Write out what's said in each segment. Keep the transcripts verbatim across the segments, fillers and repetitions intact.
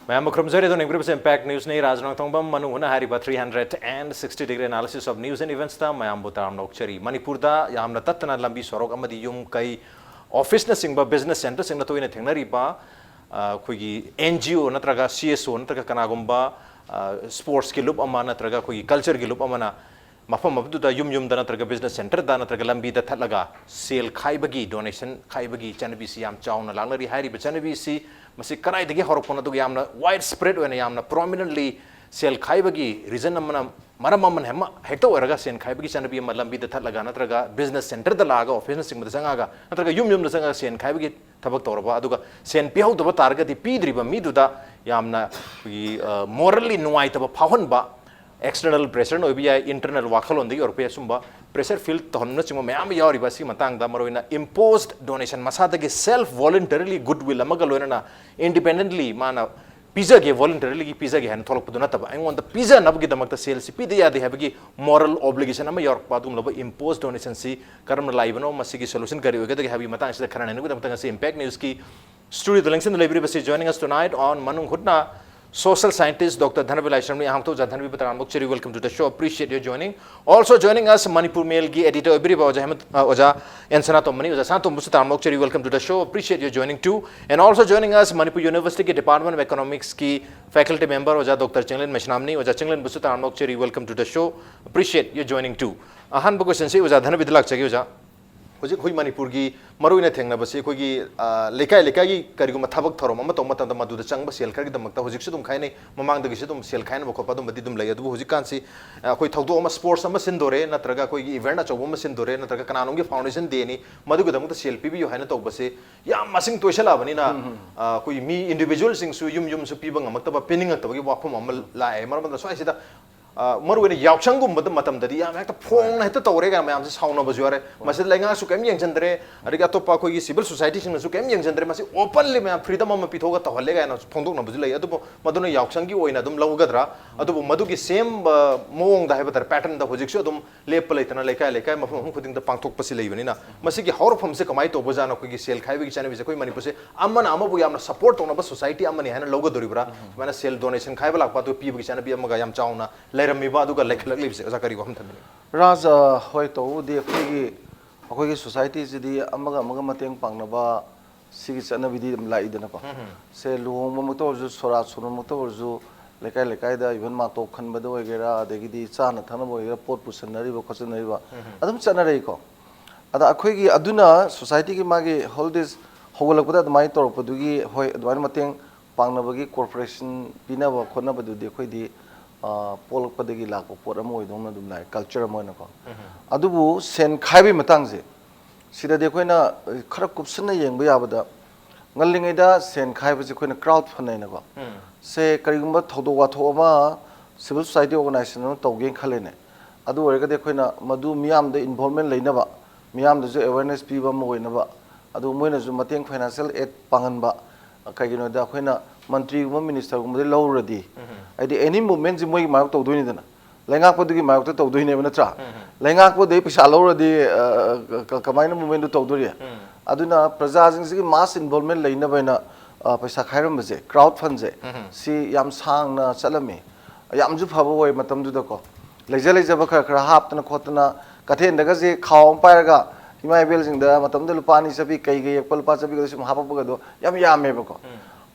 ꯃꯌꯥꯝꯕꯨ ꯈꯨꯔꯨꯝꯖꯔꯤ꯫ ꯑꯗꯨꯅ ꯌꯦꯡꯕꯤꯔꯤꯕꯁꯤ Impact Newsꯅꯤ꯫ ꯔꯥꯖ ꯅꯣꯡꯊꯣꯡꯕꯝ ꯃꯅꯨꯡ ꯍꯨꯠꯅ ꯍꯥꯏꯔꯤꯕ three hundred and sixty degree analysis of news and eventsꯇ ꯃꯌꯥꯝꯕꯨ ꯇꯔꯥꯝꯅ ꯑꯣꯛꯆꯔꯤ꯫ ꯃꯅꯤꯄꯨꯔꯗ ꯌꯥꯝꯅ ꯇꯠꯇꯅ ꯂꯝꯕꯤ ꯁꯣꯔꯣꯛ ꯑꯃꯗꯤ ꯌꯨꯝ ꯀꯩ, officeꯅꯆꯤꯡꯕ business centreꯁꯤꯡꯅ ꯇꯣꯏꯅ ꯊꯦꯡꯅꯔꯤꯕ, ꯑ, ꯑꯩꯈꯣꯏꯒꯤ NGO ꯅꯠꯇ꯭ꯔꯒ CSO ꯅꯠꯇ꯭ꯔꯒ ꯀꯅꯥꯒꯨꯝꯕ, ꯑ, sportsꯀꯤ ꯂꯨꯞ ꯑꯃ ꯅꯠꯇ꯭ꯔꯒ ꯑꯩꯈꯣꯏꯒꯤ cultureꯒꯤ ꯂꯨꯞ ꯑꯃꯅ ꯃꯐꯝ ꯑꯗꯨꯗ ꯌꯨꯝ ꯌꯨꯝꯗ ꯅꯠꯇ꯭ꯔꯒ business centreꯗ ꯅꯠꯇ꯭ꯔꯒ ꯂꯝꯕꯤꯗ ꯊꯠꯂꯒ ꯁꯦꯜ ꯈꯥꯏꯕꯒꯤ, donation ꯈꯥꯏꯕꯒꯤ ꯆꯠꯅꯕꯤꯁꯤ ꯌꯥꯝ ꯆꯥꯎꯅ ꯂꯥꯛꯅꯔꯤ꯫ ꯍꯥꯏꯔꯤꯕ ꯆꯠꯅꯕꯤꯁꯤ ꯃꯁꯤ ꯀꯗꯥꯏꯗꯒꯤ ꯍꯧꯔꯛꯄꯅꯣ, ꯑꯗꯨꯒ ꯌꯥꯝꯅ wide spread ꯑꯣꯏꯅ ꯌꯥꯝꯅ prominently ꯁꯦꯜ ꯈꯥꯏꯕꯒꯤ reason ꯑꯃꯅ, ꯃꯔꯝ ꯑꯃꯅ ꯑꯃ ꯍꯦꯛꯇ ꯑꯣꯏꯔꯒ ꯁꯦꯜ ꯈꯥꯏꯕꯒꯤ ꯆꯠꯅꯕꯤ ꯑꯃ ꯂꯝꯕꯤꯗ ꯊꯠꯂꯒ ꯅꯠꯇ꯭ꯔꯒ business centreꯗ ꯂꯥꯛꯑꯒ officeꯅꯆꯤꯡꯕꯗ ꯆꯪꯉꯒ ꯅꯠꯇ꯭ꯔꯒ ꯌꯨꯝ ꯌꯨꯝꯗ ꯆꯪꯉꯒ ꯁꯦꯜ ꯈꯥꯏꯕꯒꯤ ꯊꯕꯛ ꯇꯧꯔꯕ, ꯑꯗꯨꯒ ꯁꯦꯜ ꯄꯤꯍꯧꯗꯕ ꯇꯥꯔꯒꯗꯤ ꯄꯤꯗ꯭ꯔꯤꯕ ꯃꯤꯗꯨꯗ ꯌꯥꯝꯅ ꯑꯩꯈꯣꯏꯒꯤ, ꯑ, morally ꯅꯨꯡꯉꯥꯏꯇꯕ ꯐꯥꯎꯍꯟꯕ, external pressureꯅ ꯑꯣꯏꯕ ꯌꯥꯏ, internal ꯋꯥꯈꯜꯂꯣꯟꯗꯒꯤ ꯑꯣꯏꯔꯛꯄ ꯌꯥꯏ, ꯁꯨꯝꯕ pressure feel ꯇꯧꯍꯟꯕꯅꯆꯤꯡꯕ ꯃꯌꯥꯝ ꯑꯃ ꯌꯥꯎꯔꯤꯕ ꯑꯁꯤꯒꯤ ꯃꯇꯥꯡꯗ, ꯃꯔꯨꯑꯣꯏꯅ imposed donation, ꯃꯁꯥꯗꯒꯤ self voluntarily goodwill ꯑꯃꯒ ꯂꯣꯏꯅꯅ independently ꯃꯥꯅ ꯄꯤꯖꯒꯦ, voluntaryꯒꯤ ꯄꯤꯖꯒꯦ ꯍꯥꯏꯅ ꯊꯣꯛꯂꯛꯄꯗꯨ ꯅꯠꯇꯕ, ꯑꯩꯉꯣꯟꯗ ꯄꯤꯖꯅꯕꯒꯤꯗꯃꯛꯇ ꯁꯦꯜꯁꯤ ꯄꯤꯗ ꯌꯥꯗꯦ ꯍꯥꯏꯕꯒꯤ moral obligation ꯑꯃ ꯌꯥꯎꯔꯛꯄ, ꯑꯗꯨꯒꯨꯝꯂꯕ imposed donationꯁꯤ ꯀꯔꯝꯅ ꯂꯥꯛꯏꯕꯅꯣ, ꯃꯁꯤꯒꯤ solution ꯀꯔꯤ ꯑꯣꯏꯒꯗꯒꯦ ꯍꯥꯏꯕꯒꯤ ꯃꯇꯥꯡꯁꯤꯗ ꯈꯟꯅ ꯅꯩꯅꯕꯒꯤꯗꯃꯛꯇ ꯉꯁꯤ Impact Newsꯀꯤ studioꯗ ꯂꯦꯡꯁꯤꯟꯗꯨꯅ ꯂꯩꯕꯤꯔꯤꯕꯁꯤ, joining us tonight on ꯃꯅꯨꯡ ꯍꯨꯠꯅ, social scientist Doctor ꯙꯅꯕꯤꯔ ꯂꯥꯏꯁ꯭ꯔꯝꯅꯤ꯫ ꯑꯍꯥꯟꯕ ꯊꯣꯛꯖ ꯙꯅꯕꯤꯕꯨ ꯇꯔꯥꯝꯅ ꯑꯣꯛꯆꯔꯤ, welcome to the show, appreciate your joining. Also joining us, Manipur ꯃꯦꯜꯒꯤ editor ꯑꯣꯏꯕꯤꯔꯤꯕ ꯑꯣꯖꯥ ꯍꯦꯃꯟ-, ꯑ, ꯑꯣꯖꯥ ꯑꯦꯟ ꯁꯅꯥꯇꯣꯝꯕꯅꯤ꯫ ꯑꯣꯖꯥ ꯁꯅꯥꯇꯣꯝꯕꯁꯨ ꯇꯔꯥꯝꯅ ꯑꯣꯛꯆꯔꯤ, welcome to the show, appreciate your joining too. And also joining us, Manipur ꯌꯨꯅꯤꯚꯔꯁꯤꯇꯤꯒꯤ Department of Economicsꯀꯤ faculty member ꯑꯣꯖꯥ ꯗꯣꯛꯇꯔ ꯆꯤꯡꯂꯦꯟ ꯃꯩꯁꯅꯥꯝꯅꯤ꯫ ꯑꯣꯖꯥ ꯆꯤꯡꯂꯦꯟꯕꯨꯁꯨ ꯇꯔꯥꯝꯅ ꯑꯣꯛꯆꯔꯤ, welcome to the show, appreciate your joining too. ꯑꯍꯥꯟꯕ questionꯁꯤ ꯑꯣꯖꯥ ꯙꯅꯕꯤꯗ ꯂꯥꯛꯆꯒꯦ, ꯑꯣꯖꯥ꯫ ꯍꯧꯖꯤꯛ ꯑꯩꯈꯣꯏ ꯃꯅꯤꯄꯨꯔꯒꯤ ꯃꯔꯨꯑꯣꯏꯅ ꯊꯦꯡꯅꯕꯁꯤ ꯑꯩꯈꯣꯏꯒꯤ, ꯑ, ꯂꯩꯀꯥꯏ ꯂꯩꯀꯥꯏꯒꯤ ꯀꯔꯤꯒꯨꯝꯕ ꯊꯕꯛ ꯊꯧꯔꯝ ꯑꯃ ꯇꯧꯕ ꯃꯇꯝꯗ ꯃꯗꯨꯗ ꯆꯪꯕ ꯁꯦꯜ ꯈꯔꯒꯤꯗꯃꯛꯇ ꯍꯧꯖꯤꯛꯁꯨ ꯑꯗꯨꯝ ꯈꯥꯏꯅꯩ, ꯃꯃꯥꯡꯗꯒꯤꯁꯨ ꯑꯗꯨꯝ ꯁꯦꯜ ꯈꯥꯏꯅꯕ ꯈꯣꯠꯄ ꯑꯗꯨꯝꯕꯗꯤ ꯑꯗꯨꯝ ꯂꯩ꯫ ꯑꯗꯨꯕꯨ ꯍꯧꯖꯤꯛꯀꯥꯟꯁꯤ, ꯑ, ꯑꯩꯈꯣꯏ ꯊꯧꯗꯣꯛ ꯑꯃ, sports ꯑꯃ ꯁꯤꯟꯗꯣꯔꯦ, ꯅꯠꯇ꯭ꯔꯒ ꯑꯩꯈꯣꯏꯒꯤ event ꯑꯆꯧꯕ ꯑꯃ ꯁꯤꯟꯗꯣꯔꯦ, ꯅꯠꯇ꯭ꯔꯒ ꯀꯅꯥꯅꯣꯝꯒꯤ foundation dayꯅꯤ, ꯃꯗꯨꯒꯤꯗꯃꯛꯇ ꯁꯦꯜ ꯄꯤꯕꯤꯌꯨ ꯍꯥꯏꯅ ꯇꯧꯕꯁꯦ ꯌꯥꯝ ꯃꯁꯤꯡ ꯇꯣꯏꯁꯜꯂꯛꯑꯕꯅꯤꯅ, ꯑ, ꯑꯩꯈꯣꯏꯒꯤ ꯃꯤ individualꯁꯤꯡꯁꯨ ꯌꯨꯝ ꯌꯨꯝꯁꯨ ꯄꯤꯕ ꯉꯝꯃꯛꯇꯕ, ꯄꯤꯅꯤꯡꯉꯛꯇꯕꯒꯤ ꯋꯥꯐꯝ ꯑꯃ ꯂꯥꯛꯑꯦ꯫ ꯃꯔꯝ ꯑꯗꯨꯅ ꯁ꯭ꯋꯥꯏꯁꯤꯗ ꯃꯔꯨꯑꯣꯏꯅ ꯌꯥꯎꯁꯪꯒꯨꯝꯕꯗ ꯃꯇꯝꯗꯗꯤ ꯌꯥꯝ ꯍꯦꯛꯇ ꯐꯣꯡꯅ ꯍꯦꯛꯇ ꯇꯧꯔꯦ ꯀꯥꯏꯅ ꯃꯌꯥꯝꯁꯦ ꯁꯥꯎꯅꯕꯁꯨ ꯌꯥꯎꯔꯦ꯫ ꯃꯁꯤꯗ ꯂꯩꯉꯥꯛꯁꯨ ꯀꯔꯤꯝ ꯌꯦꯡꯁꯤꯟꯗ꯭ꯔꯦ, ꯑꯗꯒꯤ ꯑꯇꯣꯞꯄ ꯑꯩꯈꯣꯏꯒꯤ ꯁꯤꯚꯤꯜ ꯁꯣꯁꯥꯏꯇꯤꯁꯤꯡꯅꯁꯨ ꯀꯔꯤꯝ ꯌꯦꯡꯁꯤꯟꯗ꯭ꯔꯦ꯫ ꯃꯁꯤ ꯑꯣꯄꯟꯂꯤ ꯃꯌꯥꯝ ꯐ꯭ꯔꯤꯗꯝ ꯑꯃ ꯄꯤꯊꯣꯛꯑꯒ ꯇꯧꯍꯜꯂꯦ ꯀꯥꯏꯅ ꯐꯣꯡꯗꯣꯛꯅꯕꯁꯨ ꯂꯩ꯫ ꯑꯗꯨꯕꯨ ꯃꯗꯨꯅ ꯌꯥꯎꯁꯪꯒꯤ ꯑꯣꯏꯅ ꯑꯗꯨꯝ ꯂꯧꯒꯗ꯭ꯔꯥ? ꯑꯗꯨꯕꯨ ꯃꯗꯨꯒꯤ ꯁꯦꯝꯕ ꯃꯑꯣꯡꯗ ꯍꯥꯏꯕ ꯇꯥꯔꯦ, ꯄꯦꯇꯔꯟꯗ ꯍꯧꯖꯤꯛꯁꯨ ꯑꯗꯨꯝ ꯂꯦꯞꯄ ꯂꯩꯇꯅ ꯂꯩꯀꯥꯏ ꯂꯩꯀꯥꯏ ꯃꯐꯝ ꯃꯐꯝ ꯈꯨꯗꯤꯡꯗ ꯄꯥꯡꯊꯣꯛꯄꯁꯤ ꯂꯩꯕꯅꯤꯅ, ꯃꯁꯤꯒꯤ ꯍꯧꯔꯛꯐꯝꯁꯦ ꯀꯃꯥꯏꯅ ꯇꯧꯕꯖꯥꯠꯅꯣ? ꯑꯩꯈꯣꯏꯒꯤ ꯁꯦꯜ ꯈꯥꯏꯕꯒꯤ ꯆꯠꯅꯕꯤꯁꯦ ꯑꯩꯈꯣꯏ ꯃꯅꯤꯄꯨꯔꯁꯦ ꯑꯃꯅ ꯑꯃꯕꯨ ꯌꯥꯝꯅ ꯁꯄꯣꯔꯠ ꯇꯧꯅꯕ ꯁꯣꯁꯥꯏꯇꯤ ꯑꯃꯅꯤ ꯍꯥꯏꯅ ꯂꯧꯒꯗꯣꯔꯤꯕ꯭ꯔꯥ? ꯁꯨꯃꯥꯏꯅ ꯁꯦꯜ ꯗꯣꯅꯦꯁꯟ ꯈꯥꯏꯕ ꯂꯥꯛꯄ ꯑꯗꯨ ꯄꯤꯕꯒꯤ ꯆꯠꯅꯕꯤ ꯑꯃꯒ ꯌꯥꯝ ꯆꯥꯎꯅ ꯂꯩꯔꯝꯃꯤꯕ ꯑꯗꯨꯒ ꯂꯩꯈꯠꯂꯛꯂꯤꯕꯁꯦ, ꯑꯣꯖꯥ, ꯀꯔꯤ ꯋꯥꯐꯝ ꯊꯝꯕꯤꯅꯤꯡꯉꯤ? ꯔꯥꯖ, ꯑ, ꯍꯣꯏ, ꯇꯧꯕꯕꯨꯗꯤ ꯑꯩꯈꯣꯏꯒꯤ, ꯑꯩꯈꯣꯏꯒꯤ ꯁꯣꯁꯥꯏꯇꯤꯁꯤꯗꯤ ꯑꯃꯒ ꯑꯃꯒ ꯃꯇꯦꯡ ꯄꯥꯡꯅꯕ ꯁꯤꯒꯤ ꯆꯠꯅꯕꯤꯗꯤ ꯑꯗꯨꯝ ꯂꯥꯛꯏꯗꯅꯀꯣ꯫ ꯁꯦ ꯂꯨꯍꯣꯡꯕꯃꯛꯇ ꯑꯣꯏꯔꯁꯨ, ꯁꯣꯔꯥꯠ ꯁꯣꯟꯕꯃꯛꯇ ꯑꯣꯏꯔꯁꯨ, ꯂꯩꯀꯥꯏ ꯂꯩꯀꯥꯏꯗ ꯏꯚꯟ ꯃꯥꯇꯣꯞ ꯈꯟꯕꯗ ꯑꯣꯏꯒꯦꯔꯥ, ꯑꯗꯒꯤꯗꯤ ꯆꯥꯅ ꯊꯛꯅꯕ ꯑꯣꯏꯒꯦꯔꯥ, ꯄꯣꯠ ꯄꯨꯁꯟꯅꯔꯤꯕ ꯈꯣꯠꯆꯟꯅꯔꯤꯕ ꯑꯗꯨꯝ ꯆꯠꯅꯔꯛꯏꯀꯣ꯫ ꯑꯗ ꯑꯩꯈꯣꯏꯒꯤ ꯑꯗꯨꯅ ꯁꯣꯁꯥꯏꯇꯤꯒꯤ ꯃꯥꯒꯤ ꯍꯣꯂꯤꯗꯦꯁ ꯍꯧꯒꯠꯂꯛꯄꯗ ꯑꯗꯨꯃꯥꯏꯅ ꯇꯧꯔꯛꯄꯗꯨꯒꯤ, ꯍꯣꯏ, ꯑꯗꯨꯃꯥꯏꯅ ꯃꯇꯦꯡ ꯄꯥꯡꯅꯕꯒꯤ ꯀꯣꯔꯄꯣꯔꯦꯁꯟ ꯄꯤꯅꯕ ꯈꯣꯠꯅꯕꯗꯨꯗꯤ ꯑꯩꯈꯣꯏꯗꯤ, ꯑ, ꯄꯣꯛꯂꯛꯄꯗꯒꯤ ꯂꯥꯛꯄ ꯄꯣꯠ ꯑꯃ ꯑꯣꯏꯗꯧꯅ ꯑꯗꯨꯝ ꯂꯥꯛꯑꯦ, ꯀꯜꯆꯔ ꯑꯃ ꯑꯣꯏꯅꯀꯣ꯫ ꯑꯗꯨꯕꯨ ꯁꯦꯟ ꯈꯥꯏꯕꯒꯤ ꯃꯇꯥꯡꯁꯦ, ꯁꯤꯗꯗꯤ ꯑꯩꯈꯣꯏꯅ ꯈꯔ ꯀꯨꯞꯁꯟꯅ ꯌꯦꯡꯕ ꯌꯥꯕꯗ, ꯉꯜꯂꯤꯉꯩꯗ ꯁꯦꯟ ꯈꯥꯏꯕꯁꯦ ꯑꯩꯈꯣꯏꯅ ꯀ꯭ꯔꯥꯎꯗ ꯐꯟ ꯍꯥꯏꯅꯀꯣ꯫ ꯁꯦ ꯀꯔꯤꯒꯨꯝꯕ ꯊꯧꯗꯣꯛ ꯋꯥꯊꯣꯛ ꯑꯃ ꯁꯤꯚꯤꯜ ꯁꯣꯁꯥꯏꯇꯤ ꯑꯣꯔꯒꯅꯥꯏꯖꯦꯁꯟ ꯑꯃ ꯇꯧꯒꯦꯅ ꯈꯜꯂꯦꯅꯦ, ꯑꯗꯨ ꯑꯣꯏꯔꯒꯗꯤ ꯑꯩꯈꯣꯏꯅ ꯃꯗꯨ ꯃꯤꯌꯥꯝꯗ ꯏꯟꯚꯣꯜꯕꯃꯦꯟ ꯂꯩꯅꯕ, ꯃꯤꯌꯥꯝꯗꯁꯨ ꯑꯦꯋꯦꯔꯅꯦꯁ ꯄꯤꯕ ꯑꯃ ꯑꯣꯏꯅꯕ, ꯑꯗꯨ ꯃꯣꯏꯅꯁꯨ ꯃꯇꯦꯡ, ꯐꯥꯏꯅꯥꯟꯁꯤꯌꯦꯜ ꯑꯦꯗ ꯄꯥꯡꯍꯟꯕ, ꯀꯩꯒꯤꯅꯣꯗ ꯑꯩꯈꯣꯏꯅ ꯃꯟꯇ꯭ꯔꯤꯒꯨꯝꯕ ꯃꯤꯅꯤꯁꯇꯔꯒꯨꯝꯕꯗꯤ ꯂꯧꯔꯨꯔꯗꯤ, ꯍꯥꯏꯗꯤ ꯑꯦꯅꯤ ꯃꯨꯚꯃꯦꯟꯁꯤ ꯃꯣꯏꯒꯤ ꯃꯥꯌꯣꯛ ꯇꯧꯗꯣꯏꯅꯤꯗꯅ, ꯂꯩꯉꯥꯛꯄꯗꯨꯒꯤ ꯃꯥꯌꯣꯛꯇ ꯇꯧꯗꯣꯏꯅꯦꯕ, ꯅꯠꯇ꯭ꯔꯥ? ꯂꯩꯉꯥꯛꯄꯗꯒꯤ ꯄꯩꯁꯥ ꯂꯧꯔꯗꯤ, ꯑ, ꯀ-, ꯀꯃꯥꯏꯅ ꯃꯨꯚꯃꯦꯟꯗꯨ ꯇꯧꯗꯣꯔꯤ? ꯑꯗꯨꯅ ꯄ꯭ꯔꯖꯥꯁꯤꯡꯁꯤꯒꯤ ꯃꯥꯁ ꯏꯟꯚꯣꯜꯕꯃꯦꯟ ꯂꯩꯅꯕ ꯍꯥꯏꯅ, ꯑ, ꯄꯩꯁꯥ ꯈꯥꯏꯔꯝꯕꯁꯦ, ꯀ꯭ꯔꯥꯎꯗ ꯐꯟꯁꯦ, ꯁꯤ ꯌꯥꯝ ꯁꯥꯡꯅ ꯆꯠꯂꯝꯃꯤ꯫ ꯌꯥꯝꯁꯨ ꯐꯕ ꯑꯣꯏ ꯃꯇꯝꯗꯨꯗꯀꯣ꯫ ꯂꯩꯖ ꯂꯩꯖꯕ ꯈꯔ ꯈꯔ ꯍꯥꯞꯇꯅ ꯈꯣꯠꯇꯅ, ꯀꯩꯊꯦꯜꯗꯒꯁꯦ ꯈꯥꯎ ꯑꯃ ꯄꯥꯏꯔꯒ ꯏꯃꯥ ꯏꯕꯦꯜꯁꯤꯡꯗ ꯃꯇꯝꯗꯨꯗ ꯂꯨꯄꯥ ꯑꯅꯤ ꯆꯠꯄꯤ, ꯀꯩꯒ ꯌꯦꯛꯄ ꯂꯨꯄꯥ ꯆꯠꯄꯤꯒꯗꯣ ꯁꯨꯝ ꯍꯥꯞꯄꯛꯄꯒꯗꯣ ꯌꯥꯝ ꯌꯥꯝꯃꯦꯕꯀꯣ꯫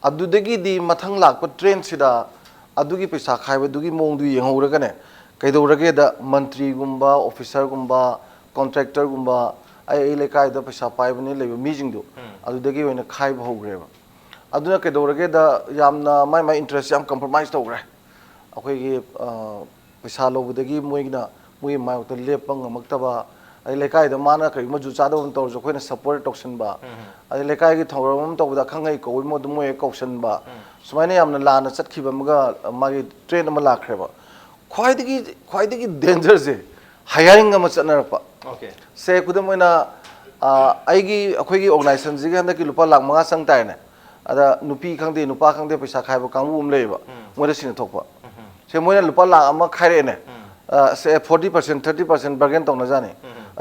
ꯑꯗꯨꯗꯒꯤꯗꯤ ꯃꯊꯪ ꯂꯥꯛꯄ ꯇ꯭ꯔꯦꯟꯁꯤꯗ ꯑꯗꯨꯒꯤ ꯄꯩꯁꯥ ꯈꯥꯏꯕꯗꯨꯒꯤ ꯃꯑꯣꯡꯗꯨ ꯌꯦꯡꯍꯧꯔꯒꯅꯦ, ꯀꯩꯗꯧꯔꯒꯦꯗ ꯃꯟꯇ꯭ꯔꯤꯒꯨꯝꯕ, ꯑꯣꯐꯤꯁꯔꯒꯨꯝꯕ, ꯀꯣꯟꯇ꯭ꯔꯦꯛꯇꯔꯒꯨꯝꯕ, ꯑꯩ, ꯑꯩ ꯂꯩꯀꯥꯏꯗ ꯄꯩꯁꯥ ꯄꯥꯏꯕꯅꯤ ꯂꯩꯕ ꯃꯤꯁꯤꯡꯗꯣ ꯑꯗꯨꯗꯒꯤ ꯑꯣꯏꯅ ꯈꯥꯏꯕ ꯍꯧꯈ꯭ꯔꯦꯕ꯫ ꯑꯗꯨꯅ ꯀꯩꯗꯧꯔꯒꯦꯗ ꯌꯥꯝꯅ ꯃꯥꯏ ꯃꯥꯏ ꯏꯟꯇꯔꯦꯁ ꯌꯥꯝ ꯀꯝꯄ꯭ꯔꯣꯃꯥꯏꯁ ꯇꯧꯈ꯭ꯔꯦ꯫ ꯑꯩꯈꯣꯏꯒꯤ, ꯑ, ꯄꯩꯁꯥ ꯂꯧꯕꯗꯒꯤ ꯃꯣꯏꯒꯤꯅ ꯃꯣꯏꯒꯤ ꯃꯥꯌꯣꯛꯇ ꯂꯦꯞꯄ ꯉꯝꯃꯛꯇꯕ, ꯑꯗꯩ ꯂꯩꯀꯥꯏꯗ ꯃꯥꯅ ꯀꯔꯤꯒꯨꯝꯕ ꯖꯨꯠ ꯆꯥꯗꯕ ꯑꯃ ꯇꯧꯔꯁꯨ ꯑꯩꯈꯣꯏꯅ ꯁꯞꯄꯣꯔꯠ ꯇꯧꯁꯟꯕ, ꯑꯗꯩ ꯂꯩꯀꯥꯏꯒꯤ ꯊꯧꯔꯝ ꯑꯃ ꯇꯧꯕꯗ ꯑꯈꯪ ꯑꯍꯩ ꯀꯧꯕ ꯑꯗꯨꯝ ꯃꯣꯏ ꯍꯦꯛ ꯀꯧꯁꯟꯕ, ꯁꯨꯃꯥꯏꯅ ꯌꯥꯝꯅ ꯂꯥꯟꯅ ꯆꯠꯈꯤꯕ ꯑꯃꯒ, ꯑ, ꯃꯥꯒꯤ ꯇ꯭ꯔꯦꯟ ꯑꯃ ꯂꯥꯛꯈ꯭ꯔꯦꯕ꯫ ꯈ꯭ꯋꯥꯏꯗꯒꯤ ꯈ꯭ꯋꯥꯏꯗꯒꯤ ꯗꯦꯟꯖꯔꯁꯦ ꯍꯥꯏꯌꯥꯔꯤꯡ ꯑꯃ ꯆꯠꯅꯔꯛꯄ꯫ ꯑꯣꯀꯦ꯫ ꯁꯦ ꯈꯨꯗꯝ ꯑꯣꯏꯅ, ꯑ, ꯑꯩꯒꯤ ꯑꯩꯈꯣꯏꯒꯤ ꯑꯣꯔꯒꯅꯥꯏꯖꯦꯁꯟꯁꯤꯒꯤ ꯍꯟꯗꯛꯀꯤ ꯂꯨꯄꯥ ꯂꯥꯛ ꯃꯉꯥ ꯆꯪ ꯇꯥꯔꯦꯅꯦ꯫ ꯑꯗ ꯅꯨꯄꯤ ꯈꯪꯗꯦ, ꯅꯨꯄꯥ ꯈꯪꯗꯦ, ꯄꯩꯁꯥ ꯈꯥꯏꯕ ꯀꯥꯡꯕꯨ ꯑꯃ ꯂꯩꯌꯦꯕ, ꯃꯣꯏꯗ ꯁꯤꯟꯅ ꯊꯣꯛꯄ꯫ ꯁꯦ ꯃꯣꯏꯅ ꯂꯨꯄꯥ ꯂꯥꯛ ꯑꯃ ꯈꯥꯏꯔꯛꯑꯦꯅꯦ꯫ ꯑ, say forty percent, thirty percent bargain ꯇꯧꯅꯖꯥꯠꯅꯤ꯫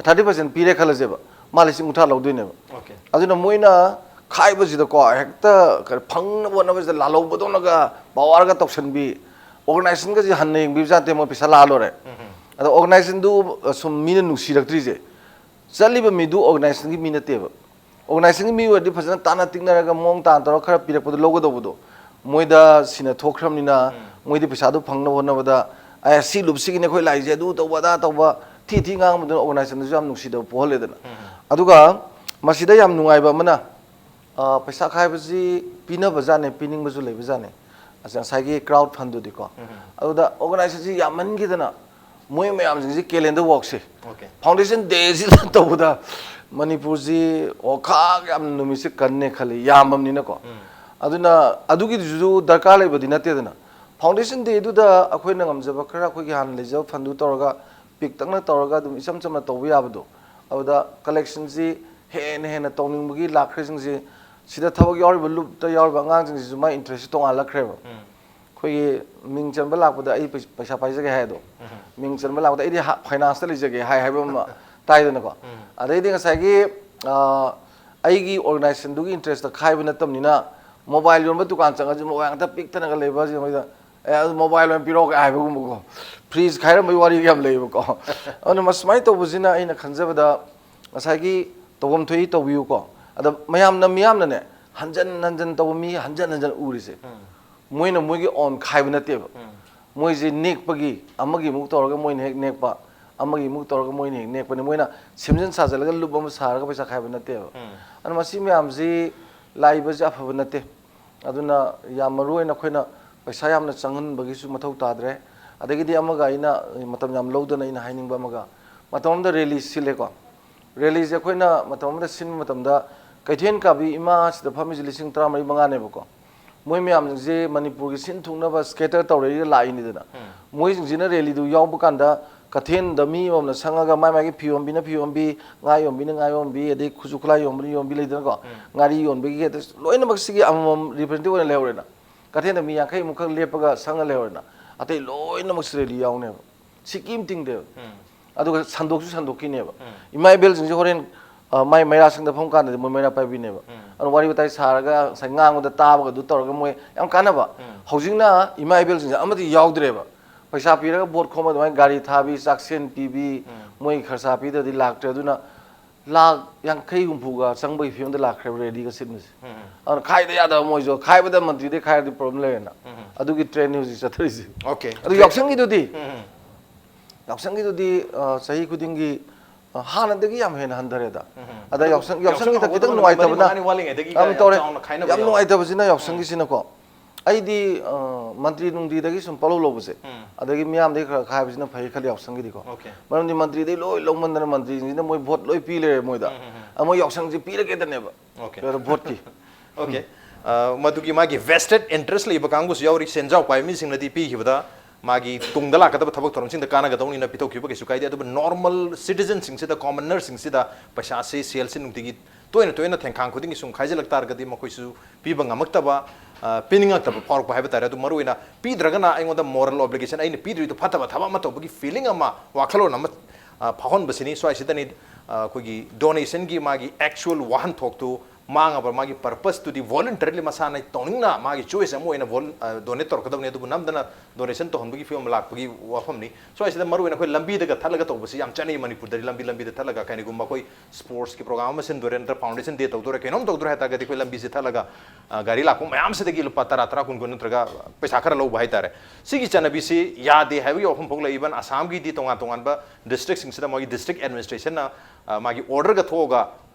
ꯊꯥꯔꯇꯤ ꯄꯥꯔꯁꯦꯟ ꯄꯤꯔꯦ ꯈꯜꯂꯁꯦꯕ, ꯃꯥ ꯂꯤꯁꯤꯡ ꯀꯨꯟꯊ꯭ꯔꯥ ꯂꯧꯗꯣꯏꯅꯦꯕ꯫ ꯑꯣꯀꯦ꯫ ꯑꯗꯨꯅ ꯃꯣꯏꯅ ꯈꯥꯏꯕꯁꯤꯗꯀꯣ, ꯍꯦꯛꯇ ꯀꯔꯤ ꯐꯪꯅꯕ ꯍꯣꯠꯅꯕꯁꯤꯗ ꯂꯥꯜꯍꯧꯕꯗꯧꯅꯒ ꯄꯋꯥꯔꯒ ꯇꯧꯁꯟꯕꯤ, ꯑꯣꯔꯒꯅꯥꯏꯖꯦꯁꯟꯒꯁꯤ ꯍꯟꯅ ꯌꯦꯡꯕꯤꯕꯖꯥꯠ ꯅꯠꯇꯦ, ꯃꯣꯏ ꯄꯩꯁꯥ ꯂꯥꯜꯂꯣꯔꯦ꯫ ꯑꯗꯣ ꯑꯣꯔꯒꯅꯥꯏꯖꯦꯁꯟꯗꯨ, ꯑ, ꯁꯨꯝ ꯃꯤꯅ ꯅꯨꯡꯁꯤꯔꯛꯇ꯭ꯔꯤꯁꯦ, ꯆꯠꯂꯤꯕ ꯃꯤꯗꯨ ꯑꯣꯔꯒꯅꯥꯏꯖꯦꯁꯟꯒꯤ ꯃꯤ ꯅꯠꯇꯦꯕ꯫ ꯑꯣꯔꯒꯅꯥꯏꯖꯦꯁꯟꯒꯤ ꯃꯤ ꯑꯣꯏꯔꯗꯤ ꯐꯖꯅ ꯇꯥꯟꯅ ꯇꯤꯛꯅꯔꯒ ꯃꯑꯣꯡ ꯇꯥꯅ ꯇꯧꯔꯒ ꯈꯔ ꯄꯤꯔꯛꯄꯗꯣ ꯂꯧꯒꯗꯧꯕꯗꯣ, ꯃꯣꯏꯗ ꯁꯤꯟꯅ ꯊꯣꯛꯈ꯭ꯔꯕꯅꯤꯅ, ꯃꯣꯏꯗꯤ ꯄꯩꯁꯥꯗꯨ ꯐꯪꯅꯕ ꯍꯣꯠꯅꯕꯗ, "ꯑꯦ, ꯁꯤ ꯂꯨꯞꯁꯤꯒꯤꯅꯦ ꯑꯩꯈꯣꯏ ꯂꯥꯛꯏꯁꯦ", ꯑꯗꯨ ꯇꯧꯕ ꯑꯗꯥ ꯇꯧꯕ, ꯊꯤ ꯊꯤ ꯉꯥꯡꯕꯗꯨꯅ ꯑꯣꯔꯒꯅꯥꯏꯖꯦꯁꯟꯗꯁꯨ ꯌꯥꯝ ꯅꯨꯡꯁꯤꯗꯕ ꯄꯣꯛꯍꯜꯂꯦꯗꯅ꯫ ꯑꯗꯨꯒ ꯃꯁꯤꯗ ꯌꯥꯝ ꯅꯨꯡꯉꯥꯏꯕ ꯑꯃꯅ, ꯑ, ꯄꯩꯁꯥ ꯈꯥꯏꯕꯁꯤ ꯄꯤꯅꯕꯖꯥꯠꯅꯦ, ꯄꯤꯅꯤꯡꯕꯁꯨ ꯂꯩꯕꯖꯥꯠꯅꯦ꯫ ꯑꯁ, ꯉꯁꯥꯏꯒꯤ ꯀ꯭ꯔꯥꯎꯗ ꯐꯟꯗꯨꯗꯤꯀꯣ꯫ ꯑꯗꯨꯗ ꯑꯣꯔꯒꯅꯥꯏꯖꯦꯁꯟꯁꯤ ꯌꯥꯝꯃꯟꯈꯤꯗꯅ ꯃꯣꯏ ꯃꯌꯥꯝꯁꯤꯡꯁꯤ ꯀꯦꯂꯦꯟꯗꯔ ꯋꯥꯛꯁꯦ, ꯑꯣꯀꯦ꯫ ꯐꯥꯎꯟꯗꯦꯁꯟ ꯗꯦꯁꯤꯗ ꯇꯧꯕꯗ ꯃꯅꯤꯄꯨꯔꯁꯤ ꯑꯣꯈꯥꯛ ꯌꯥꯝꯅ ꯅꯨꯃꯤꯠꯁꯦ ꯀꯟꯅꯦ ꯈꯜꯂꯤ, ꯌꯥꯝꯕꯅꯤꯅꯀꯣ꯫ ꯑꯗꯨꯅ ꯑꯗꯨꯒꯤꯗꯨꯁꯨ ꯗꯔꯀꯥꯔ ꯂꯩꯕꯗꯤ ꯅꯠꯇꯦꯗꯅ꯫ ꯐꯥꯎꯟꯗꯦꯁꯟ ꯗꯦꯗꯨꯗ ꯑꯩꯈꯣꯏꯅ ꯉꯝꯖꯕ ꯈꯔ, ꯑꯩꯈꯣꯏꯒꯤ ꯍꯥꯟꯅ ꯂꯩꯖꯕ ꯐꯟꯗꯨ ꯇꯧꯔꯒ, ꯄꯤꯛꯇꯛꯅ ꯇꯧꯔꯒ ꯑꯗꯨꯝ ꯏꯆꯝ ꯆꯝꯅ ꯇꯧꯕ ꯌꯥꯕꯗꯣ, ꯑꯗꯨꯗ ꯀꯂꯦꯛꯁꯟꯁꯤ ꯍꯦꯟꯅ ꯍꯦꯟꯅ ꯇꯧꯅꯤꯡꯕꯒꯤ ꯂꯥꯛꯈ꯭ꯔꯤꯁꯤꯡꯁꯤ, ꯁꯤꯗ ꯊꯕꯛ ꯌꯥꯎꯔꯤꯕ, ꯂꯨꯞꯇ ꯌꯥꯎꯔꯤꯕ ꯑꯉꯥꯡꯁꯤꯡꯁꯤꯁꯨ ꯃꯥꯏ ꯏꯟꯇꯔꯦꯁꯁꯤ ꯇꯣꯉꯥꯜꯂꯛꯈ꯭ꯔꯦꯕ꯫ ꯑꯩꯈꯣꯏꯒꯤ ꯃꯤꯡ ꯆꯟꯕ ꯂꯥꯛꯄꯗ ꯑꯩ ꯄꯩ-, ꯄꯩꯁꯥ ꯄꯥꯏꯖꯒꯦ ꯍꯥꯏ ꯑꯗꯣ, ꯃꯤꯡ ꯆꯟꯕ ꯂꯥꯛꯄꯗ ꯑꯩꯗꯤ ꯍꯥ-, ꯐꯥꯏꯅꯥꯟꯁꯇ ꯂꯩꯖꯒꯦ ꯍꯥꯏ ꯍꯥꯏꯕ ꯑꯃ ꯇꯥꯏꯗꯅꯀꯣ꯫ ꯑꯗꯩꯗꯤ ꯉꯁꯥꯏꯒꯤ, ꯑ, ꯑꯩꯒꯤ ꯑꯣꯔꯒꯅꯥꯏꯖꯦꯁꯟꯗꯨꯒꯤ ꯏꯟꯇꯔꯦꯁꯇ ꯈꯥꯏꯕ ꯅꯠꯇꯕꯅꯤꯅ, ꯃꯣꯕꯥꯏꯜ ꯌꯣꯟꯕ ꯗꯨꯀꯥꯟ ꯆꯪꯉꯁꯨ ꯃꯣꯕꯥꯏꯜ ꯉꯥꯛꯇ ꯄꯤꯛ ꯊꯟꯅꯒ ꯂꯩꯕ ꯍꯧꯖꯤꯛ ꯃꯣꯏꯗ, "ꯑꯦ, ꯑꯗꯨ ꯃꯣꯕꯥꯏꯜ ꯑꯣꯏꯅ ꯄꯤꯔꯛꯑꯣ" ꯀꯥꯏ ꯍꯥꯏꯕꯒꯨꯝꯕꯀꯣ, ꯐ꯭ꯔꯤꯖ ꯈꯥꯏꯔꯝꯕꯒꯤ ꯋꯥꯔꯤꯒ ꯌꯥꯝ ꯂꯩꯌꯦꯕꯀꯣ꯫ ꯑꯗꯨꯅ ꯃꯁꯨꯃꯥꯏꯅ ꯇꯧꯕꯁꯤꯅ ꯑꯩꯅ ꯈꯟꯖꯕꯗ ꯉꯁꯥꯏꯒꯤ ꯇꯧꯐꯝ ꯊꯣꯛꯏ ꯇꯧꯕꯤꯌꯨꯀꯣ꯫ ꯑꯗ ꯃꯌꯥꯝꯅ, ꯃꯤꯌꯥꯝꯅꯅꯦ, ꯍꯟꯖꯟ ꯍꯟꯖꯟ ꯇꯧꯕ ꯃꯤ ꯍꯟꯖꯟ ꯍꯟꯖꯟ ꯎꯔꯤꯁꯦ, ꯃꯣꯏꯅ ꯃꯣꯏꯒꯤ ꯑꯣꯟ ꯈꯥꯏꯕ ꯅꯠꯇꯦꯕ꯫ ꯃꯣꯏꯁꯦ ꯅꯦꯛꯄꯒꯤ, ꯑꯃꯒꯤ ꯑꯃꯨꯛ ꯇꯧꯔꯒ ꯃꯣꯏꯅ ꯍꯦꯛ ꯅꯦꯛꯄ, ꯑꯃꯒꯤ ꯑꯃꯨꯛ ꯇꯧꯔꯒ ꯃꯣꯏꯅ ꯍꯦꯛ ꯅꯦꯛꯄꯅꯤ꯫ ꯃꯣꯏꯅ ꯁꯦꯝꯖꯤꯟ ꯁꯥꯖꯤꯜꯂꯒ ꯂꯨꯞ ꯑꯃ ꯁꯥꯔꯒ ꯄꯩꯁꯥ ꯈꯥꯏꯕ ꯅꯠꯇꯦꯕ꯫ ꯑꯗꯨꯅ ꯃꯁꯤ ꯃꯌꯥꯝꯁꯤ ꯂꯥꯛꯏꯕꯁꯤ ꯑꯐꯕ ꯅꯠꯇꯦ꯫ ꯑꯗꯨꯅ ꯌꯥꯝ ꯃꯔꯨ ꯑꯣꯏꯅ ꯑꯩꯈꯣꯏꯅ ꯄꯩꯁꯥ ꯌꯥꯝꯅ ꯆꯪꯍꯟꯕꯒꯤꯁꯨ ꯃꯊꯧ ꯇꯥꯗ꯭ꯔꯦ꯫ ꯑꯗꯒꯤꯗꯤ ꯑꯃꯒ ꯑꯩꯅ ꯃꯇꯝ ꯌꯥꯝ ꯂꯧꯗꯅ ꯑꯩꯅ ꯍꯥꯏꯅꯤꯡꯕ ꯑꯃꯒ, ꯃꯇꯝ ꯑꯃꯗ ꯔꯦꯂꯤ ꯁꯤꯜꯂꯦꯀꯣ꯫ ꯔꯦꯂꯤꯁꯦ ꯑꯩꯈꯣꯏꯅ ꯃꯇꯝ ꯑꯃꯗ ꯁꯤꯟꯕ ꯃꯇꯝꯗ ꯀꯩꯊꯦꯜ ꯀꯥꯕꯤ ꯏꯃꯥ ꯁꯤꯗ ꯐꯝꯃꯤꯁꯦ ꯂꯤꯁꯤꯡ ꯇꯔꯥꯃꯔꯤ ꯃꯉꯥꯅꯦꯕꯀꯣ꯫ ꯃꯣꯏ ꯃꯌꯥꯝꯁꯤꯡꯁꯦ ꯃꯅꯤꯄꯨꯔꯒꯤ ꯁꯤꯟ ꯊꯨꯡꯅꯕ ꯁ꯭ꯀꯦꯇꯔ ꯇꯧꯔꯛꯏꯒ ꯂꯥꯛꯏꯅꯤꯗꯅ꯫ ꯃꯣꯏꯁꯤꯡꯁꯤꯅ ꯔꯦꯂꯤꯗꯨ ꯌꯥꯎꯕ ꯀꯥꯟꯗ ꯀꯩꯊꯦꯜꯗ ꯃꯤ ꯑꯃꯃꯝꯅ ꯁꯪꯉꯒ ꯃꯥꯏ ꯃꯥꯒꯤ ꯐꯤ ꯌꯣꯟꯕꯤꯅ ꯐꯤ ꯌꯣꯟꯕꯤ, ꯉꯥ ꯌꯣꯟꯕꯤꯅ ꯉꯥ ꯌꯣꯟꯕꯤ, ꯑꯗꯩ ꯈꯨꯠꯁꯨ ꯈꯨꯠꯂꯥꯏ ꯌꯣꯟꯕꯅ ꯌꯣꯟꯕꯤ ꯂꯩꯗꯅꯀꯣ꯫ ꯉꯥꯔꯤ ꯌꯣꯟꯕꯒꯤ ꯑꯗꯩ ꯂꯣꯏꯅꯃꯛ ꯁꯤꯒꯤ ꯑꯃꯃꯝ ꯔꯤꯄ꯭ꯔꯖꯦꯟꯇꯦꯇꯤꯚ ꯑꯣꯏꯅ ꯂꯩꯍꯧꯔꯦꯅ꯫ ꯀꯩꯊꯦꯜꯗ ꯃꯤ ꯌꯥꯡꯈꯩꯃꯨꯛ ꯈꯛ ꯂꯦꯞꯄꯒ ꯁꯪꯉ ꯂꯩꯍꯧꯔꯦꯅ꯫ ꯑꯇꯩ ꯂꯣꯏꯅꯃꯛꯁꯤ ꯔꯦꯂꯤ ꯌꯥꯎꯅꯦꯕ꯫ ꯁꯤꯀꯤ ꯃꯇꯤꯡꯗꯦꯕ꯫ ꯑꯗꯨꯒ ꯁꯟꯗꯣꯛꯁꯨ ꯁꯟꯗꯣꯛꯈꯤꯅꯦꯕ꯫ ꯏꯃꯥ ꯏꯕꯦꯜꯁꯤꯡꯁꯦ ꯍꯣꯔꯦꯟ, ꯑ, ꯃꯥꯏ ꯃꯩꯔꯥꯁꯪꯗ ꯐꯝ ꯀꯥꯟꯗꯗꯤ ꯃꯣꯏ ꯃꯩꯔꯥ ꯄꯥꯏꯕꯤꯅꯦꯕ꯫ ꯑꯗꯨꯅ ꯋꯥꯔꯤ ꯋꯥꯇꯥꯏ ꯁꯥꯔꯒ ꯉꯁꯥꯏ ꯉꯥꯡꯕꯗ ꯇꯥꯕꯒ ꯑꯗꯨ ꯇꯧꯔꯒ ꯃꯣꯏ ꯌꯥꯝ ꯀꯥꯟꯅꯕ꯫ ꯍꯧꯖꯤꯛꯅ ꯏꯃꯥ ꯏꯕꯦꯜꯁꯤꯡꯁꯦ ꯑꯃꯠꯇ ꯌꯥꯎꯗ꯭ꯔꯦꯕ꯫ ꯄꯩꯁꯥ ꯄꯤꯔꯒ ꯚꯣꯠ ꯈꯣꯝꯕ ꯑꯗꯨꯃꯥꯏꯅ ꯒꯥꯔꯤ ꯊꯥꯕꯤ, ꯆꯥꯛꯁꯦꯟ ꯄꯤꯕꯤ, ꯃꯣꯏ ꯈꯔꯁꯥ ꯄꯤꯗ꯭ꯔꯗꯤ ꯂꯥꯛꯇ꯭ꯔꯦ꯫ ꯑꯗꯨꯅ ꯂꯥꯛ ꯌꯥꯡꯈꯩ ꯍꯨꯝꯐꯨꯒ ꯆꯪꯕꯒꯤ ꯐꯤꯕꯝꯗ ꯂꯥꯛꯈ꯭ꯔꯦꯕ ꯔꯦꯂꯤꯒ ꯁꯤꯠꯃꯤꯁꯦ꯫ ꯑꯗꯨꯅ ꯈꯥꯏꯗ ꯌꯥꯗꯕ ꯃꯣꯏꯁꯨ, ꯈꯥꯏꯕꯗ ꯃꯟꯇ꯭ꯔꯤꯗꯩ ꯈꯥꯏꯔꯗꯤ ꯄ꯭ꯔꯣꯕ꯭ꯂꯦꯝ ꯂꯩꯔꯦꯅ꯫ ꯑꯗꯨꯒꯤ ꯇ꯭ꯔꯦꯟꯅꯤ ꯍꯧꯖꯤꯛ ꯆꯠꯊꯔꯤꯁꯦ꯫ ꯑꯣꯀꯦ꯫ ꯑꯗꯨ ꯌꯥꯎꯁꯪꯒꯤꯗꯨꯗꯤ, ꯌꯥꯎꯁꯪꯒꯤꯗꯨꯗꯤ, ꯑ, ꯆꯍꯤ ꯈꯨꯗꯤꯡꯒꯤ, ꯑ, ꯍꯥꯟꯅꯗꯒꯤ ꯌꯥꯝ ꯍꯦꯟꯅ ꯍꯟꯊꯔꯦꯗ꯫ ꯑꯗ ꯌꯥꯎꯁꯪ, ꯌꯥꯎꯁꯪꯒꯤꯗ ꯈꯤꯇꯪ ꯅꯨꯡꯉꯥꯏꯇꯕꯅ ꯌꯥꯝ ꯇꯧꯔꯦ꯫ ꯌꯥꯝ ꯅꯨꯡꯉꯥꯏꯇꯕꯁꯤꯅ ꯌꯥꯎꯁꯪꯒꯤꯁꯤꯅꯀꯣ, ꯑꯩꯗꯤ, ꯑ, ꯃꯟꯇ꯭ꯔꯤ ꯅꯨꯡꯇ꯭ꯔꯤꯗꯒꯤ ꯁꯨꯝ ꯄꯥꯎꯂꯧ ꯂꯧꯕꯁꯦ, ꯑꯗꯒꯤ ꯃꯤꯌꯥꯝꯗꯒꯤ ꯈꯔ ꯈꯥꯏꯕꯁꯤꯅ ꯐꯩ ꯈꯜꯂꯤ ꯌꯥꯎꯁꯪꯒꯤꯗꯤꯀꯣ꯫ ꯃꯔꯝꯗꯤ ꯃꯟꯇ꯭ꯔꯤꯗꯩ ꯂꯣꯏ ꯂꯧꯃꯟꯗꯅ ꯃꯟꯇ꯭ꯔꯤꯁꯤꯡꯁꯤꯅ ꯃꯣꯏ ꯚꯣꯠ ꯂꯣꯏ ꯄꯤ ꯂꯩꯔꯦ ꯃꯣꯏꯗ꯫ ꯑ, ꯃꯣꯏ ꯌꯥꯎꯁꯪꯁꯦ ꯄꯤꯔꯒꯦꯗꯅꯦꯕ꯫ ꯑꯣꯀꯦ꯫ ꯀꯩꯅꯣ, ꯚꯣꯠꯀꯤ꯫ ꯑꯣꯀꯦ꯫ ꯑ, ꯃꯗꯨꯒꯤ ꯃꯥꯒꯤ vested interest ꯂꯩꯕ ꯀꯥꯡꯕꯨꯁꯨ ꯌꯥꯎꯔꯤ, ꯁꯦꯟꯖꯥꯎ ꯄꯥꯏꯕ ꯃꯤꯁꯤꯡꯅꯗꯤ ꯄꯤꯈꯤꯕꯗ ꯃꯥꯒꯤ ꯇꯨꯡꯗ ꯂꯥꯛꯀꯗꯕ ꯊꯕꯛ ꯊꯧꯔꯝꯁꯤꯡꯗ ꯀꯥꯟꯅꯒꯗꯧꯅꯤꯅ ꯄꯤꯊꯣꯛꯈꯤꯕ ꯀꯩꯁꯨ ꯀꯥꯏꯗꯦ꯫ ꯑꯗꯨꯕꯨ normal citizenꯁꯤꯡꯁꯤꯗ, commonerꯁꯤꯡꯁꯤꯗ ꯄꯩꯁꯥꯁꯤ, ꯁꯦꯜꯁꯤ ꯅꯨꯡꯇꯤꯒꯤ ꯇꯣꯏꯅ ꯇꯣꯏꯅ ꯊꯦꯡꯈꯥꯡ ꯈꯨꯗꯤꯡꯒꯤ ꯁꯨꯝ ꯈꯥꯏꯖꯤꯜꯂꯛ ꯇꯥꯔꯒꯗꯤ ꯃꯈꯣꯏꯁꯨ ꯄꯤꯕ ꯉꯝꯃꯛꯇꯕ, ꯑ, ꯄꯤꯅꯤꯡꯉꯛꯇꯕ ꯐꯥꯎꯔꯛꯄ ꯍꯥꯏꯕ ꯇꯥꯔꯦ꯫ ꯑꯗꯨ ꯃꯔꯨꯑꯣꯏꯅ ꯄꯤꯗ꯭ꯔꯒꯅ ꯑꯩꯉꯣꯟꯗ moral obligation, ꯑꯩꯅ ꯄꯤꯗ꯭ꯔꯤꯗꯨ ꯐꯠꯇꯕ ꯊꯕꯛ ꯑꯃ ꯇꯧꯕꯒꯤ feeling ꯑꯃ, ꯋꯥꯈꯜꯂꯣꯟ ꯑꯃ, ꯑ, ꯐꯥꯎꯍꯟꯕꯁꯤꯅꯤ꯫ ꯁ꯭ꯋꯥꯏꯁꯤꯗꯅꯤ, ꯑ, ꯑꯩꯈꯣꯏꯒꯤ donationꯒꯤ ꯃꯥꯒꯤ actual ꯋꯥꯍꯟꯊꯣꯛꯇꯨ ꯃꯥꯡꯉꯕ, ꯃꯥꯒꯤ purposeꯇꯨꯗꯤ voluntarily ꯃꯁꯥꯅ ꯇꯧꯅꯤꯡꯅ ꯃꯥꯒꯤ choice ꯑꯃ ꯑꯣꯏꯅ vol-, ꯑ, donate ꯇꯧꯔꯛꯀꯗꯕꯅꯤ꯫ ꯑꯗꯨꯕꯨ ꯅꯝꯗꯅ donation ꯇꯧꯍꯟꯕꯒꯤ ꯐꯤꯕꯝ ꯑꯃ ꯂꯥꯛꯄꯒꯤ ꯋꯥꯐꯝꯅꯤ꯫ ꯁ꯭ꯋꯥꯏꯁꯤꯗ ꯃꯔꯨꯑꯣꯏꯅ ꯑꯩꯈꯣꯏ ꯂꯝꯕꯤꯗꯒ ꯊꯠꯂꯒ ꯇꯧꯕꯁꯤ ꯌꯥꯝ ꯆꯠꯅꯩ ꯃꯅꯤꯄꯨꯔꯗꯗꯤ꯫ ꯂꯝꯕꯤ, ꯂꯝꯕꯤꯗ ꯊꯠꯂꯒ ꯀꯔꯤꯒꯨꯝꯕ ꯑꯩꯈꯣꯏ sportsꯀꯤ program ꯑꯃ ꯁꯤꯟꯗꯣꯔꯦ, ꯅꯠꯇ꯭ꯔ foundation day ꯇꯧꯗꯣꯔꯦ, ꯀꯩꯅꯣꯝ ꯇꯧꯗꯣꯔꯦ ꯍꯥꯏ ꯇꯥꯔꯒꯗꯤ ꯑꯩꯈꯣꯏ ꯂꯝꯕꯤꯁꯦ ꯊꯠꯂꯒ, ꯑ, ꯒꯥꯔꯤ ꯂꯥꯛꯄ ꯃꯌꯥꯝꯁꯤꯗꯒꯤ ꯂꯨꯄꯥ ꯇꯔꯥ, ꯇꯔꯥ, ꯀꯨꯟ, ꯀꯨꯟ ꯅꯠꯇ꯭ꯔꯒ ꯄꯩꯁꯥ ꯈꯔ ꯂꯧꯕ ꯍꯥꯏꯇꯥꯔꯦ꯫ ꯁꯤꯒꯤ ꯆꯠꯅꯕꯤꯁꯤ ꯌꯥꯗꯦ ꯍꯥꯏꯕꯒꯤ ꯋꯥꯐꯝ ꯐꯥꯎ ꯂꯩ꯫ Even ꯑꯁꯥꯝꯒꯤꯗꯤ ꯇꯣꯉꯥꯟ ꯇꯣꯉꯥꯟꯕ districtꯁꯤꯡꯁꯤꯗ ꯃꯣꯏꯒꯤ district administrationꯅ, ꯑ, ꯃꯥꯒꯤ orderꯒ ꯊꯣꯛꯑꯒ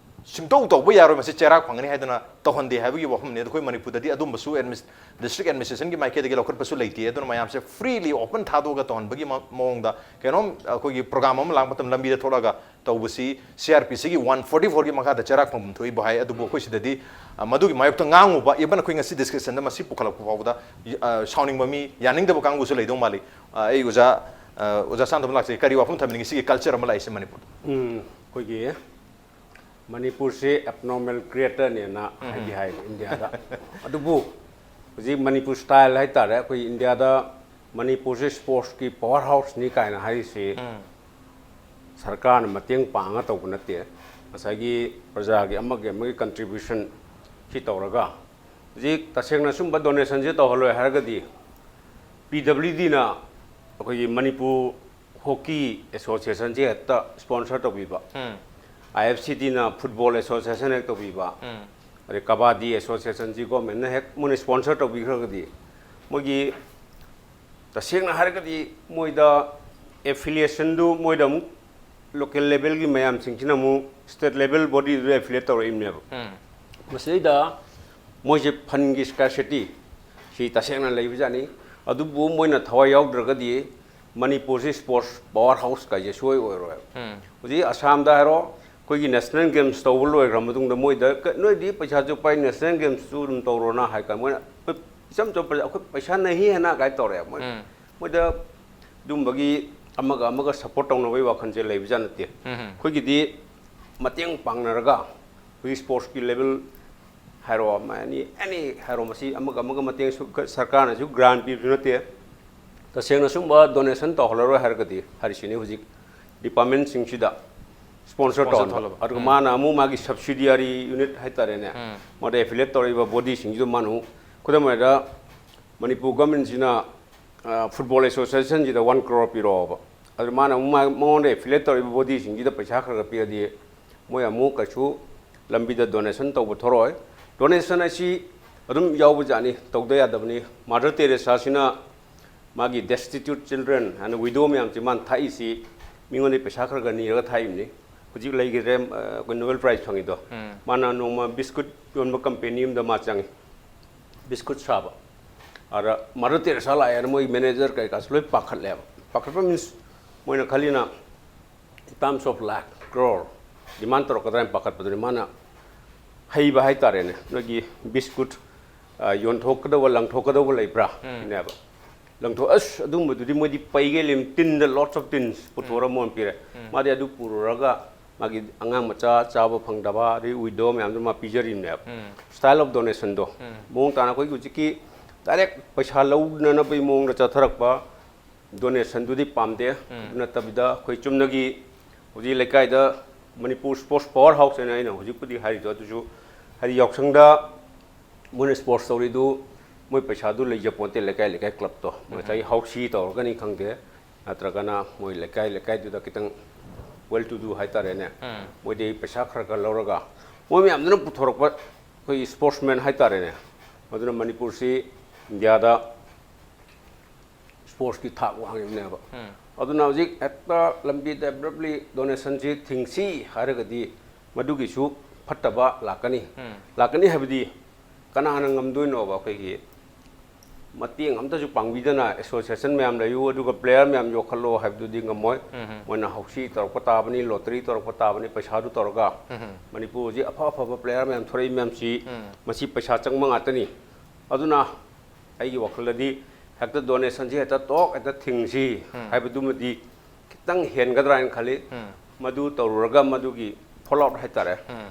ꯁꯨꯡꯇꯧ ꯇꯧꯕ ꯌꯥꯔꯣꯏ, ꯃꯁꯤ ꯆꯩꯔꯥꯛ ꯐꯪꯒꯅꯤ ꯍꯥꯏꯗꯅ ꯇꯧꯍꯟꯗꯦ ꯍꯥꯏꯕꯒꯤ ꯋꯥꯐꯝꯅꯤ꯫ ꯑꯗꯣ ꯑꯩꯈꯣꯏ ꯃꯅꯤꯄꯨꯔꯗꯗꯤ ꯑꯗꯨꯝꯕꯁꯨ ꯑꯦꯗꯃꯤꯅꯤꯁ-, ꯗꯤꯁꯇ꯭ꯔꯤꯛ ꯑꯦꯗꯃꯤꯅꯤꯁꯇ꯭ꯔꯦꯁꯟꯒꯤ ꯃꯥꯏꯀꯩꯗꯒꯤ ꯂꯧꯈꯠꯄꯁꯨ ꯂꯩꯇꯦ꯫ ꯑꯗꯨꯅ ꯃꯌꯥꯝꯁꯦ ꯐ꯭ꯔꯤꯂꯤ ꯑꯣꯄꯟ ꯊꯥꯗꯣꯛꯑꯒ ꯇꯧꯍꯟꯕꯒꯤ ꯃ-, ꯃꯑꯣꯡꯗ ꯀꯩꯅꯣꯝ ꯑꯩꯈꯣꯏꯒꯤ ꯄ꯭ꯔꯣꯒ꯭ꯔꯥꯝ ꯑꯃ ꯂꯥꯛꯄ ꯃꯇꯝꯗ ꯂꯝꯕꯤꯗ ꯊꯣꯛꯂꯛꯑꯒ ꯇꯧꯕꯁꯤ ꯁꯤ ꯑꯥꯔ ꯄꯤ ꯁꯤꯒꯤ ꯋꯥꯟ ꯐꯣꯔꯇꯤ ꯐꯣꯔꯒꯤ ꯃꯈꯥꯗ ꯆꯩꯔꯥꯛ ꯐꯪꯐꯝ ꯊꯣꯛꯏꯕꯨ ꯍꯥꯏ꯫ ꯑꯗꯨꯕꯨ ꯑꯩꯈꯣꯏ ꯁꯤꯗꯗꯤ, ꯑ, ꯃꯗꯨꯒꯤ ꯃꯥꯌꯣꯛꯇ ꯉꯥꯡꯉꯨꯕ, even ꯑꯩꯈꯣꯏ ꯉꯁꯤ ꯗꯤꯁꯀꯁꯟꯗ ꯃꯁꯤ ꯄꯨꯈꯠꯂꯛꯄ ꯐꯥꯎꯕꯗ, ꯑ, ꯁꯥꯎꯅꯤꯡꯕ ꯃꯤ, ꯌꯥꯅꯤꯡꯗꯕ ꯀꯥꯡꯕꯨꯁꯨ ꯂꯩꯗꯧ ꯃꯥꯜꯂꯤ꯫ ꯑ, ꯑꯩ ꯑꯣꯖꯥ, ꯑ, ꯑꯣꯖꯥ ꯁꯥꯟꯇꯣꯝ ꯂꯥꯛꯆꯒꯦ꯫ ꯀꯔꯤ ꯋꯥꯐꯝ ꯊꯝꯕꯤꯅꯤꯡꯉꯤ ꯁꯤꯒꯤ ꯀꯜꯆꯔ ꯑꯃ ꯂꯥꯛꯏꯁꯦ ꯃꯅꯤꯄꯨꯔꯗ? ꯎꯝ, ꯑꯩꯈꯣꯏꯒꯤ ꯃꯅꯤꯄꯨꯔꯁꯤ ꯑꯦꯕꯅꯣꯔꯃꯦꯜ ꯀ꯭ꯔꯤꯌꯦꯇꯔꯅꯦꯅ ꯎꯝ꯫ ꯍꯥꯏꯗꯤ ꯍꯥꯏ ꯏꯟꯗꯤꯌꯥꯗ꯫ ꯑꯗꯨꯕꯨ ꯍꯧꯖꯤꯛ ꯃꯅꯤꯄꯨꯔ ꯁ꯭ꯇꯥꯏꯜ ꯍꯥꯏꯇꯥꯔꯦ, ꯑꯩꯈꯣꯏ ꯏꯟꯗꯤꯌꯥꯗ ꯃꯅꯤꯄꯨꯔꯁꯤ ꯁ꯭ꯄꯣꯔꯠꯁꯀꯤ ꯄꯋꯥꯔ ꯍꯥꯎꯁꯅꯤ ꯀꯥꯏꯅ ꯍꯥꯏꯔꯤꯁꯤ ꯎꯝ꯫ ꯁꯔꯀꯥꯔꯅ ꯃꯇꯦꯡ ꯄꯥꯡꯉ ꯇꯧꯕ ꯅꯠꯇꯦ꯫ ꯉꯁꯥꯏꯒꯤ ꯄ꯭ꯔꯖꯥꯒꯤ ꯑꯃꯒꯤ ꯑꯃꯒꯤ ꯀꯟꯇ꯭ꯔꯤꯕ꯭ꯌꯨꯁꯟ ꯁꯤ ꯇꯧꯔꯒ, ꯍꯧꯖꯤꯛ ꯇꯁꯦꯡꯅ ꯁꯨꯝꯕ ꯗꯣꯅꯦꯁꯟꯁꯦ ꯇꯧꯍꯜꯂꯣꯏ ꯍꯥꯏꯔꯒꯗꯤ, ꯄꯤ ꯗꯕ꯭ꯂꯤꯎ ꯗꯤꯅ ꯑꯩꯈꯣꯏꯒꯤ ꯃꯅꯤꯄꯨꯔ ꯍꯣꯀꯤ ꯑꯦꯁꯣꯁꯤꯌꯦꯁꯟꯁꯦ ꯍꯦꯛꯇ ꯁ꯭ꯄꯣꯟꯁꯔ ꯇꯧꯕꯤꯕ, ꯎꯝ꯫ ꯑꯥꯏ ꯑꯦꯐ ꯁꯤ ꯗꯤꯅ ꯐꯨꯠꯕꯣꯜ ꯑꯦꯁꯣꯁꯤꯌꯦꯁꯟ ꯍꯦꯛ ꯇꯧꯕꯤꯕ, ꯎꯝ꯫ ꯑꯗꯩ ꯀꯕꯥꯗꯤ ꯑꯦꯁꯣꯁꯤꯌꯦꯁꯟꯁꯤ ꯒꯣꯔꯃꯦꯟꯅ ꯍꯦꯛ ꯃꯣꯏꯅ ꯁ꯭ꯄꯣꯟꯁꯔ ꯇꯧꯕꯤꯈ꯭ꯔꯒꯗꯤ, ꯃꯣꯏꯒꯤ ꯇꯁꯦꯡꯅ ꯍꯥꯏꯔꯒꯗꯤ ꯃꯣꯏꯗ ꯑꯦꯐꯤꯂꯤꯌꯦꯁꯟꯗꯨ ꯃꯣꯏꯗ ꯑꯃꯨꯛ ꯂꯣꯀꯦꯜ ꯂꯦꯚꯦꯜꯒꯤ ꯃꯌꯥꯝꯁꯤꯡꯁꯤꯅ ꯑꯃꯨꯛ ꯁ꯭ꯇꯦꯠ ꯂꯦꯚꯦꯜ ꯕꯣꯗꯤꯗꯨꯗ ꯑꯦꯐꯤꯂꯤꯌꯦꯠ ꯇꯧꯔꯛꯏꯕꯅꯦꯕ꯫ ꯎꯝ꯫ ꯃꯁꯤꯗꯩꯗ ꯃꯣꯏꯁꯦ ꯐꯟꯒꯤ ꯁ꯭ꯀꯥꯔꯁꯤꯇꯤ ꯁꯤ ꯇꯁꯦꯡꯅ ꯂꯩꯕꯖꯥꯠꯅꯤ꯫ ꯑꯗꯨꯕꯨ ꯃꯣꯏꯅ ꯊꯋꯥꯏ ꯌꯥꯎꯗ꯭ꯔꯒꯗꯤ ꯃꯅꯤꯄꯨꯔꯁꯤ ꯁ꯭ꯄꯣꯔꯠꯁ ꯄꯋꯥꯔ ꯍꯥꯎꯁ ꯀꯥꯏꯁꯦ ꯁꯨꯡꯑꯣꯏ ꯑꯣꯏꯔꯣꯏꯕ꯫ ꯎꯝ꯫ ꯍꯧꯖꯤꯛ ꯑꯁꯥꯝꯗ ꯍꯥꯏꯔꯣ, ꯑꯩꯈꯣꯏꯒꯤ ꯅꯦꯁꯅꯦꯜ ꯒꯦꯝꯁ ꯇꯧꯕ ꯂꯣꯏꯈ꯭ꯔ ꯃꯇꯨꯡꯗ ꯃꯣꯏꯗ, "ꯀ-, ꯅꯣꯏꯗꯤ ꯄꯩꯁꯥꯁꯨ ꯄꯥꯏ, ꯅꯦꯁꯅꯦꯜ ꯒꯦꯝꯁꯁꯨ ꯑꯗꯨꯝ ꯇꯧꯔꯣꯅ" ꯍꯥꯏ ꯀꯥꯟꯗ ꯃꯣꯏꯅ, "ꯑꯩꯈꯣꯏ ꯏꯆꯝ ꯆꯝꯕ ꯄꯩꯁꯥ, ꯑꯩꯈꯣꯏ ꯄꯩꯁꯥ ꯅꯍꯤ ꯍꯦꯅ" ꯀꯥꯏ ꯇꯧꯔꯦ꯫ ꯃꯣꯏ, ꯎꯝ꯫ ꯃꯣꯏꯗ ꯑꯗꯨꯝꯕꯒꯤ ꯑꯃꯒ ꯑꯃꯒ ꯁꯞꯄꯣꯔꯠ ꯇꯧꯅꯕꯒꯤ ꯋꯥꯈꯜꯁꯦ ꯂꯩꯕꯖꯥꯠ ꯅꯠꯇꯦ꯫ ꯎꯝ꯫ ꯑꯩꯈꯣꯏꯒꯤꯗꯤ ꯃꯇꯦꯡ ꯄꯥꯡꯅꯔꯒ ꯑꯩꯈꯣꯏꯒꯤ ꯁ꯭ꯄꯣꯔꯠꯁꯀꯤ ꯂꯦꯚꯦꯜ ꯍꯥꯏꯔꯣ, ꯑꯃ ꯑꯦꯅꯤ, ꯑꯦꯅꯤ ꯍꯥꯏꯔꯣ, ꯃꯁꯤ ꯑꯃꯒ ꯑꯃꯒ ꯃꯇꯦꯡ ꯁꯨ-, ꯁꯔꯀꯥꯔꯅꯁꯨ ꯒ꯭ꯔꯥꯟ ꯄꯤꯕꯁꯨ ꯅꯠꯇꯦ꯫ ꯇꯁꯦꯡꯅ ꯁꯨꯝꯕ ꯗꯣꯅꯦꯁꯟ ꯇꯧꯍꯜꯂꯔꯣꯏ ꯍꯥꯏꯔꯒꯗꯤ ꯍꯥꯏꯔꯤꯁꯤꯅꯤ ꯍꯧꯖꯤꯛ ꯗꯤꯄꯥꯔꯠꯃꯦꯟꯁꯤꯡꯁꯤꯗ ꯁ꯭ꯄꯣꯟꯁꯔ ꯁ꯭ꯄꯣꯟꯁꯔ ꯇꯧꯍꯟꯕ꯫ ꯇꯧꯍꯜꯂꯕ꯫ ꯑꯗꯨꯒ ꯎꯝ꯫ ꯃꯥꯅ ꯑꯃꯨꯛ ꯃꯥꯒꯤ ꯁꯕꯁꯤꯗꯤꯌꯥꯔꯤ ꯌꯨꯅꯤꯠ ꯍꯥꯏꯇꯥꯔꯦꯅꯦ, ꯎꯝ꯫ ꯃꯗ ꯑꯦꯐꯤꯂꯤꯌꯦꯠ ꯇꯧꯔꯛꯏꯕ ꯕꯣꯗꯤꯁꯤꯡꯁꯤꯗ ꯃꯥꯅ ꯑꯃꯨꯛ, ꯈꯨꯗꯝ ꯑꯣꯏꯅ ꯃꯅꯤꯄꯨꯔ ꯒꯃꯦꯟꯁꯤꯅ, ꯑ, ꯐꯨꯠꯕꯣꯜ ꯑꯦꯁꯣꯁꯤꯌꯦꯁꯟꯁꯤꯗ ꯋꯥꯟ ꯀ꯭ꯔꯣꯔ ꯄꯤꯔꯛꯑꯣꯕ꯫ ꯑꯗꯨ ꯃꯥꯅ ꯑꯃꯨꯛ ꯃꯥ-, ꯃꯉꯣꯟꯗ ꯑꯦꯐꯤꯂꯤꯌꯦꯠ ꯇꯧꯔꯤꯕ ꯕꯣꯗꯤꯁꯤꯡꯁꯤꯗ ꯄꯩꯁꯥ ꯈꯔ ꯈꯔ ꯄꯤꯔꯗꯤ ꯃꯣꯏ ꯑꯃꯨꯛ ꯀꯩꯁꯨ ꯂꯝꯕꯤꯗ ꯗꯣꯅꯦꯁꯟ ꯇꯧꯕ ꯊꯣꯔꯛꯑꯣꯏ꯫ ꯗꯣꯅꯦꯁꯟ ꯑꯁꯤ ꯑꯗꯨꯝ ꯌꯥꯎꯕꯖꯥꯠꯅꯤ, ꯇꯧꯗ ꯌꯥꯗꯕꯅꯤ꯫ ꯃꯥꯗꯔ ꯇꯦꯔꯦꯁꯥꯁꯤꯅ ꯃꯥꯒꯤ ꯗꯦꯁꯇꯤꯇ꯭ꯌꯨꯠ ꯆꯤꯜꯗ꯭ꯔꯦꯟ ꯍꯥꯏꯅ ꯋꯤꯗꯣ ꯃꯌꯥꯝꯁꯦ ꯃꯥꯅ ꯊꯥꯛꯏꯁꯤ ꯃꯤꯉꯣꯟꯗꯒꯤ ꯄꯩꯁꯥ ꯈꯔ ꯈꯔ ꯅꯤꯔꯒ ꯊꯥꯛꯏꯕꯅꯤ꯫ ꯍꯧꯖꯤꯛ ꯂꯩꯈꯤꯗ꯭ꯔꯦ, ꯑ, ꯑꯩꯈꯣꯏ Nobel Prize ꯐꯪꯉꯤꯗꯣ꯫ ꯎꯝ꯫ ꯃꯥꯅ ꯅꯣꯡꯃ ꯕꯤꯁꯀꯨꯠ ꯌꯣꯟꯕ ꯀꯝꯄꯦꯅꯤ ꯑꯃꯗ ꯃꯥ ꯆꯪꯉꯤ, ꯕꯤꯁꯀꯨꯠ ꯁꯥꯕ꯫ ꯑꯗ Mother Teresa ꯂꯥꯛꯑꯦꯅ ꯃꯣꯏ ꯃꯦꯅꯦꯖꯔ ꯀꯩꯀꯥꯁꯨ ꯂꯣꯏ ꯄꯥꯈꯠꯂꯦꯕ꯫ ꯄꯥꯈꯠꯄ means ꯃꯣꯏꯅ ꯈꯜꯂꯤꯅ in terms of lakh, crore demand ꯇꯧꯔꯛꯀꯗ꯭ꯔꯥ ꯍꯥꯏꯅ ꯄꯥꯈꯠꯄꯗꯨꯅꯤ꯫ ꯃꯥꯅ ꯍꯩꯕ ꯍꯥꯏꯇꯥꯔꯦꯅꯦ, ꯅꯣꯏꯒꯤ ꯕꯤꯁꯀꯨꯠ, ꯑ, ꯌꯣꯟꯊꯣꯛꯀꯗꯧꯕ, ꯂꯪꯊꯣꯛꯀꯗꯧꯕ ꯂꯩꯕ꯭ꯔꯥ? ꯎꯝ꯫ ꯁꯤꯅꯦꯕ꯫ ꯂꯪꯊꯣꯛ-, ꯑꯁ, ꯑꯗꯨꯝꯕꯗꯨꯗꯤ ꯃꯣꯏꯗꯤ ꯄꯩꯒꯩ ꯂꯩ, ꯇꯤꯟꯗ, lots of tins ꯄꯨꯊꯣꯔ ꯎꯝ꯫ ꯃꯣꯏꯅ ꯄꯤꯔꯦ꯫ ꯎꯝ꯫ ꯃꯥꯗꯤ ꯑꯗꯨ ꯄꯨꯔꯨꯔꯒ ꯃꯥꯒꯤ ꯑꯉꯥꯡ ꯃꯆꯥ ꯆꯥꯕ ꯐꯪꯗꯕ, ꯑꯗꯩ widow ꯃꯌꯥꯝꯗꯨ ꯃꯥ ꯄꯤꯖꯔꯤꯕꯅꯦꯕ꯫ ꯎꯝ꯫ Style of donation ꯗꯣ꯫ ꯎꯝ꯫ ꯃꯑꯣꯡ ꯇꯥꯅ ꯑꯩꯈꯣꯏꯒꯤ ꯍꯧꯖꯤꯛꯀꯤ direct ꯄꯩꯁꯥ ꯂꯧꯅꯅꯕꯒꯤ ꯃꯑꯣꯡꯗ ꯆꯠꯊꯔꯛꯄ donation ꯗꯨꯗꯤ ꯄꯥꯝꯗꯦ꯫ ꯎꯝ꯫ ꯑꯗꯨ ꯅꯠꯇꯕꯤꯗ ꯑꯩꯈꯣꯏ ꯆꯨꯝꯅꯒꯤ ꯍꯧꯖꯤꯛ ꯂꯩꯀꯥꯏꯗ ꯃꯅꯤꯄꯨꯔ sports power house ꯍꯥꯏꯅ ꯑꯩꯅ ꯍꯧꯖꯤꯛꯄꯨꯗꯤ ꯍꯥꯏꯔꯤꯗꯣ, ꯑꯗꯨꯁꯨ ꯍꯥꯏꯗꯤ ꯌꯥꯎꯁꯪꯗ ꯃꯣꯏꯅ sports ꯇꯧꯔꯤꯗꯨ ꯃꯣꯏ ꯄꯩꯁꯥꯗꯨ ꯂꯩꯖꯄꯣꯟꯇꯦ, ꯂꯩꯀꯥꯏ ꯂꯩꯀꯥꯏ club ꯇꯣ꯫ ꯎꯝ꯫ ꯉꯁꯥꯏꯒꯤ ꯍꯥꯎꯁꯤ ꯇꯧꯔꯒꯅꯤ ꯈꯪꯗꯦ, ꯅꯠꯇ꯭ꯔꯒꯅ ꯃꯣꯏ ꯂꯩꯀꯥꯏ ꯂꯩꯀꯥꯏꯗꯨꯗ ꯈꯤꯇꯪ well to do ꯍꯥꯏꯇꯥꯔꯦꯅꯦ, ꯎꯝ꯫ ꯃꯣꯏꯗꯒꯤ ꯄꯩꯁꯥ ꯈꯔ ꯈꯔ ꯂꯧꯔꯒ ꯃꯣꯏ ꯃꯌꯥꯝꯗꯨꯅ ꯄꯨꯊꯣꯔꯛꯄ ꯑꯩꯈꯣꯏꯒꯤ sportsman ꯍꯥꯏꯇꯥꯔꯦꯅꯦ, ꯃꯗꯨꯅ ꯃꯅꯤꯄꯨꯔꯁꯤ ꯏꯟꯗꯤꯌꯥꯗ sports ꯀꯤ ꯊꯥꯛ ꯋꯥꯡꯉꯤꯕꯅꯦꯕ꯫ ꯎꯝ꯫ ꯑꯗꯨꯅ ꯍꯧꯖꯤꯛ ꯍꯦꯛꯇ ꯂꯝꯕꯤꯗ abruptly donation ꯁꯤ ꯊꯤꯡꯁꯤ ꯍꯥꯏꯔꯒꯗꯤ ꯃꯗꯨꯒꯤꯁꯨ ꯐꯠꯇꯕ ꯂꯥꯛꯀꯅꯤ꯫ ꯎꯝ꯫ ꯂꯥꯛꯀꯅꯤ ꯍꯥꯏꯕꯗꯤ ꯀꯅꯥꯅ ꯉꯝꯗꯣꯏꯅꯣꯕ? ꯑꯩꯈꯣꯏꯒꯤ ꯃꯇꯦꯡ ꯑꯝꯇꯁꯨ ꯄꯥꯡꯕꯤꯗꯅ association ꯃꯌꯥꯝ ꯂꯩꯌꯨ, ꯑꯗꯨꯒ player ꯃꯌꯥꯝ ꯌꯣꯛꯈꯠꯂꯣ ꯍꯥꯏꯕꯗꯨꯗꯤ ꯉꯝꯃꯣꯏ꯫ ꯎꯝ꯫ ꯃꯣꯏꯅ ꯍꯥꯎꯁꯤ ꯇꯧꯔꯛꯄ ꯇꯥꯕꯅꯤ, lottery ꯇꯧꯔꯛꯄ ꯇꯥꯕꯅꯤ, ꯄꯩꯁꯥꯗꯨ ꯇꯧꯔꯒ꯫ ꯎꯝ꯫ ꯃꯅꯤꯄꯨꯔ ꯍꯧꯖꯤꯛ ꯑꯐ ꯑꯐꯕ player ꯃꯌꯥꯝ ꯊꯣꯔꯛꯏ ꯃꯌꯥꯝꯁꯤ ꯎꯝ꯫ ꯃꯁꯤ ꯄꯩꯁꯥ ꯆꯪꯕ ꯉꯥꯛꯇꯅꯤ꯫ ꯑꯗꯨꯅ ꯑꯩꯒꯤ ꯋꯥꯈꯜꯗꯗꯤ ꯍꯦꯛꯇ donation ꯁꯤ ꯍꯦꯛꯇ ꯇꯣꯛ ꯍꯦꯛꯇ ꯊꯤꯡꯁꯤ ꯎꯝ꯫ ꯍꯥꯏꯕꯗꯨꯃꯗꯤ ꯈꯤꯇꯪ ꯍꯦꯟꯒꯗ꯭ꯔꯥ ꯍꯥꯏꯅ ꯈꯜꯂꯤ꯫ ꯎꯝ꯫ ꯃꯗꯨ ꯇꯧꯔꯨꯔꯒ ꯃꯗꯨꯒꯤ fallout ꯍꯥꯏꯇꯥꯔꯦ, ꯎꯝ꯫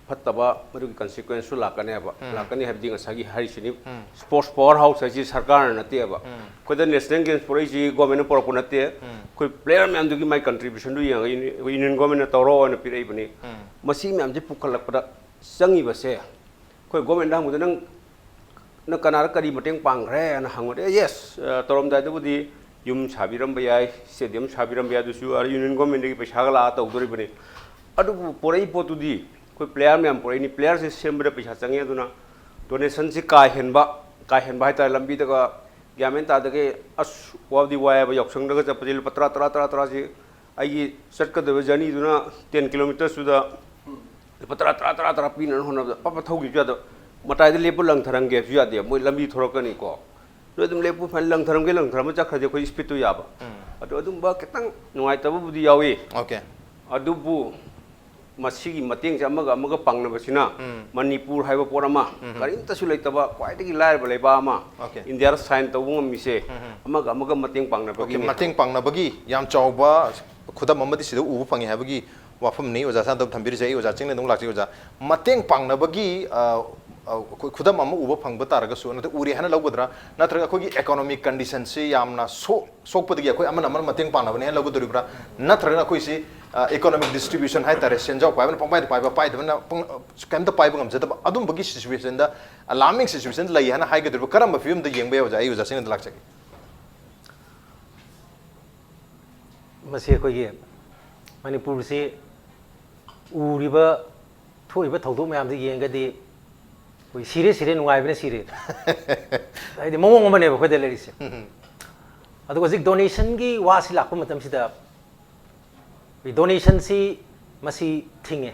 ꯐꯠꯇꯕ ꯃꯗꯨꯒꯤ consequence ꯁꯨ ꯂꯥꯛꯀꯅꯦꯕ꯫ ꯎꯝ꯫ ꯂꯥꯛꯀꯅꯤ ꯍꯥꯏꯕꯗꯤ ꯉꯁꯥꯏꯒꯤ ꯍꯥꯏꯔꯤꯁꯤꯅꯤ, ꯎꯝ꯫ Sports power house ꯍꯥꯏꯁꯤ ꯁꯔꯀꯥꯔꯅ ꯅꯠꯇꯦꯕ꯫ ꯎꯝ꯫ ꯑꯩꯈꯣꯏꯗ national games ꯄꯨꯔꯛꯏꯁꯤ government ꯅ ꯄꯨꯔꯛꯄ ꯅꯠꯇꯦ꯫ ꯎꯝ꯫ ꯑꯩꯈꯣꯏ player ꯃꯌꯥꯝꯗꯨꯒꯤ ꯃꯥꯏ contribution ꯗꯨ ꯌꯦꯡꯉꯒ uni-, union government ꯅ ꯇꯧꯔꯣ ꯍꯥꯏꯅ ꯄꯤꯔꯛꯏꯕꯅꯤ꯫ ꯎꯝ꯫ ꯃꯁꯤ ꯃꯌꯥꯝꯁꯤ ꯄꯨꯈꯠꯂꯛꯄꯗ ꯆꯪꯉꯤꯕꯁꯦ ꯑꯩꯈꯣꯏ government ꯗ ꯍꯪꯕꯗ ꯅꯪ, ꯅꯪ ꯀꯅꯥꯗ ꯀꯔꯤ ꯃꯇꯦꯡ ꯄꯥꯡꯈ꯭ꯔꯦ ꯍꯥꯏꯅ ꯍꯪꯉꯨꯔꯦ꯫ Yes, ꯑ, ꯇꯧꯔꯝꯗꯥꯏꯗꯕꯨꯗꯤ ꯌꯨꯝ ꯁꯥꯕꯤꯔꯝꯕ ꯌꯥꯏ, stadium ꯁꯥꯕꯤꯔꯝꯕ ꯌꯥꯏ, ꯑꯗꯨꯁꯨ ꯑꯥ union government ꯗꯒꯤ ꯄꯩꯁꯥꯒ ꯂꯥꯛꯑ ꯇꯧꯗꯣꯔꯤꯕꯅꯤ꯫ ꯑꯗꯨꯕꯨ ꯄꯣꯔꯛꯏ ꯄꯣꯠꯇꯨꯗꯤ ꯑꯩꯈꯣꯏ player ꯃꯌꯥꯝ ꯄꯣꯔꯛꯏꯅꯤ꯫ Player ꯁꯦ ꯁꯦꯝꯕꯗ ꯄꯩꯁꯥ ꯆꯪꯉꯤ, ꯑꯗꯨꯅ donation ꯁꯤ ꯀꯥ ꯍꯦꯟꯕ, ꯀꯥ ꯍꯦꯟꯕ ꯍꯥꯏꯇꯥꯔꯦ, ꯂꯝꯕꯤꯗꯒ ꯒ꯭ꯌꯥꯟ ꯃꯦꯟ ꯇꯥꯗꯒꯩ ꯑꯁ ꯋꯥꯕꯗꯤ ꯋꯥꯏꯑꯦꯕ, ꯌꯥꯎꯁꯪꯗꯒ ꯆꯠꯄꯁꯤ ꯂꯨꯄꯥ ꯇꯔꯥ, ꯇꯔꯥ, ꯇꯔꯥ, ꯇꯔꯥꯁꯤ ꯑꯩꯒꯤ ꯆꯠꯀꯗꯕ ꯖꯔꯅꯤꯗꯨꯅ ꯇꯦꯟ ꯀꯤꯂꯣꯃꯤꯇꯔꯁꯇꯨꯗ ꯂꯨꯄꯥ ꯇꯔꯥ, ꯇꯔꯥ, ꯇꯔꯥ, ꯇꯔꯥ ꯄꯤꯅꯅ ꯍꯣꯠꯅꯕꯗ ꯄꯞ ꯄꯞ ꯊꯧꯈꯤꯕꯁꯨ ꯌꯥꯗꯕ, ꯃꯇꯥꯏꯗ ꯂꯦꯞꯄ ꯂꯪꯊꯔꯝꯒꯦ ꯍꯥꯏꯕꯁꯨ ꯌꯥꯗꯦ, ꯃꯣꯏ ꯂꯝꯕꯤ ꯊꯣꯔꯛꯀꯅꯤꯀꯣ, ꯅꯣꯏ ꯑꯗꯨꯝ ꯂꯦꯞꯄꯨ, ꯐꯅ ꯂꯪꯊꯔꯝꯒꯦ, ꯂꯪꯊꯔꯝꯃ ꯆꯠꯈ꯭ꯔꯗꯤ ꯑꯩꯈꯣꯏ ꯁ꯭ꯄꯤꯠꯇꯨ ꯌꯥꯕ꯫ ꯑꯗꯣ ꯑꯗꯨꯝꯕ ꯈꯤꯇꯪ ꯅꯨꯡꯉꯥꯏꯇꯕꯕꯨꯗꯤ ꯌꯥꯎꯏ꯫ ꯑꯣꯀꯦ꯫ ꯑꯗꯨꯕꯨ ꯃꯁꯤꯒꯤ ꯃꯇꯦꯡꯁꯦ ꯑꯃꯒ ꯑꯃꯒ ꯄꯥꯡꯅꯕꯁꯤꯅ ꯃꯅꯤꯄꯨꯔ ꯍꯥꯏꯕ ꯄꯣꯠ ꯑꯃ, ꯀꯔꯤꯝꯇꯁꯨ ꯂꯩꯇꯕ ꯈ꯭ꯋꯥꯏꯗꯒꯤ ꯂꯥꯏꯔꯕ ꯂꯩꯕꯥꯛ ꯑꯃ, ꯑꯣꯀꯦ꯫ ꯏꯟꯗꯤꯌꯥꯗ ꯁꯥꯏꯟ ꯇꯧꯕ ꯉꯝꯃꯤꯁꯦ ꯑꯃꯒ ꯑꯃꯒ ꯃꯇꯦꯡ ꯑꯣꯀꯦ, ꯄꯥꯡꯅꯕꯒꯤꯅꯦ꯫ ꯃꯇꯦꯡ ꯄꯥꯡꯅꯕꯒꯤ ꯌꯥꯝ ꯆꯥꯎꯕ ꯈꯨꯗꯝ ꯑꯃꯗꯤ ꯁꯤꯗ ꯎꯕ ꯐꯪꯉꯤ ꯍꯥꯏꯕꯒꯤ ꯋꯥꯐꯝꯅꯤ ꯑꯣꯖꯥ ꯁꯥꯟꯇꯕ ꯊꯝꯕꯤꯔꯤꯁꯦ꯫ ꯑꯩ ꯑꯣꯖꯥ ꯆꯤꯡꯅ ꯑꯗꯨꯝ ꯂꯥꯛꯆꯩ꯫ ꯑꯣꯖꯥ, ꯃꯇꯦꯡ ꯄꯥꯡꯅꯕꯒꯤ, ꯑ, ꯑ, ꯑꯩꯈꯣꯏ ꯈꯨꯗꯝ ꯑꯃ ꯎꯕ ꯐꯪꯕ ꯇꯥꯔꯒꯁꯨ, ꯅꯠꯇ꯭ꯔꯒ ꯎꯔꯦ ꯍꯥꯏꯅ ꯂꯧꯒꯗ꯭ꯔꯥ, ꯅꯠꯇ꯭ꯔꯒ ꯑꯩꯈꯣꯏꯒꯤ economic conditionꯁꯤ ꯌꯥꯝꯅ ꯁꯣꯛ ꯁꯣꯛꯄꯗꯒꯤ ꯑꯩꯈꯣꯏ ꯑꯃꯅ ꯑꯃꯅ ꯃꯇꯦꯡ ꯄꯥꯡꯅꯕꯅꯦ ꯍꯥꯏꯅ ꯂꯧꯒꯗꯧꯔꯤꯕ꯭ꯔꯥ? ꯅꯠꯇ꯭ꯔꯒꯅ ꯑꯩꯈꯣꯏꯁꯤ, ꯑ, economic distribution ꯍꯥꯏ ꯇꯥꯔꯦ, ꯁꯦꯟꯖꯥꯎ ꯄꯥꯏꯕꯅ ꯄꯪꯄꯥꯏꯗ ꯄꯥꯏꯕ, ꯄꯥꯏꯗꯕꯅ ꯄꯪ-, ꯀꯩꯝꯇ ꯄꯥꯏꯕ ꯉꯝꯖꯗꯕ ꯑꯗꯨꯝꯕꯒꯤ situationꯗ, alarming situationꯗ ꯂꯩ ꯍꯥꯏꯅ ꯍꯥꯏꯒꯗꯧꯔꯤꯕ꯭ꯔꯥ? ꯀꯔꯝꯕ ꯐꯤꯕꯝꯗ ꯌꯦꯡꯕ ꯌꯥꯏ ꯑꯣꯖꯥ? ꯑꯩ ꯑꯣꯖꯥ ꯁꯤꯡꯅꯗ ꯂꯥꯛꯆꯒꯦ꯫ ꯃꯁꯤ ꯑꯩꯈꯣꯏꯒꯤ ꯃꯅꯤꯄꯨꯔꯁꯤ ꯎꯔꯤꯕ ꯊꯣꯛꯏꯕ ꯊꯧꯗꯣꯛ ꯃꯌꯥꯝꯁꯤ ꯌꯦꯡꯒꯗꯤ ꯑꯩꯈꯣꯏ ꯁꯤꯔꯦ ꯁꯤꯔꯦ, ꯅꯨꯡꯉꯥꯏꯕꯅ ꯁꯤꯔꯦ꯫ ꯍꯥꯏꯗꯤ ꯃꯑꯣꯡ ꯑꯃꯅꯦꯕ ꯑꯩꯈꯣꯏꯗ ꯂꯩꯔꯤꯁꯦ꯫ ꯑꯗꯨꯒ ꯍꯧꯖꯤꯛ donationꯒꯤ ꯋꯥꯁꯤ ꯂꯥꯛꯄ ꯃꯇꯝꯁꯤꯗ ꯑꯩꯈꯣꯏ donationꯁꯤ ꯃꯁꯤ ꯊꯤꯡꯉꯦ꯫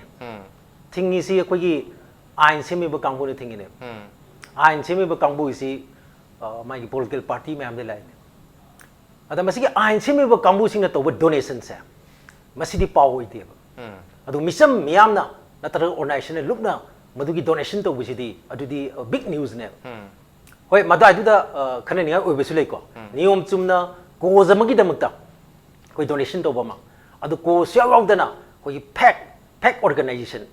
ꯊꯤꯡꯉꯤꯁꯤ ꯑꯩꯈꯣꯏꯒꯤ ꯑꯥꯏꯟ ꯁꯦꯝꯃꯤꯕ ꯀꯥꯡꯕꯨꯅ ꯊꯤꯡꯉꯤꯅꯦꯕ꯫ ꯑꯥꯏꯟ ꯁꯦꯝꯃꯤꯕ ꯀꯥꯡꯕꯨꯁꯤ, ꯑ, ꯃꯥꯒꯤ political party ꯃꯌꯥꯝꯗ ꯂꯥꯛꯏꯅꯦ꯫ ꯑꯗ ꯃꯁꯤꯒꯤ ꯑꯥꯏꯟ ꯁꯦꯝꯃꯤꯕ ꯀꯥꯡꯕꯨꯁꯤꯡꯅ ꯇꯧꯕ donationꯁꯦ, ꯃꯁꯤꯗꯤ ꯄꯥꯎ ꯑꯣꯏꯗꯦꯕ꯫ ꯑꯗꯨ ꯃꯤꯆꯝ ꯃꯤꯌꯥꯝꯅ ꯅꯠꯇ꯭ꯔꯒ organizationꯅ ꯂꯨꯞꯅ ꯃꯗꯨꯒꯤ donation ꯇꯧꯕꯁꯤꯗꯤ, ꯑꯗꯨꯗꯤ, ꯑ, big newsꯅꯦꯕ꯫ ꯍꯣꯏ, ꯃꯗꯥꯏꯗꯨꯗ, ꯑ, ꯈꯟꯅꯅꯤꯡꯉꯥꯏ ꯑꯣꯏꯕꯁꯨ ꯂꯩꯀꯣ꯫ ꯅꯤꯌꯣꯝ ꯆꯨꯝꯅ cause ꯑꯃꯒꯤꯗꯃꯛꯇ ꯑꯩꯈꯣꯏ donation ꯇꯧꯕ ꯑꯃ, ꯑꯗꯨ cause ꯁꯨꯌꯥꯎ ꯌꯥꯎꯗꯅ ꯑꯩꯈꯣꯏꯒꯤ fake, fake organization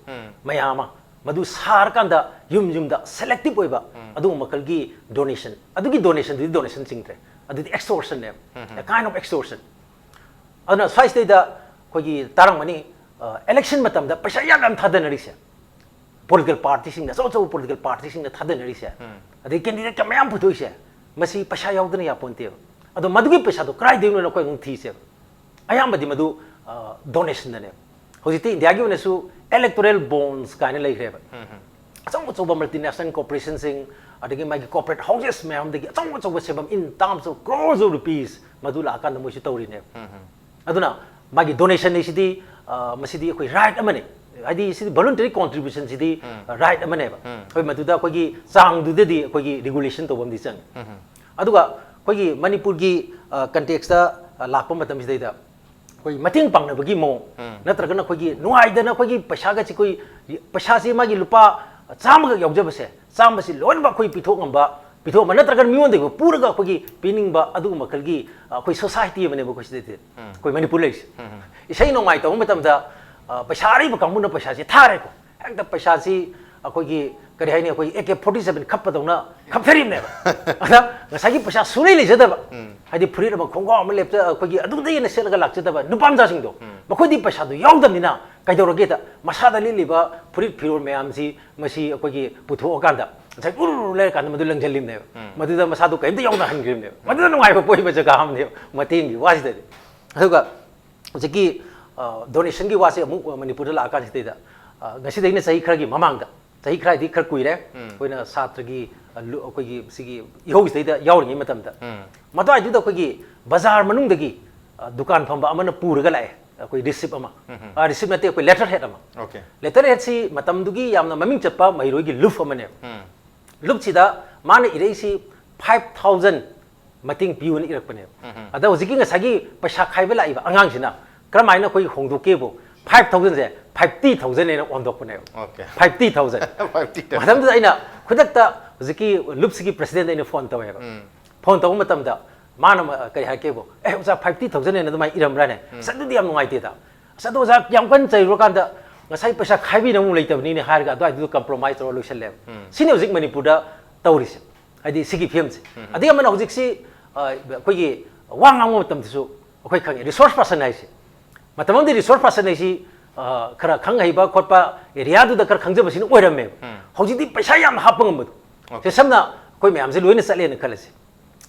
ꯃꯌꯥꯝ ꯑꯃ, ꯃꯗꯨ ꯁꯥꯔꯀꯥꯟꯗ ꯌꯨꯝ ꯌꯨꯝꯗ selective ꯑꯣꯏꯕ ꯑꯗꯨꯒꯨꯝꯕ ꯃꯈꯜꯒꯤ donation, ꯑꯗꯨꯒꯤ donationꯗꯨꯗꯤ donation ꯆꯤꯡꯗ꯭ꯔꯦ, ꯑꯗꯨꯗꯤ extortionꯅꯦꯕ, a kind of extortion꯫ ꯑꯗꯨꯅ ꯁ꯭ꯋꯥꯏꯁꯤꯗꯩꯗ ꯑꯩꯈꯣꯏꯒꯤ ꯇꯥꯔꯝꯒꯅꯤ, ꯑ, election ꯃꯇꯝꯗ ꯄꯩꯁꯥ ꯌꯥꯝ ꯌꯥꯝ ꯊꯥꯗꯅꯔꯤꯁꯦ, political partyꯁꯤꯡꯅ, ꯑꯆꯧ ꯑꯆꯧꯕ political partyꯁꯤꯡꯅ ꯊꯥꯗꯅꯔꯤꯁꯦ, ꯑꯗꯩ candidateꯀ ꯃꯌꯥꯝ ꯄꯨꯊꯣꯛꯏꯁꯦ, ꯃꯁꯤ ꯄꯩꯁꯥ ꯌꯥꯎꯗꯅ ꯌꯥꯄꯣꯟꯇꯦꯕ꯫ ꯑꯗꯣ ꯃꯗꯨꯒꯤ ꯄꯩꯁꯥꯗꯣ ꯀꯗꯥꯏꯗꯒꯤꯅꯣꯅ ꯑꯩꯈꯣꯏ ꯑꯃꯨꯛ ꯊꯤꯁꯦꯕ꯫ ꯑꯌꯥꯝꯕꯗꯤ ꯃꯗꯨ, ꯑ, donationꯗꯅꯦꯕ꯫ ꯍꯧꯖꯤꯛꯇꯤ ꯏꯟꯗꯤꯌꯥꯒꯤ ꯑꯣꯏꯅꯁꯨ electoral bonds ꯀꯥꯏꯅ ꯂꯩꯈ꯭ꯔꯦꯕ꯫ ꯑꯆꯧ ꯑꯆꯧꯕ multinational corporationꯁꯤꯡ, ꯑꯗꯒꯤ ꯃꯥꯒꯤ corporate houses ꯃꯌꯥꯝꯗꯒꯤ ꯑꯆꯧ ꯑꯆꯧꯕ ꯁꯦꯟꯐꯝ in terms of crores of rupees ꯃꯗꯨ ꯂꯥꯛꯑꯀꯥꯟꯗ ꯃꯣꯏꯁꯨ ꯇꯧꯔꯤꯅꯦꯕ꯫ ꯑꯗꯨꯅ ꯃꯥꯒꯤ ꯗꯣꯅꯦꯁꯟ ꯍꯥꯏꯁꯤꯗꯤ, ꯑ, ꯃꯁꯤꯗꯤ ꯑꯩꯈꯣꯏ ꯔꯥꯏꯠ ꯑꯃꯅꯤ꯫ ꯍꯥꯏꯗꯤ ꯁꯤꯗꯤ ꯚꯣꯂꯨꯟꯇꯔꯤ ꯀꯣꯟꯇ꯭ꯔꯤꯕ꯭ꯌꯨꯁꯟꯁꯤꯗꯤ ꯔꯥꯏꯠ ꯑꯃꯅꯦꯕ꯫ ꯑꯩꯈꯣꯏ ꯃꯗꯨꯗ ꯑꯩꯈꯣꯏꯒꯤ ꯆꯥꯡꯗꯨꯗꯗꯤ ꯑꯩꯈꯣꯏꯒꯤ ꯔꯤꯒꯨꯂꯦꯁꯟ ꯇꯧꯕ ꯑꯃꯗꯤ ꯆꯪꯉꯤ꯫ ꯑꯗꯨꯒ ꯑꯩꯈꯣꯏꯒꯤ ꯃꯅꯤꯄꯨꯔꯒꯤ, ꯑ, ꯀꯟꯇꯦꯛꯁꯇ, ꯑ, ꯂꯥꯛꯄ ꯃꯇꯝꯁꯤꯗꯩꯗ ꯑꯩꯈꯣꯏ ꯃꯇꯦꯡ ꯄꯥꯡꯅꯕꯒꯤ ꯃꯑꯣꯡ, ꯅꯠꯇ꯭ꯔꯒꯅ ꯑꯩꯈꯣꯏꯒꯤ ꯅꯨꯡꯉꯥꯏꯗꯅ ꯑꯩꯈꯣꯏꯒꯤ ꯄꯩꯁꯥꯒꯁꯤ ꯑꯩꯈꯣꯏ, ꯄꯩꯁꯥꯁꯤ ꯃꯥꯒꯤ ꯂꯨꯄꯥ ꯆꯥꯝꯃꯈꯛ ꯌꯥꯎꯖꯕꯁꯦ, ꯆꯥꯝꯃꯁꯤ ꯂꯣꯏꯅꯃꯛ ꯑꯩꯈꯣꯏ ꯄꯤꯊꯣꯛ ꯉꯝꯕ, ꯄꯤꯊꯣꯛ ꯉꯝꯕ ꯅꯠꯇ꯭ꯔꯒꯅ ꯃꯤꯉꯣꯟꯗꯒꯤ ꯄꯨꯔꯒ ꯑꯩꯈꯣꯏꯒꯤ ꯄꯤꯅꯤꯡꯕ ꯑꯗꯨꯒꯨꯝꯕ ꯃꯈꯜꯒꯤ, ꯑ, ꯑꯩꯈꯣꯏ ꯁꯣꯁꯥꯏꯇꯤ ꯑꯃꯅꯦꯕ ꯑꯩꯈꯣꯏ ꯁꯤꯗꯗꯤ, ꯑꯩꯈꯣꯏ ꯃꯅꯤꯄꯨꯔ ꯂꯩꯔꯤꯁꯦ꯫ ꯏꯁꯩ ꯅꯣꯡꯃꯥꯏ ꯇꯧꯕ ꯃꯇꯝꯗ, ꯑ, ꯄꯩꯁꯥ ꯑꯔꯩꯕ ꯀꯥꯡꯕꯨꯅ ꯄꯩꯁꯥꯁꯤ ꯊꯥꯔꯦꯀꯣ, ꯍꯦꯛꯇ ꯄꯩꯁꯥꯁꯤ ꯑꯩꯈꯣꯏꯒꯤ, ꯀꯔꯤ ꯍꯥꯏꯅꯤ, ꯑꯩꯈꯣꯏꯒꯤ ꯑꯦ ꯀꯦ ꯐꯣꯔꯇꯤ ꯁꯚꯦꯟ ꯈꯞꯄꯗꯧꯅ ꯈꯞꯊꯔꯤꯕꯅꯦꯕ꯫ ꯑꯗ ꯉꯁꯥꯏꯒꯤ ꯄꯩꯁꯥ ꯁꯨꯡꯂꯩ ꯂꯩꯖꯗꯕ, ꯍꯥꯏꯗꯤ ꯐꯨꯔꯤꯠ ꯑꯃ ꯈꯣꯡꯒ꯭ꯔꯥꯎ ꯑꯃ ꯂꯦꯞꯆ-, ꯑꯩꯈꯣꯏꯒꯤ ꯑꯗꯨꯗꯒꯤ ꯍꯦꯟꯅ ꯁꯦꯠꯂꯒ ꯂꯥꯛꯆꯗꯕ ꯅꯨꯄꯥ ꯃꯆꯥꯁꯤꯡꯗꯣ, ꯃꯈꯣꯏꯗꯤ ꯄꯩꯁꯥꯗꯣ ꯌꯥꯎꯗꯕꯅꯤꯅ ꯀꯩꯗꯧꯔꯒꯦꯗ, ꯃꯁꯥꯗ ꯂꯤꯠꯂꯤꯕ ꯐꯨꯔꯤꯠ ꯐꯤꯔꯣꯜ ꯃꯌꯥꯝꯁꯤ ꯃꯁꯤ ꯑꯩꯈꯣꯏꯒꯤ ꯄꯨꯊꯣꯛꯑꯀꯥꯟꯗ ꯉꯁꯥꯏ ꯎꯔꯨꯔꯨ ꯂꯩꯔꯀꯥꯟꯗ ꯃꯗꯨ ꯂꯪꯁꯤꯜꯂꯤꯕꯅꯦꯕ꯫ ꯃꯗꯨꯗ ꯃꯁꯥꯗꯣ ꯀꯔꯤꯝꯇ ꯌꯥꯎꯗꯅ ꯍꯟꯈ꯭ꯔꯤꯕꯅꯦꯕ꯫ ꯃꯗꯨꯗ ꯅꯨꯡꯉꯥꯏꯕ ꯄꯣꯛꯏꯕ ꯖꯒꯥ ꯑꯃꯅꯦꯕ ꯃꯇꯦꯡꯒꯤ ꯋꯥꯁꯤꯗꯗꯤ꯫ ꯑꯗꯨꯒ ꯍꯧꯖꯤꯛꯀꯤ, ꯑ, ꯗꯣꯅꯦꯁꯟꯒꯤ ꯋꯥꯁꯦ ꯑꯃꯨꯛ ꯃꯅꯤꯄꯨꯔꯗ ꯂꯥꯛꯑꯀꯥꯟꯁꯤꯗꯩꯗ, ꯑ, ꯉꯁꯤꯗꯒꯤꯅ ꯆꯍꯤ ꯈꯔꯒꯤ ꯃꯃꯥꯡꯗ, ꯆꯍꯤ ꯈꯔꯗꯤ ꯈꯔ ꯀꯨꯏꯔꯦ, ꯑꯩꯈꯣꯏꯅ ꯁꯥꯇ꯭ꯔꯒꯤ, ꯑ, ꯂꯨ-, ꯑꯩꯈꯣꯏꯒꯤ ꯁꯤꯒꯤ ꯏꯍꯧꯁꯤꯗꯩꯗ ꯌꯥꯎꯔꯤꯉꯩ ꯃꯇꯝꯗ, ꯃꯗꯨꯋꯥꯏꯗꯨꯗ ꯑꯩꯈꯣꯏꯒꯤ ꯕꯖꯥꯔ ꯃꯅꯨꯡꯗꯒꯤ, ꯑ, ꯗꯨꯀꯥꯟ ꯐꯝꯕ ꯑꯃꯅ ꯄꯨꯔꯒ ꯂꯥꯛꯑꯦ, ꯑꯩꯈꯣꯏ ꯔꯤꯁꯤꯞ ꯑꯃ꯫ ꯑ, ꯔꯤꯁꯤꯞ ꯅꯠꯇꯦ, ꯑꯩꯈꯣꯏ ꯂꯦꯇꯔ ꯍꯦꯠ ꯑꯃ꯫ ꯂꯦꯇꯔ ꯍꯦꯠꯁꯤ ꯃꯇꯝꯗꯨꯒꯤ ꯌꯥꯝꯅ ꯃꯃꯤꯡ ꯆꯠꯄ ꯃꯍꯩꯔꯣꯏꯒꯤ ꯂꯨꯞ ꯑꯃꯅꯦꯕ꯫ ꯂꯨꯞꯁꯤꯗ ꯃꯥꯅ ꯏꯔꯛꯏꯁꯤ ꯐꯥꯏꯚ ꯊꯥꯎꯖꯟ ꯃꯇꯦꯡ ꯄꯤꯌꯨꯅ ꯏꯔꯛꯄꯅꯦꯕ꯫ ꯑꯗ ꯍꯧꯖꯤꯛꯀꯤ ꯉꯁꯥꯏꯒꯤ ꯄꯩꯁꯥ ꯈꯥꯏꯕ ꯂꯥꯛꯏꯕ ꯑꯉꯥꯡꯁꯤꯅ ꯀꯔꯝꯍꯥꯏꯅ ꯑꯩꯈꯣꯏ ꯍꯣꯡꯗꯣꯛꯀꯦꯕꯨ, ꯐꯥꯏꯚ ꯊꯥꯎꯖꯟꯁꯦ ꯐꯥꯏꯚꯇꯤ ꯊꯥꯎꯖꯟ ꯑꯅ ꯑꯣꯟꯊꯣꯛꯄꯅꯦꯕ꯫ Fifty thousand. ꯃꯇꯝꯗꯨꯗ ꯑꯩꯅ ꯈꯨꯗꯛꯇ ꯍꯧꯖꯤꯛꯀꯤ ꯂꯨꯞꯁꯤꯒꯤ ꯄ꯭ꯔꯁꯤꯗꯦꯟꯗ ꯑꯩꯅ ꯐꯣꯟ ꯇꯧꯋꯦꯕ꯫ ꯐꯣꯟ ꯇꯧꯕ ꯃꯇꯝꯗ ꯃꯥꯅ ꯃ-, ꯀꯔꯤ ꯍꯥꯏꯔꯛꯀꯦꯕꯨ, "ꯑꯦ, ꯑꯣꯖꯥ, ꯐꯥꯏꯚꯇꯤ ꯊꯥꯎꯖꯟ ꯑꯅ ꯑꯗꯨꯃꯥꯏꯅ ꯏꯔꯝꯕ꯭ꯔꯥꯅꯦ? ꯑꯁ, ꯑꯗꯨꯗꯤ ꯌꯥꯝ ꯅꯨꯡꯉꯥꯏꯇꯦꯗ꯫ ꯑꯁ, ꯑꯗꯣ ꯑꯣꯖꯥ, ꯌꯥꯝ ꯀꯟꯅ ꯆꯩꯔꯨꯔꯀꯥꯟꯗ ꯉꯁꯥꯏ ꯄꯩꯁꯥ ꯈꯥꯏꯕꯤꯅꯕ ꯑꯃꯨꯛ ꯂꯩꯇꯕꯅꯤꯅꯦ" ꯍꯥꯏꯔꯒ ꯑꯗꯨꯋꯥꯏꯗꯨꯗ ꯀꯝꯄ꯭ꯔꯣꯃꯥꯏꯁ ꯇꯧꯔꯒ ꯂꯣꯏꯁꯜꯂꯦꯕ꯫ ꯁꯤꯅꯤ ꯍꯧꯖꯤꯛ ꯃꯅꯤꯄꯨꯔꯗ ꯇꯧꯔꯤꯁꯦ꯫ ꯍꯥꯏꯗꯤ ꯁꯤꯒꯤ ꯐꯤꯕꯝꯁꯦ꯫ ꯑꯗꯒꯤ ꯑꯃꯅ ꯍꯧꯖꯤꯛꯁꯤ, ꯑ, ꯑꯩꯈꯣꯏꯒꯤ ꯋꯥ ꯉꯥꯡꯕ ꯃꯇꯝꯗꯁꯨ ꯑꯩꯈꯣꯏ ꯈꯪꯉꯦ, ꯔꯤꯁꯣꯔꯁ ꯄꯥꯔꯁꯟ ꯍꯥꯏꯁꯦ, ꯃꯇꯝ ꯑꯃꯗꯤ ꯔꯤꯁꯣꯔꯁ ꯄꯥꯔꯁꯟ ꯍꯥꯏꯁꯤ, ꯑ, ꯈꯔ ꯈꯪ ꯍꯩꯕ ꯈꯣꯠꯄ, ꯑꯦꯔꯤꯌꯥꯗꯨꯗ ꯈꯔ ꯈꯪꯖꯕꯁꯤꯅ ꯑꯣꯏꯔꯝꯃꯦꯕ꯫ ꯍꯧꯖꯤꯛꯇꯤ ꯄꯩꯁꯥ ꯌꯥꯝꯅ ꯍꯥꯞꯄ ꯉꯝꯕꯗꯣ꯫ ꯁꯦ, ꯁꯝꯅ ꯑꯩꯈꯣꯏ ꯃꯌꯥꯝꯁꯦ ꯂꯣꯏꯅ ꯆꯠꯂꯦꯅ ꯈꯜꯂꯁꯤ,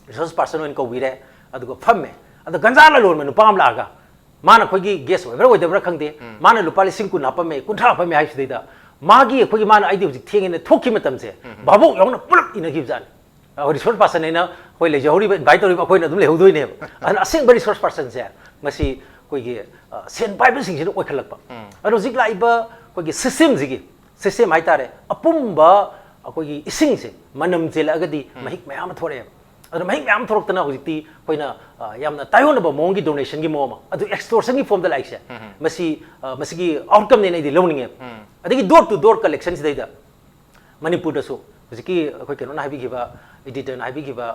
ꯔꯤꯁꯣꯔꯁ ꯄꯥꯔꯁꯟ ꯑꯣꯏꯅ ꯀꯧꯕꯤꯔꯦ, ꯑꯗꯨꯒ ꯐꯝꯃꯦ, ꯑꯗꯣ ꯒꯟꯖꯥ ꯂꯂꯣꯟꯕ ꯅꯨꯄꯥ ꯑꯃ ꯂꯥꯛꯑꯒ, ꯃꯥꯅ ꯑꯩꯈꯣꯏꯒꯤ ꯒꯦꯁ ꯑꯣꯏꯕ꯭ꯔꯥ ꯑꯣꯏꯗꯕ꯭ꯔꯥ ꯈꯪꯗꯦ, ꯃꯥꯅ ꯂꯨꯄꯥ ꯂꯤꯁꯤꯡ ꯀꯨꯟ ꯍꯥꯞꯄꯝꯃꯦ, ꯀꯨꯟꯊ꯭ꯔꯥ ꯍꯥꯞꯄꯝꯃꯦ ꯍꯥꯏꯁꯤꯗꯩꯗ, ꯃꯥꯒꯤ ꯑꯩꯈꯣꯏꯒꯤ, ꯃꯥꯅ "ꯑꯩꯗꯤ ꯍꯧꯖꯤꯛ ꯊꯦꯡꯉꯦꯅ" ꯊꯣꯛꯈꯤ ꯃꯇꯝꯁꯦ, ꯚꯥꯕꯣꯛ ꯌꯥꯎꯅ ꯄꯨꯂꯞ ꯏꯅꯈꯤꯕꯖꯥꯠꯅꯤ꯫ ꯑꯩꯈꯣꯏ ꯔꯤꯁꯣꯔꯁ ꯄꯥꯔꯁꯟ ꯍꯥꯏꯅ ꯑꯩꯈꯣꯏ ꯂꯩꯖꯍꯧꯔꯤꯕ, ꯏꯟꯚꯥꯏꯠ ꯇꯧꯔꯤꯕ ꯑꯩꯈꯣꯏꯅ ꯑꯗꯨꯝ ꯂꯩꯍꯧꯗꯣꯏꯅꯦꯕ꯫ ꯑꯗꯨꯅ ꯑꯁꯦꯡꯕ ꯔꯤꯁꯣꯔꯁ ꯄꯥꯔꯁꯟꯁꯦ ꯃꯁꯤ ꯑꯩꯈꯣꯏꯒꯤ ꯁꯦꯟ ꯄꯥꯏꯕꯁꯤꯡꯁꯤꯅ ꯑꯣꯏꯈꯠꯂꯛꯄ꯫ ꯑꯗꯣ ꯍꯧꯖꯤꯛ ꯂꯥꯛꯏꯕ ꯑꯩꯈꯣꯏꯒꯤ ꯁꯤꯁꯇꯦꯝꯁꯤꯒꯤ ꯁꯤꯁꯇꯦꯝ ꯍꯥꯏꯇꯥꯔꯦ, ꯑꯄꯨꯝꯕ ꯑꯩꯈꯣꯏꯒꯤ ꯏꯁꯤꯡꯁꯦ ꯃꯅꯝ ꯆꯦꯜꯂꯛꯑꯒꯗꯤ ꯃꯍꯤꯛ ꯃꯌꯥꯝ ꯑꯃ ꯊꯣꯔꯛꯑꯦꯕ꯫ ꯑꯗꯨꯅ ꯃꯍꯤꯛ ꯃꯌꯥꯝ ꯊꯣꯔꯛꯇꯅ ꯍꯧꯖꯤꯛꯇꯤ ꯑꯩꯈꯣꯏꯅ ꯌꯥꯝꯅ ꯇꯥꯏꯌꯣꯟꯅꯕ ꯃꯑꯣꯡꯒꯤ ꯗꯣꯅꯦꯁꯟꯒꯤ ꯃꯑꯣꯡ ꯑꯃ, ꯑꯗꯨ ꯑꯦꯛꯁꯇꯣꯔꯁꯟꯒꯤ ꯐꯣꯝꯗ ꯂꯥꯛꯏꯁꯦ, ꯃꯁꯤ ꯃꯁꯤꯒꯤ ꯑꯥꯎꯠꯀꯝꯅꯦꯅ ꯑꯩꯗꯤ ꯂꯧꯅꯤꯡꯉꯦꯕ꯫ ꯑꯗꯒꯤ ꯗꯣꯔ ꯇꯨ ꯗꯣꯔ ꯀꯂꯦꯛꯁꯟꯁꯤꯗꯩꯗ ꯃꯅꯤꯄꯨꯔꯗꯁꯨ ꯍꯧꯖꯤꯛꯀꯤ ꯑꯩꯈꯣꯏ ꯀꯩꯅꯣꯅ ꯍꯥꯏꯕꯤꯈꯤꯕ, ꯑꯦꯗꯤꯇꯔꯅ ꯍꯥꯏꯕꯤꯈꯤꯕ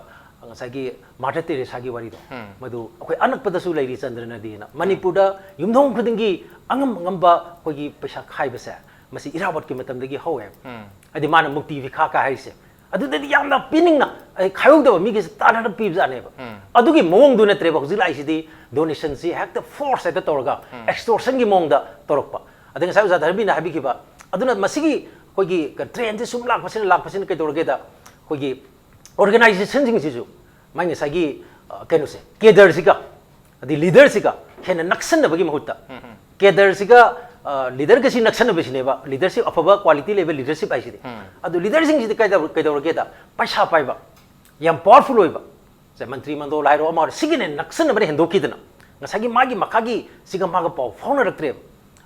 ꯉꯁꯥꯏꯒꯤ ꯃꯥꯗꯔ ꯇꯦꯔꯦꯁꯥꯒꯤ ꯋꯥꯔꯤꯗꯣ, ꯃꯗꯨ ꯑꯩꯈꯣꯏ ꯑꯅꯛꯄꯗꯁꯨ ꯂꯩꯔꯤ ꯆꯟꯗ꯭ꯔꯅꯗꯤꯅ꯫ ꯃꯅꯤꯄꯨꯔꯗ ꯌꯨꯝꯊꯣꯡ ꯈꯨꯗꯤꯡꯒꯤ ꯑꯉꯝ ꯑꯉꯝꯕ ꯑꯩꯈꯣꯏꯒꯤ ꯄꯩꯁꯥ ꯈꯥꯏꯕꯁꯦ, ꯃꯁꯤ ꯏꯔꯥꯕꯣꯠꯀꯤ ꯃꯇꯝꯗꯒꯤ ꯍꯧꯋꯦꯕ꯫ ꯍꯥꯏꯗꯤ ꯃꯥꯅ ꯃꯨꯛꯇꯤ ꯚꯤꯈꯥꯀ ꯍꯥꯏꯔꯤꯁꯦ, ꯑꯗꯨꯗꯗꯤ ꯌꯥꯝꯅ ꯄꯤꯅꯤꯡꯅ ꯑꯩ ꯈꯥꯏꯍꯧꯗꯕ ꯃꯤꯒꯤꯁꯦ ꯇꯥꯟꯅꯅ ꯄꯤꯕꯖꯥꯠꯅꯦꯕ꯫ ꯑꯗꯨꯒꯤ ꯃꯑꯣꯡꯗꯨ ꯅꯠꯇ꯭ꯔꯦꯕ ꯍꯧꯖꯤꯛ ꯂꯥꯛꯏꯁꯤꯗꯤ, ꯗꯣꯅꯦꯁꯟꯁꯤ ꯍꯦꯛꯇ ꯐꯣꯔꯁ ꯍꯦꯛꯇ ꯇꯧꯔꯒ ꯑꯦꯛꯁꯇꯣꯔꯁꯟꯒꯤ ꯃꯑꯣꯡꯗ ꯇꯧꯔꯛꯄ꯫ ꯑꯗꯩ ꯉꯁꯥꯏ ꯑꯣꯖꯥ ꯙꯔꯃꯤꯅ ꯍꯥꯏꯕꯤꯈꯤꯕ, ꯑꯗꯨꯅ ꯃꯁꯤꯒꯤ ꯑꯩꯈꯣꯏꯒꯤ ꯇ꯭ꯔꯦꯟꯁꯦ ꯁꯨꯝ ꯂꯥꯛꯄꯁꯤꯅ ꯂꯥꯛꯄꯁꯤꯅ ꯀꯩꯗꯧꯔꯒꯦꯗ, ꯑꯩꯈꯣꯏꯒꯤ ꯑꯣꯔꯒꯅꯥꯏꯖꯦꯁꯟꯁꯤꯡꯁꯤꯁꯨ ꯃꯥꯏ ꯉꯁꯥꯏꯒꯤ ꯀꯩꯅꯣꯁꯦ, ꯀꯦꯗꯔꯁꯤꯒ ꯑꯗꯩ ꯂꯤꯗꯔꯁꯤꯒ ꯍꯦꯟꯅ ꯅꯛꯁꯟꯅꯕꯒꯤ ꯃꯍꯨꯠꯇ, ꯀꯦꯗꯔꯁꯤꯒ ꯂꯤꯗꯔꯒꯁꯤ ꯅꯛꯁꯟꯅꯕꯁꯤꯅꯦꯕ ꯂꯤꯗꯔꯁꯤꯞ, ꯑꯐꯕ ꯀ꯭ꯋꯥꯂꯤꯇꯤ ꯂꯩꯕ ꯂꯤꯗꯔꯁꯤꯞ ꯍꯥꯏꯁꯤꯗꯤ꯫ ꯑꯗꯨ ꯂꯤꯗꯔꯁꯤꯡꯁꯤꯗꯤ ꯀꯩꯗꯧ- ꯀꯩꯗꯧꯔꯒꯦꯗ, ꯄꯩꯁꯥ ꯄꯥꯏꯕ, ꯌꯥꯝ ꯄꯥꯋꯔꯐꯨꯜ ꯑꯣꯏꯕ, ꯁꯦ, ꯃꯟꯇ꯭ꯔꯤ ꯃꯟꯗꯣꯜ ꯍꯥꯏꯔꯣ, ꯑꯃ ꯍꯥꯏꯔꯣ, ꯁꯤꯒꯤꯅꯦ ꯅꯛꯁꯟꯅꯕꯅ ꯍꯦꯟꯗꯣꯛꯈꯤꯗꯅ ꯉꯁꯥꯏꯒꯤ ꯃꯥꯒꯤ ꯃꯈꯥꯒꯤ ꯁꯤꯒ ꯃꯥꯒ ꯄꯥꯎ ꯐꯥꯎꯅꯔꯛꯇ꯭ꯔꯦꯕ꯫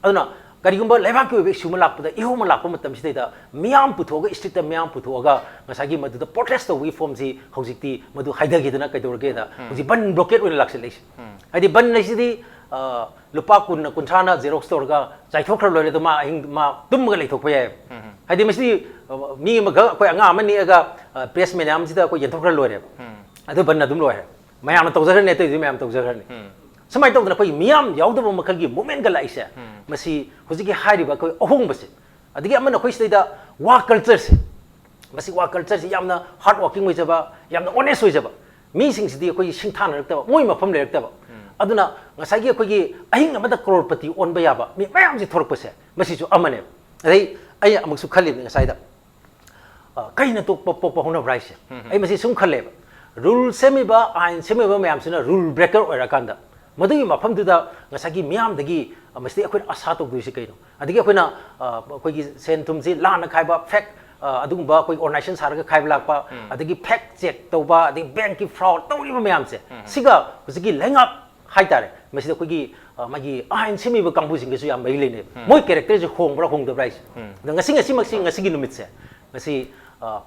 ꯑꯗꯨꯅ ꯀꯔꯤꯒꯨꯝꯕ ꯂꯩꯕꯥꯛꯀꯤ ꯑꯣꯏꯕ ꯏꯁꯨ ꯑꯃ ꯂꯥꯛꯄꯗ, ꯏꯍꯧ ꯑꯃ ꯂꯥꯛꯄ ꯃꯇꯝꯁꯤꯗꯩꯗ ꯃꯤꯌꯥꯝ ꯄꯨꯊꯣꯛꯑꯒ, ꯏꯁꯇ꯭ꯔꯤꯠꯇ ꯃꯤꯌꯥꯝ ꯄꯨꯊꯣꯛꯑꯒ ꯉꯁꯥꯏꯒꯤ ꯃꯗꯨꯗ ꯄ꯭ꯔꯣꯇꯦꯁ ꯇꯧꯕꯒꯤ ꯐꯣꯝꯁꯤ ꯍꯧꯖꯤꯛꯇꯤ ꯃꯗꯨ ꯍꯥꯏꯊꯈꯤꯗꯅ ꯀꯩꯗꯧꯔꯒꯦꯗ, ꯍꯧꯖꯤꯛ ꯕꯟ ꯕ꯭ꯂꯣꯀꯦꯠ ꯑꯣꯏꯅ ꯂꯥꯛꯁꯤꯜꯂꯛꯏꯁꯦ꯫ ꯍꯥꯏꯗꯤ ꯕꯟ ꯍꯥꯏꯁꯤꯗꯤ, ꯑ, ꯂꯨꯄꯥ ꯀꯨꯟꯅ ꯀꯨꯟꯊ꯭ꯔꯥꯅ ꯖꯦꯔꯣꯛꯁ ꯇꯧꯔꯒ ꯆꯥꯏꯊꯣꯛꯈ꯭ꯔ ꯂꯣꯏꯔꯦ, ꯑꯗꯣ ꯃꯥ ꯑꯍꯤꯡ ꯃꯥ ꯇꯨꯝꯃꯒ ꯂꯩꯊꯣꯛꯄ ꯌꯥꯏꯑꯕ꯫ ꯍꯥꯏꯗꯤ ꯃꯁꯤꯗꯤ, ꯑ, ꯃꯤ ꯑꯃꯈꯛ, ꯑꯩꯈꯣꯏ ꯑꯉꯥꯡ ꯑꯃ ꯅꯦꯛꯑꯒ, ꯑ, ꯄ꯭ꯔꯦꯁ ꯃꯌꯥꯝꯁꯤꯗ ꯑꯩꯈꯣꯏ ꯌꯦꯟꯊꯣꯛꯈ꯭ꯔ ꯂꯣꯏꯔꯦꯕ꯫ ꯑꯗꯨ ꯕꯟ ꯑꯗꯨꯝ ꯂꯣꯏꯔꯦ꯫ ꯃꯌꯥꯝꯅ ꯇꯧꯖꯈ꯭ꯔꯅꯤ, ꯑꯇꯩꯗꯤ ꯃꯌꯥꯝ ꯇꯧꯖꯈ꯭ꯔꯅꯤ꯫ ꯁꯨꯃꯥꯏꯅ ꯇꯧꯗꯅ ꯑꯩꯈꯣꯏꯒꯤ ꯃꯤꯌꯥꯝ ꯌꯥꯎꯗꯕ ꯃꯈꯜꯒꯤ ꯃꯨꯞꯃꯦꯟꯒ ꯂꯥꯛꯏꯁꯦ, ꯃꯁꯤ ꯍꯧꯖꯤꯛꯀꯤ ꯍꯥꯏꯔꯤꯕ ꯑꯩꯈꯣꯏ ꯑꯍꯣꯡꯕꯁꯦ, ꯑꯗꯒꯤ ꯑꯃꯅ ꯑꯩꯈꯣꯏ ꯁꯤꯗꯩꯗ ꯋꯥ ꯀꯜꯆꯔꯁꯦ, ꯃꯁꯤ ꯋꯥ ꯀꯜꯆꯔꯁꯤ ꯌꯥꯝꯅ ꯍꯥꯔꯗ ꯋꯥꯔꯀꯤꯡ ꯑꯣꯏꯖꯕ, ꯌꯥꯝꯅ ꯑꯣꯅꯦꯁ ꯑꯣꯏꯖꯕ, ꯃꯤꯁꯤꯡꯁꯤꯗꯤ ꯑꯩꯈꯣꯏꯒꯤ ꯁꯤꯡꯊꯥꯅꯔꯛꯇꯕ, ꯃꯣꯏ ꯃꯐꯝ ꯂꯩꯔꯛꯇꯕ꯫ ꯑꯗꯨꯅ ꯉꯁꯥꯏꯒꯤ ꯑꯩꯈꯣꯏꯒꯤ ꯑꯍꯤꯡ ꯑꯃꯗ ꯀ꯭ꯔꯣꯔꯄꯇꯤ ꯑꯣꯟꯕ ꯌꯥꯕ ꯃꯤ ꯃꯌꯥꯝꯁꯤ ꯊꯣꯔꯛꯄꯁꯦ, ꯃꯁꯤꯁꯨ ꯑꯃꯅꯦꯕ꯫ ꯑꯗꯩ ꯑꯩ ꯑꯃꯨꯛꯁꯨ ꯈꯜꯂꯤꯕꯅꯤ ꯉꯁꯥꯏꯗ, ꯑ, ꯀꯩꯅ ꯇꯣꯛꯄ ꯄꯣꯛꯄ ꯍꯧꯅꯕ꯭ꯔꯥ ꯍꯥꯏꯁꯦ? ꯑꯩ ꯃꯁꯤ ꯁꯨꯝ ꯈꯜꯂꯦꯕ, ꯔꯨꯜ ꯁꯦꯝꯃꯤꯕ, ꯑꯥꯏꯟ ꯁꯦꯝꯃꯤꯕ ꯃꯌꯥꯝꯁꯤꯅ ꯔꯨꯜ ꯕ꯭ꯔꯦꯀꯔ ꯑꯣꯏꯔꯀꯥꯟꯗ ꯃꯗꯨꯒꯤ ꯃꯐꯝꯗꯨꯗ ꯉꯁꯥꯏꯒꯤ ꯃꯤꯌꯥꯝꯗꯒꯤ, ꯑ, ꯃꯁꯤꯗꯤ ꯑꯩꯈꯣꯏꯅ ꯑꯁꯥ ꯇꯧꯗꯣꯏꯁꯤ ꯀꯩꯅꯣ? ꯑꯗꯒꯤ ꯑꯩꯈꯣꯏꯅ, ꯑ, ꯑꯩꯈꯣꯏꯒꯤ ꯁꯦꯟ ꯊꯨꯝꯁꯤ ꯂꯥꯟꯅ ꯈꯥꯏꯕ, ꯐꯦꯛ, ꯑ, ꯑꯗꯨꯒꯨꯝꯕ ꯑꯩꯈꯣꯏ ꯑꯣꯔꯒꯅꯥꯏꯖꯦꯁꯟ ꯁꯥꯔꯒ ꯈꯥꯏꯕ ꯂꯥꯛꯄ, ꯑꯗꯒꯤ ꯐꯦꯛ ꯆꯦꯛ ꯇꯧꯕ, ꯑꯗꯒꯤ ꯕꯦꯡꯀꯤ ꯐ꯭ꯔꯣꯗ ꯇꯧꯔꯤꯕ ꯃꯌꯥꯝꯁꯦ, ꯁꯤꯒ ꯍꯧꯖꯤꯛꯀꯤ ꯂꯩꯉꯥꯛ ꯍꯥꯏꯇꯥꯔꯦ꯫ ꯃꯁꯤꯗ ꯑꯩꯈꯣꯏꯒꯤ ꯑ, ꯃꯥꯒꯤ ꯑꯥꯏꯟ ꯁꯦꯝꯃꯤꯕ ꯀꯥꯡꯕꯨꯁꯤꯡꯒꯁꯨ ꯌꯥꯝ ꯃꯔꯤ ꯂꯩꯅꯩꯕ꯫ ꯃꯣꯏ ꯀꯦꯔꯦꯛꯇꯔꯁꯦ ꯍꯣꯡꯕ꯭ꯔꯥ ꯍꯣꯡꯗꯕ꯭ꯔꯥ ꯍꯥꯏꯁꯦ꯫ ꯑꯗꯣ ꯉꯁꯤ, ꯉꯁꯤꯃꯛꯁꯤ, ꯉꯁꯤꯒꯤ ꯅꯨꯃꯤꯠꯁꯦ, ꯉꯁꯤ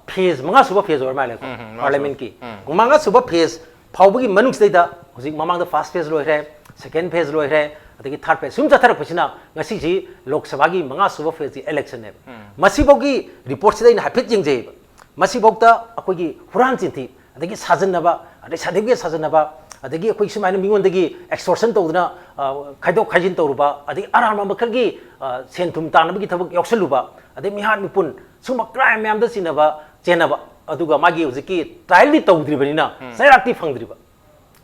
ꯐꯦꯖ ꯃꯉꯥ ꯁꯨꯕ ꯐꯦꯖ ꯑꯣꯏꯔ ꯃꯥꯜꯂꯦꯀꯣ꯫ ꯎꯝ, ꯎꯝ, ꯃꯉꯥ ꯁꯨꯕ꯫ ꯄꯥꯔꯂꯤꯌꯥꯃꯦꯟꯀꯤ ꯎꯝ꯫ ꯃꯉꯥ ꯁꯨꯕ ꯐꯦꯖ ꯐꯥꯎꯕꯒꯤ ꯃꯅꯨꯡꯁꯤꯗꯩꯗ ꯍꯧꯖꯤꯛ ꯃꯃꯥꯡꯗ ꯐꯥꯔꯁ ꯐꯦꯖ ꯂꯣꯏꯈ꯭ꯔꯦ, ꯁꯦꯀꯦꯟ ꯐꯦꯖ ꯂꯣꯏꯈ꯭ꯔꯦ, ꯑꯗꯒꯤ ꯊꯥꯔꯠ ꯐꯦꯖ ꯁꯨꯝ ꯆꯠꯊꯔꯛꯄꯁꯤꯅ ꯉꯁꯤꯁꯤ ꯂꯣꯛ ꯁꯚꯥꯒꯤ ꯃꯉꯥ ꯁꯨꯕ ꯐꯦꯖꯀꯤ ꯏꯂꯦꯛꯁꯟꯅꯦꯕ꯫ ꯃꯁꯤꯐꯥꯎꯒꯤ ꯔꯤꯄꯣꯔꯠꯁꯤꯗ ꯑꯩꯅ ꯍꯥꯏꯐꯦꯠ ꯌꯦꯡꯖꯩꯌꯦꯕ꯫ ꯃꯁꯤꯐꯥꯎꯗ ꯑꯩꯈꯣꯏꯒꯤ ꯍꯨꯔꯥꯟ ꯆꯤꯟꯊꯤ, ꯑꯗꯒꯤ ꯁꯥꯖꯤꯟꯅꯕ, ꯑꯗꯩ ꯁꯥꯔꯇꯤꯐꯤꯀꯦꯠ ꯁꯥꯖꯤꯟꯅꯕ, ꯑꯗꯒꯤ ꯑꯩꯈꯣꯏ ꯁꯨꯃꯥꯏꯅ ꯃꯤꯉꯣꯟꯗꯒꯤ ꯑꯦꯛꯁꯇꯣꯔꯁꯟ ꯇꯧꯗꯅ, ꯑ, ꯈꯥꯏꯗꯣꯛ ꯈꯥꯏꯖꯤꯟ ꯇꯧꯔꯨꯕ, ꯑꯗꯒꯤ ꯑꯔꯥꯟꯕ ꯃꯈꯜꯒꯤ, ꯑ, ꯁꯦꯟ ꯊꯨꯝ ꯇꯥꯟꯅꯕꯒꯤ ꯊꯕꯛ ꯌꯥꯎꯁꯜꯂꯨꯕ, ꯑꯗꯩ ꯃꯤꯍꯥꯠ ꯃꯤꯄꯨꯟ, ꯁꯨꯝꯕ ꯀ꯭ꯔꯥꯏꯝ ꯃꯌꯥꯝꯗ ꯆꯤꯟꯅꯕ, ꯆꯦꯟꯅꯕ, ꯑꯗꯨꯒ ꯃꯥꯒꯤ ꯍꯧꯖꯤꯛꯀꯤ ꯇ꯭ꯔꯥꯏꯜꯗꯤ ꯇꯧꯗ꯭ꯔꯤꯕꯅꯤꯅ ꯆꯩꯔꯥꯛꯇꯤ ꯐꯪꯗ꯭ꯔꯤꯕ꯫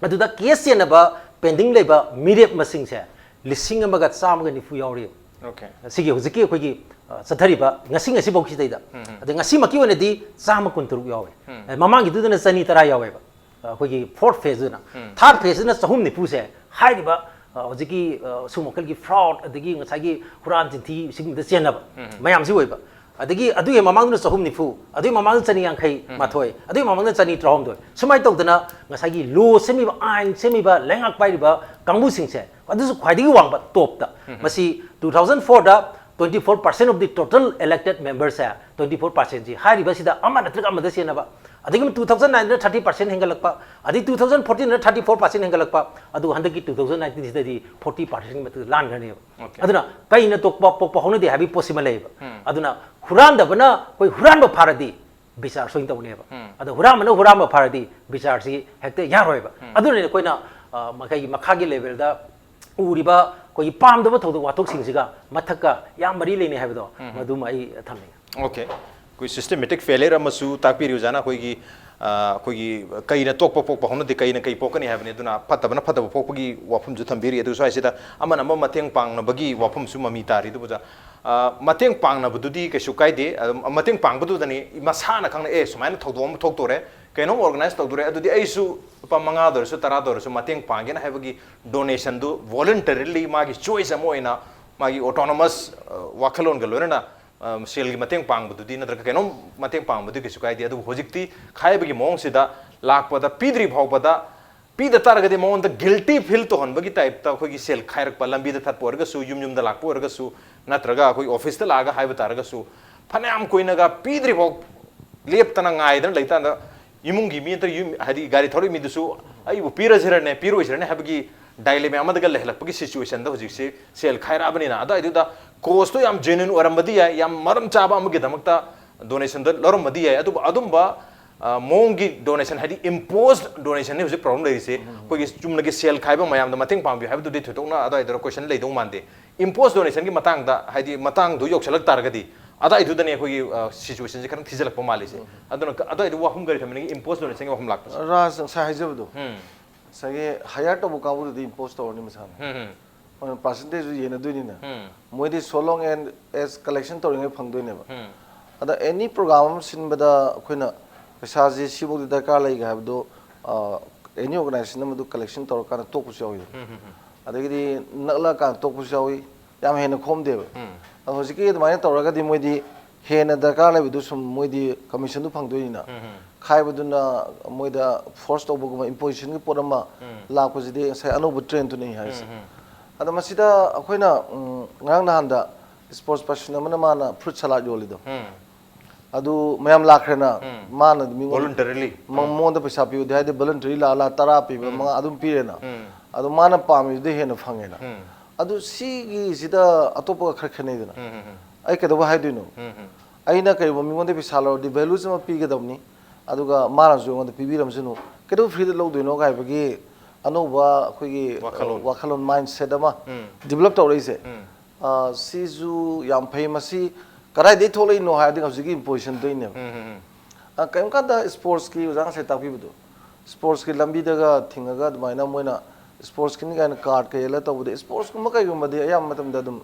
ꯑꯗꯨꯗ ꯀꯦꯁ ꯆꯦꯟꯅꯕ ꯄꯦꯟꯗꯤꯡ ꯂꯩꯕ ꯃꯤꯔꯦꯞ ꯃꯁꯤꯡꯁꯦ ꯂꯤꯁꯤꯡ ꯑꯃꯒ ꯆꯥꯝꯃꯒ ꯅꯤꯐꯨ ꯌꯥꯎꯔꯤ꯫ Okay. ꯁꯤꯒꯤ ꯍꯧꯖꯤꯛꯀꯤ ꯑꯩꯈꯣꯏꯒꯤ, ꯑ, ꯆꯠꯊꯔꯤꯕ ꯉꯁꯤ, ꯉꯁꯤꯐꯥꯎ ꯁꯤꯗꯩꯗ꯫ ꯑꯗ ꯉꯁꯤꯃꯛꯀꯤ ꯑꯣꯏꯅꯗꯤ ꯆꯥꯝꯃ ꯀꯨꯟꯇꯔꯨꯛ ꯌꯥꯎꯋꯦ꯫ ꯑꯦ, ꯃꯃꯥꯡꯒꯤꯗꯨꯗꯅ ꯆꯅꯤ ꯇꯔꯥ ꯌꯥꯎꯋꯦꯕ꯫ ꯑ, ꯑꯩꯈꯣꯏꯒꯤ ꯐꯣꯔꯠ ꯐꯦꯖꯇꯨꯅ꯫ ꯊꯥꯔꯠ ꯐꯦꯖꯇꯨꯅ ꯆꯍꯨꯝ ꯅꯤꯐꯨꯁꯦ ꯍꯥꯏꯔꯤꯕ, ꯑ, ꯍꯧꯖꯤꯛꯀꯤ, ꯑ, ꯑꯁꯨꯝ ꯃꯈꯜꯒꯤ ꯐ꯭ꯔꯣꯗ, ꯑꯗꯒꯤ ꯉꯁꯥꯏꯒꯤ ꯍꯨꯔꯥꯟ ꯆꯤꯟꯊꯤ ꯁꯤꯒꯨꯝꯕꯗ ꯆꯦꯟꯅꯕ ꯃꯌꯥꯝꯁꯤ ꯑꯣꯏꯕ꯫ ꯑꯗꯒꯤ ꯑꯗꯨꯒꯤ ꯃꯃꯥꯡꯗꯨꯅ ꯆꯍꯨꯝ ꯅꯤꯐꯨ, ꯑꯗꯨꯒꯤ ꯃꯃꯥꯡꯗ ꯆꯅꯤ ꯌꯥꯡꯈꯩ ꯃꯥꯊꯣꯏ, ꯑꯗꯨꯒꯤ ꯃꯃꯥꯡꯗ ꯆꯅꯤ ꯇꯔꯥꯍꯨꯝꯗꯣꯏ꯫ ꯁꯨꯃꯥꯏꯅ ꯇꯧꯗꯅ ꯉꯁꯥꯏꯒꯤ ꯂꯣ ꯁꯦꯝꯃꯤꯕ, ꯑꯥꯏꯟ ꯁꯦꯝꯃꯤꯕ, ꯂꯩꯉꯥꯛ ꯄꯥꯏꯔꯤꯕ ꯀꯥꯡꯕꯨꯁꯤꯡꯁꯦ, ꯑꯗꯨꯁꯨ ꯈ꯭ꯋꯥꯏꯗꯒꯤ ꯋꯥꯡꯕ ꯇꯣꯞꯇ꯫ ꯃꯁꯤ ꯇꯨ ꯊꯥꯎꯖꯟ ꯐꯣꯔꯗ twenty four percent of the total elected memberꯁꯦ, twenty four percentꯁꯤ ꯍꯥꯏꯔꯤꯕꯁꯤꯗ ꯑꯃ ꯅꯠꯇ꯭ꯔꯒ ꯑꯃꯗ ꯆꯦꯟꯅꯕ, ꯑꯗꯒꯤ ꯇꯨ ꯊꯥꯎꯖꯟ ꯅꯥꯏꯟꯗꯅ ꯊꯥꯔꯇꯤ ꯄꯥꯔꯁꯦꯟ ꯍꯦꯟꯒꯠꯂꯛꯄ, ꯑꯗꯩ ꯇꯨ ꯊꯥꯎꯖꯟ ꯐꯣꯔꯇꯤꯟꯗꯅ ꯊꯥꯔꯇꯤ ꯐꯣꯔ ꯄꯥꯔꯁꯦꯟ ꯍꯦꯟꯒꯠꯂꯛꯄ, ꯑꯗꯨꯒ ꯍꯟꯗꯛꯀꯤ ꯇꯨ ꯊꯥꯎꯖꯟ ꯅꯥꯏꯟꯇꯤꯟꯁꯤꯗꯗꯤ ꯐꯣꯔꯇꯤ ꯄꯥꯔꯁꯦꯟꯒꯤ ꯃꯊꯛꯇ ꯂꯥꯟꯈ꯭ꯔꯅꯦꯕ꯫ Okay. ꯑꯗꯨꯅ ꯀꯩꯅ ꯇꯣꯛꯄ ꯄꯣꯛꯄ ꯍꯧꯅꯗꯦ ꯍꯥꯏꯕꯒꯤ ꯄꯣꯠꯁꯤꯃ ꯂꯩꯌꯦꯕ꯫ ꯑꯗꯨꯅ ꯍꯨꯔꯥꯟꯗꯕꯅ ꯑꯩꯈꯣꯏ ꯍꯨꯔꯥꯟꯕ ꯐꯥꯔꯗꯤ ꯕꯤꯆꯥꯔ ꯁꯣꯏꯅ ꯇꯧꯅꯦꯕ꯫ ꯑꯗꯣ ꯍꯨꯔꯥꯟꯕꯅ ꯍꯨꯔꯥꯟꯕ ꯐꯥꯔꯗꯤ ꯕꯤꯆꯥꯔꯁꯤ ꯍꯦꯛꯇ ꯌꯥꯔꯣꯏꯕ꯫ ꯑꯗꯨꯅꯅꯦ ꯑꯩꯈꯣꯏꯅ, ꯑ, ꯃꯈꯩꯒꯤ ꯃꯈꯥꯒꯤ ꯂꯦꯚꯦꯜꯗ ꯎꯔꯤꯕ ꯑꯩꯈꯣꯏꯒꯤ ꯄꯥꯝꯗꯕ ꯊꯧꯗꯣꯛ ꯋꯥꯊꯣꯛꯁꯤꯡꯁꯤꯒ ꯃꯊꯛꯀ ꯌꯥꯝ ꯃꯔꯤ ꯂꯩꯅꯩ ꯍꯥꯏꯕꯗꯣ, ꯃꯗꯨꯃ ꯑꯩ ꯊꯝꯅꯤꯡꯉꯤ꯫ Okay. ꯑꯩꯈꯣꯏ systematic failure ꯑꯃꯁꯨ ꯇꯥꯛꯄꯤꯔꯤ ꯑꯣꯖꯥꯅ꯫ ꯑꯩꯈꯣꯏꯒꯤ, ꯑ, ꯑꯩꯈꯣꯏꯒꯤ ꯀꯩꯅ ꯇꯣꯛꯄ ꯄꯣꯛꯄ ꯍꯧꯅꯗꯦ, ꯀꯩꯅ ꯀꯩ ꯄꯣꯛꯀꯅꯤ ꯍꯥꯏꯕꯅꯤ꯫ ꯑꯗꯨꯅ ꯐꯠꯇꯕꯅ ꯐꯠꯇꯕ ꯄꯣꯛꯄꯒꯤ ꯋꯥꯐꯝꯁꯨ ꯊꯝꯕꯤꯔꯤ꯫ ꯑꯗꯨ ꯁ꯭ꯋꯥꯏꯁꯤꯗ ꯑꯃꯅ ꯑꯃ ꯃꯇꯦꯡ ꯄꯥꯡꯅꯕꯒꯤ ꯋꯥꯐꯝꯁꯨ ꯃꯃꯤ ꯇꯥꯔꯤ꯫ ꯑꯗꯨꯕꯨ ꯑꯣꯖꯥ, ꯑ, ꯃꯇꯦꯡ ꯄꯥꯡꯅꯕꯗꯨꯗꯤ ꯀꯩꯁꯨ ꯀꯥꯏꯗꯦ꯫ ꯑꯗꯨꯝ ꯃꯇꯦꯡ ꯄꯥꯡꯕꯗꯨꯗꯅꯤ ꯃꯁꯥꯅ ꯈꯪꯅ, "ꯑꯦ, ꯁꯨꯃꯥꯏꯅ ꯊꯧꯗꯣꯛ ꯑꯃ ꯊꯣꯛꯇꯣꯔꯦ, ꯀꯩꯅꯣꯝ organize ꯇꯧꯗꯣꯔꯦ, ꯑꯗꯨꯗꯤ ꯑꯩꯁꯨ ꯂꯨꯄꯥ ꯃꯉꯥꯗ ꯑꯣꯏꯔꯁꯨ ꯇꯔꯥꯗ ꯑꯣꯏꯔꯁꯨ ꯃꯇꯦꯡ ꯄꯥꯡꯒꯦꯅ" ꯍꯥꯏꯕꯒꯤ donationꯗꯨ voluntarily ꯃꯥꯒꯤ choice ꯑꯃ ꯑꯣꯏꯅ, ꯃꯥꯒꯤ autonomous, ꯑ, ꯋꯥꯈꯜꯂꯣꯟꯒ ꯂꯣꯏꯅꯅ, ꯑ, ꯁꯦꯜꯒꯤ ꯃꯇꯦꯡ ꯄꯥꯡꯕꯗꯨꯗꯤ ꯅꯠꯇ꯭ꯔꯒ ꯀꯩꯅꯣꯝ ꯃꯇꯦꯡ ꯄꯥꯡꯕꯗꯨꯗꯤ ꯀꯩꯁꯨ ꯀꯥꯏꯗꯦ꯫ ꯑꯗꯨꯕꯨ ꯍꯧꯖꯤꯛꯇꯤ ꯈꯥꯏꯕꯒꯤ ꯃꯑꯣꯡꯁꯤꯗ ꯂꯥꯛꯄꯗ ꯄꯤꯗ꯭ꯔꯤ ꯐꯥꯎꯕꯗ ꯄꯤꯗ ꯇꯥꯔꯒꯗꯤ ꯃꯉꯣꯟꯗ ꯒꯤꯜꯇꯤ ꯐꯤꯜ ꯇꯧꯍꯟꯕꯒꯤ ꯇꯥꯏꯞꯇ ꯑꯩꯈꯣꯏꯒꯤ ꯁꯦꯜ ꯈꯥꯏꯔꯛꯄ, ꯂꯝꯕꯤꯗ ꯊꯠꯄ ꯑꯣꯏꯔꯒꯁꯨ, ꯌꯨꯝ ꯌꯨꯝꯗ ꯂꯥꯛꯄ ꯑꯣꯏꯔꯒꯁꯨ, ꯅꯠꯇ꯭ꯔꯒ ꯑꯩꯈꯣꯏꯒꯤ ꯑꯣꯐꯤꯁꯇ ꯂꯥꯛꯑꯒ ꯍꯥꯏꯕ ꯇꯥꯔꯒꯁꯨ, ꯐꯅꯌꯥꯝ ꯀꯨꯏꯅꯒ ꯄꯤꯗ꯭ꯔꯤꯐꯥꯎ ꯂꯦꯞꯇꯅ ꯉꯥꯏꯗꯅ ꯂꯩꯇꯥꯟꯗ, ꯏꯃꯨꯡꯒꯤ ꯃꯤ ꯅꯠꯇ꯭ꯔꯒ ꯌꯨꯝ, ꯍꯥꯏꯗꯤ ꯒꯥꯔꯤ ꯊꯧꯔꯛꯏ ꯃꯤꯗꯨꯁꯨ ꯑꯩꯕꯨ ꯄꯤꯔꯁꯤꯔꯅꯦ, ꯄꯤꯔꯣꯏꯁꯤꯔꯅꯦ ꯍꯥꯏꯕꯒꯤ ꯗꯥꯏꯂꯦꯃꯥ ꯑꯃꯗꯒ ꯂꯩꯍꯜꯂꯛꯄꯒꯤ ꯁꯤꯆꯨꯋꯦꯁꯟꯗ ꯍꯧꯖꯤꯛꯁꯦ ꯁꯦꯜ ꯈꯥꯏꯔꯛꯑꯕꯅꯤꯅ꯫ ꯑꯗꯨꯋꯥꯏꯗꯨꯗ ꯀꯣꯁꯇꯣ ꯌꯥꯝ ꯖꯦꯅ꯭ꯌꯨꯟ ꯑꯣꯏꯔꯝꯕꯗꯤ ꯌꯥꯏ, ꯌꯥꯝ ꯃꯔꯝ ꯆꯥꯕ ꯑꯃꯒꯤꯗꯃꯛꯇ ꯗꯣꯅꯦꯁꯟꯗꯣ ꯂꯧꯔꯝꯕꯗꯤ ꯌꯥꯏ, ꯑꯗꯨꯕꯨ ꯑꯗꯨꯝꯕ, ꯑ, ꯃꯑꯣꯡꯒꯤ ꯗꯣꯅꯦꯁꯟ, ꯍꯥꯏꯗꯤ ꯏꯝꯄꯣꯁ ꯗꯣꯅꯦꯁꯟꯅꯤ ꯍꯧꯖꯤꯛ ꯄ꯭ꯔꯣꯕ꯭ꯂꯦꯝ ꯂꯩꯔꯤꯁꯦ꯫ ꯑꯩꯈꯣꯏꯒꯤ ꯆꯨꯝꯅꯒꯤ ꯁꯦꯜ ꯈꯥꯏꯕ ꯃꯌꯥꯝꯗ ꯃꯇꯦꯡ ꯄꯥꯡꯕꯤꯌꯨ ꯍꯥꯏꯕꯗꯨꯗꯤ ꯊꯣꯏꯗꯣꯛꯅ ꯑꯗꯨꯋꯥꯏꯗ ꯀꯣꯏꯁꯟ ꯂꯩꯗꯧ ꯃꯥꯟꯗꯦ꯫ ꯏꯝꯄꯣꯁ ꯗꯣꯅꯦꯁꯟꯒꯤ ꯃꯇꯥꯡꯗ, ꯍꯥꯏꯗꯤ ꯃꯇꯥꯡꯗꯨ ꯌꯧꯁꯜꯂꯛ ꯇꯥꯔꯒꯗꯤ, ꯑꯗꯨꯋꯥꯏꯗꯨꯗꯅꯦ ꯑꯩꯈꯣꯏꯒꯤ, ꯑ, ꯁꯤꯆꯨꯋꯦꯁꯟꯁꯦ ꯈꯤꯇꯪ ꯊꯤꯖꯤꯜꯂꯛꯄ ꯃꯥꯜꯂꯤꯁꯦ꯫ ꯑꯗꯨꯅ ꯀ-, ꯑꯗꯨꯋꯥꯏꯗ ꯋꯥꯐꯝ ꯀꯔꯤ ꯊꯝꯕꯤꯅꯤꯡꯉꯤ? ꯏꯝꯄꯣꯁ ꯗꯣꯅꯦꯁꯟꯒꯤ ꯋꯥꯐꯝ ꯂꯥꯛꯄꯁꯦ꯫ ꯔꯥꯖ ꯉꯁꯥꯏ ꯍꯥꯏꯖꯕꯗꯣ, ꯎꯝ꯫ ꯉꯁꯥꯏꯒꯤ ꯍꯥꯌꯔ ꯇꯧꯕ ꯀꯥꯡꯕꯨꯗꯨꯗꯤ ꯏꯝꯄꯣꯁ ꯇꯧꯔꯅꯤ ꯃꯁꯥꯅ꯫ ꯎꯝ, ꯎꯝ꯫ ꯃꯣꯏꯅ ꯄꯥꯔꯁꯦꯟꯇꯦꯖꯁꯨ ꯌꯦꯟꯅꯗꯣꯏꯅꯤꯅ, ꯎꯝ꯫ ꯃꯣꯏꯗꯤ so long and as collection ꯇꯧꯔꯤꯉꯩ ꯐꯪꯗꯣꯏꯅꯦꯕ꯫ ꯎꯝ꯫ ꯑꯗ ꯑꯦꯅꯤ ꯄ꯭ꯔꯣꯒ꯭ꯔꯥꯝ ꯑꯃ ꯁꯤꯟꯕꯗ ꯑꯩꯈꯣꯏꯅ ꯄꯩꯁꯥꯁꯤ ꯁꯤꯐꯧꯗꯤ ꯗꯔꯀꯥꯔ ꯂꯩꯒꯦ ꯍꯥꯏꯕꯗꯣ, ꯑ, ꯑꯦꯅꯤ ꯑꯣꯔꯒꯅꯥꯏꯖꯦꯁꯟ ꯑꯃꯗꯨ ꯀꯂꯦꯛꯁꯟ ꯇꯧꯔꯀꯥꯟꯗ ꯇꯣꯛꯄꯁꯨ ꯌꯥꯎꯋꯤ꯫ ꯎꯝ, ꯎꯝ, ꯎꯝ꯫ ꯑꯗꯒꯤꯗꯤ ꯅꯛꯂꯛꯑꯀꯥꯟꯗ ꯇꯣꯛꯄꯁꯨ ꯌꯥꯎꯋꯤ꯫ ꯌꯥꯝ ꯍꯦꯟꯅ ꯈꯣꯝꯗꯦꯕ꯫ ꯎꯝ꯫ ꯑꯗꯣ ꯍꯧꯖꯤꯛꯀꯤ ꯑꯗꯨꯃꯥꯏꯅ ꯇꯧꯔꯒꯗꯤ ꯃꯣꯏꯗꯤ ꯍꯦꯟꯅ ꯗꯔꯀꯥꯔ ꯂꯩꯕꯗꯨ ꯁꯨꯝ ꯃꯣꯏꯗꯤ ꯀꯃꯤꯁꯟꯗꯨ ꯐꯪꯗꯣꯏꯅꯤꯅ, ꯎꯝ, ꯎꯝ꯫ ꯈꯥꯏꯕꯗꯨꯅ ꯃꯣꯏꯗ ꯐꯣꯔꯁ ꯇꯧꯕꯒꯨꯝꯕ, ꯏꯝꯄꯣꯖꯤꯁꯟꯒꯤ ꯄꯣꯠ ꯑꯃ ꯎꯝ꯫ ꯂꯥꯛꯄꯁꯤꯗꯤ ꯉꯁꯥꯏ ꯑꯅꯧꯕ ꯇ꯭ꯔꯦꯟꯗꯨꯅꯤ ꯍꯥꯏꯔꯤꯁꯦ꯫ ꯎꯝ, ꯎꯝ꯫ ꯑꯗꯣ ꯃꯁꯤꯗ ꯑꯩꯈꯣꯏꯅ, ꯎꯝ, ꯉꯔꯥꯡ ꯅꯍꯥꯟꯗ ꯁ꯭ꯄꯣꯔꯠꯁ ꯄꯔꯁꯟ ꯑꯃꯅ ꯃꯥꯅ ꯐ꯭ꯔꯨꯠ ꯁꯂꯥꯗ ꯌꯣꯜꯂꯤꯗꯣ, ꯎꯝ꯫ ꯑꯗꯨ ꯃꯌꯥꯝ ꯂꯥꯛꯈ꯭ꯔꯦꯅ, ꯎꯝ꯫ ꯃꯥꯅ ꯃꯤꯉꯣꯟꯗ, ꯚꯣꯂꯨꯟꯇꯔꯤꯂꯤ꯫ ꯃ-, ꯎꯝ꯫ ꯃꯉꯣꯟꯗ ꯄꯩꯁꯥ ꯄꯤꯌꯨꯗꯤ ꯍꯥꯏꯗꯤ, ꯚꯣꯂꯨꯟꯇꯔꯤ ꯂꯥꯛꯑ ꯂꯥꯛ ꯇꯔꯥ ꯄꯤꯕ, ꯎꯝ꯫ ꯃꯉꯥ ꯑꯗꯨꯝ ꯄꯤꯔꯦꯅ꯫ ꯎꯝ꯫ ꯑꯗꯣ ꯃꯥꯅ ꯄꯥꯝꯃꯤꯗꯨꯗꯤ ꯍꯦꯟꯅ ꯐꯪꯉꯦꯅ꯫ ꯎꯝ꯫ ꯑꯗꯨ ꯁꯤꯒꯤꯁꯤꯗ ꯑꯇꯣꯞꯄꯒ ꯈꯔ ꯈꯦꯠꯅꯩꯗꯅ꯫ ꯎꯝ, ꯎꯝ, ꯎꯝ꯫ ꯑꯩ ꯀꯩꯗꯧꯕ ꯍꯥꯏꯗꯣꯏꯅꯣ? ꯎꯝ, ꯎꯝ꯫ ꯑꯩꯅ ꯀꯔꯤꯒꯨꯝꯕ ꯃꯤꯉꯣꯟꯗ ꯄꯩꯁꯥ ꯂꯧꯔꯗꯤ ꯚꯦꯂꯨꯁ ꯑꯃ ꯄꯤꯒꯗꯕꯅꯤ, ꯑꯗꯨꯒ ꯃꯥꯅꯁꯨ ꯑꯩꯉꯣꯟꯗ ꯄꯤꯕꯤꯔꯝꯁꯅꯨ, ꯀꯩꯗꯧꯕ ꯐ꯭ꯔꯤꯗ ꯂꯧꯗꯣꯏꯅꯣ ꯍꯥꯏꯕꯒꯤ ꯑꯅꯧꯕ ꯑꯩꯈꯣꯏꯒꯤ, ꯋꯥꯈꯜꯂꯣꯟ꯫ ꯋꯥꯈꯜꯂꯣꯟ, ꯃꯥꯏꯟꯁꯦꯠ ꯑꯃ ꯎꯝ꯫ ꯗꯤꯕꯂꯞ ꯇꯧꯔꯛꯏꯁꯦ꯫ ꯎꯝ꯫ ꯑ, ꯁꯤꯁꯨ ꯌꯥꯝ ꯐꯩ꯫ ꯃꯁꯤ ꯀꯗꯥꯏꯗꯒꯤ ꯊꯣꯛꯂꯛꯏꯅꯣ ꯍꯥꯏꯔꯗꯤ ꯍꯧꯖꯤꯛꯀꯤ ꯏꯝꯄꯣꯖꯤꯁꯟꯗꯩꯅꯦꯕ꯫ ꯎꯝ, ꯎꯝ, ꯎꯝ꯫ ꯑ, ꯀꯔꯤꯝ ꯀꯥꯟꯗ ꯁ꯭ꯄꯣꯔꯠꯁꯀꯤ ꯑꯣꯖꯥ ꯉꯁꯥꯏ ꯇꯥꯛꯄꯤꯕꯗꯣ, ꯁ꯭ꯄꯣꯔꯠꯁꯀꯤ ꯂꯝꯕꯤꯗꯒ ꯊꯤꯡꯉꯒ ꯑꯗꯨꯃꯥꯏꯅ ꯃꯣꯏꯅ ꯁ꯭ꯄꯣꯔꯠꯁꯀꯤꯅꯤ ꯀꯥꯏꯅ ꯀꯥꯔꯠꯀ ꯌꯦꯜꯂ ꯇꯧꯕꯗ, ꯁ꯭ꯄꯣꯔꯠꯁꯀꯨꯝꯕ ꯀꯩꯒꯨꯝꯕꯗꯤ ꯑꯌꯥꯝꯕ ꯃꯇꯝꯗ ꯑꯗꯨꯝ,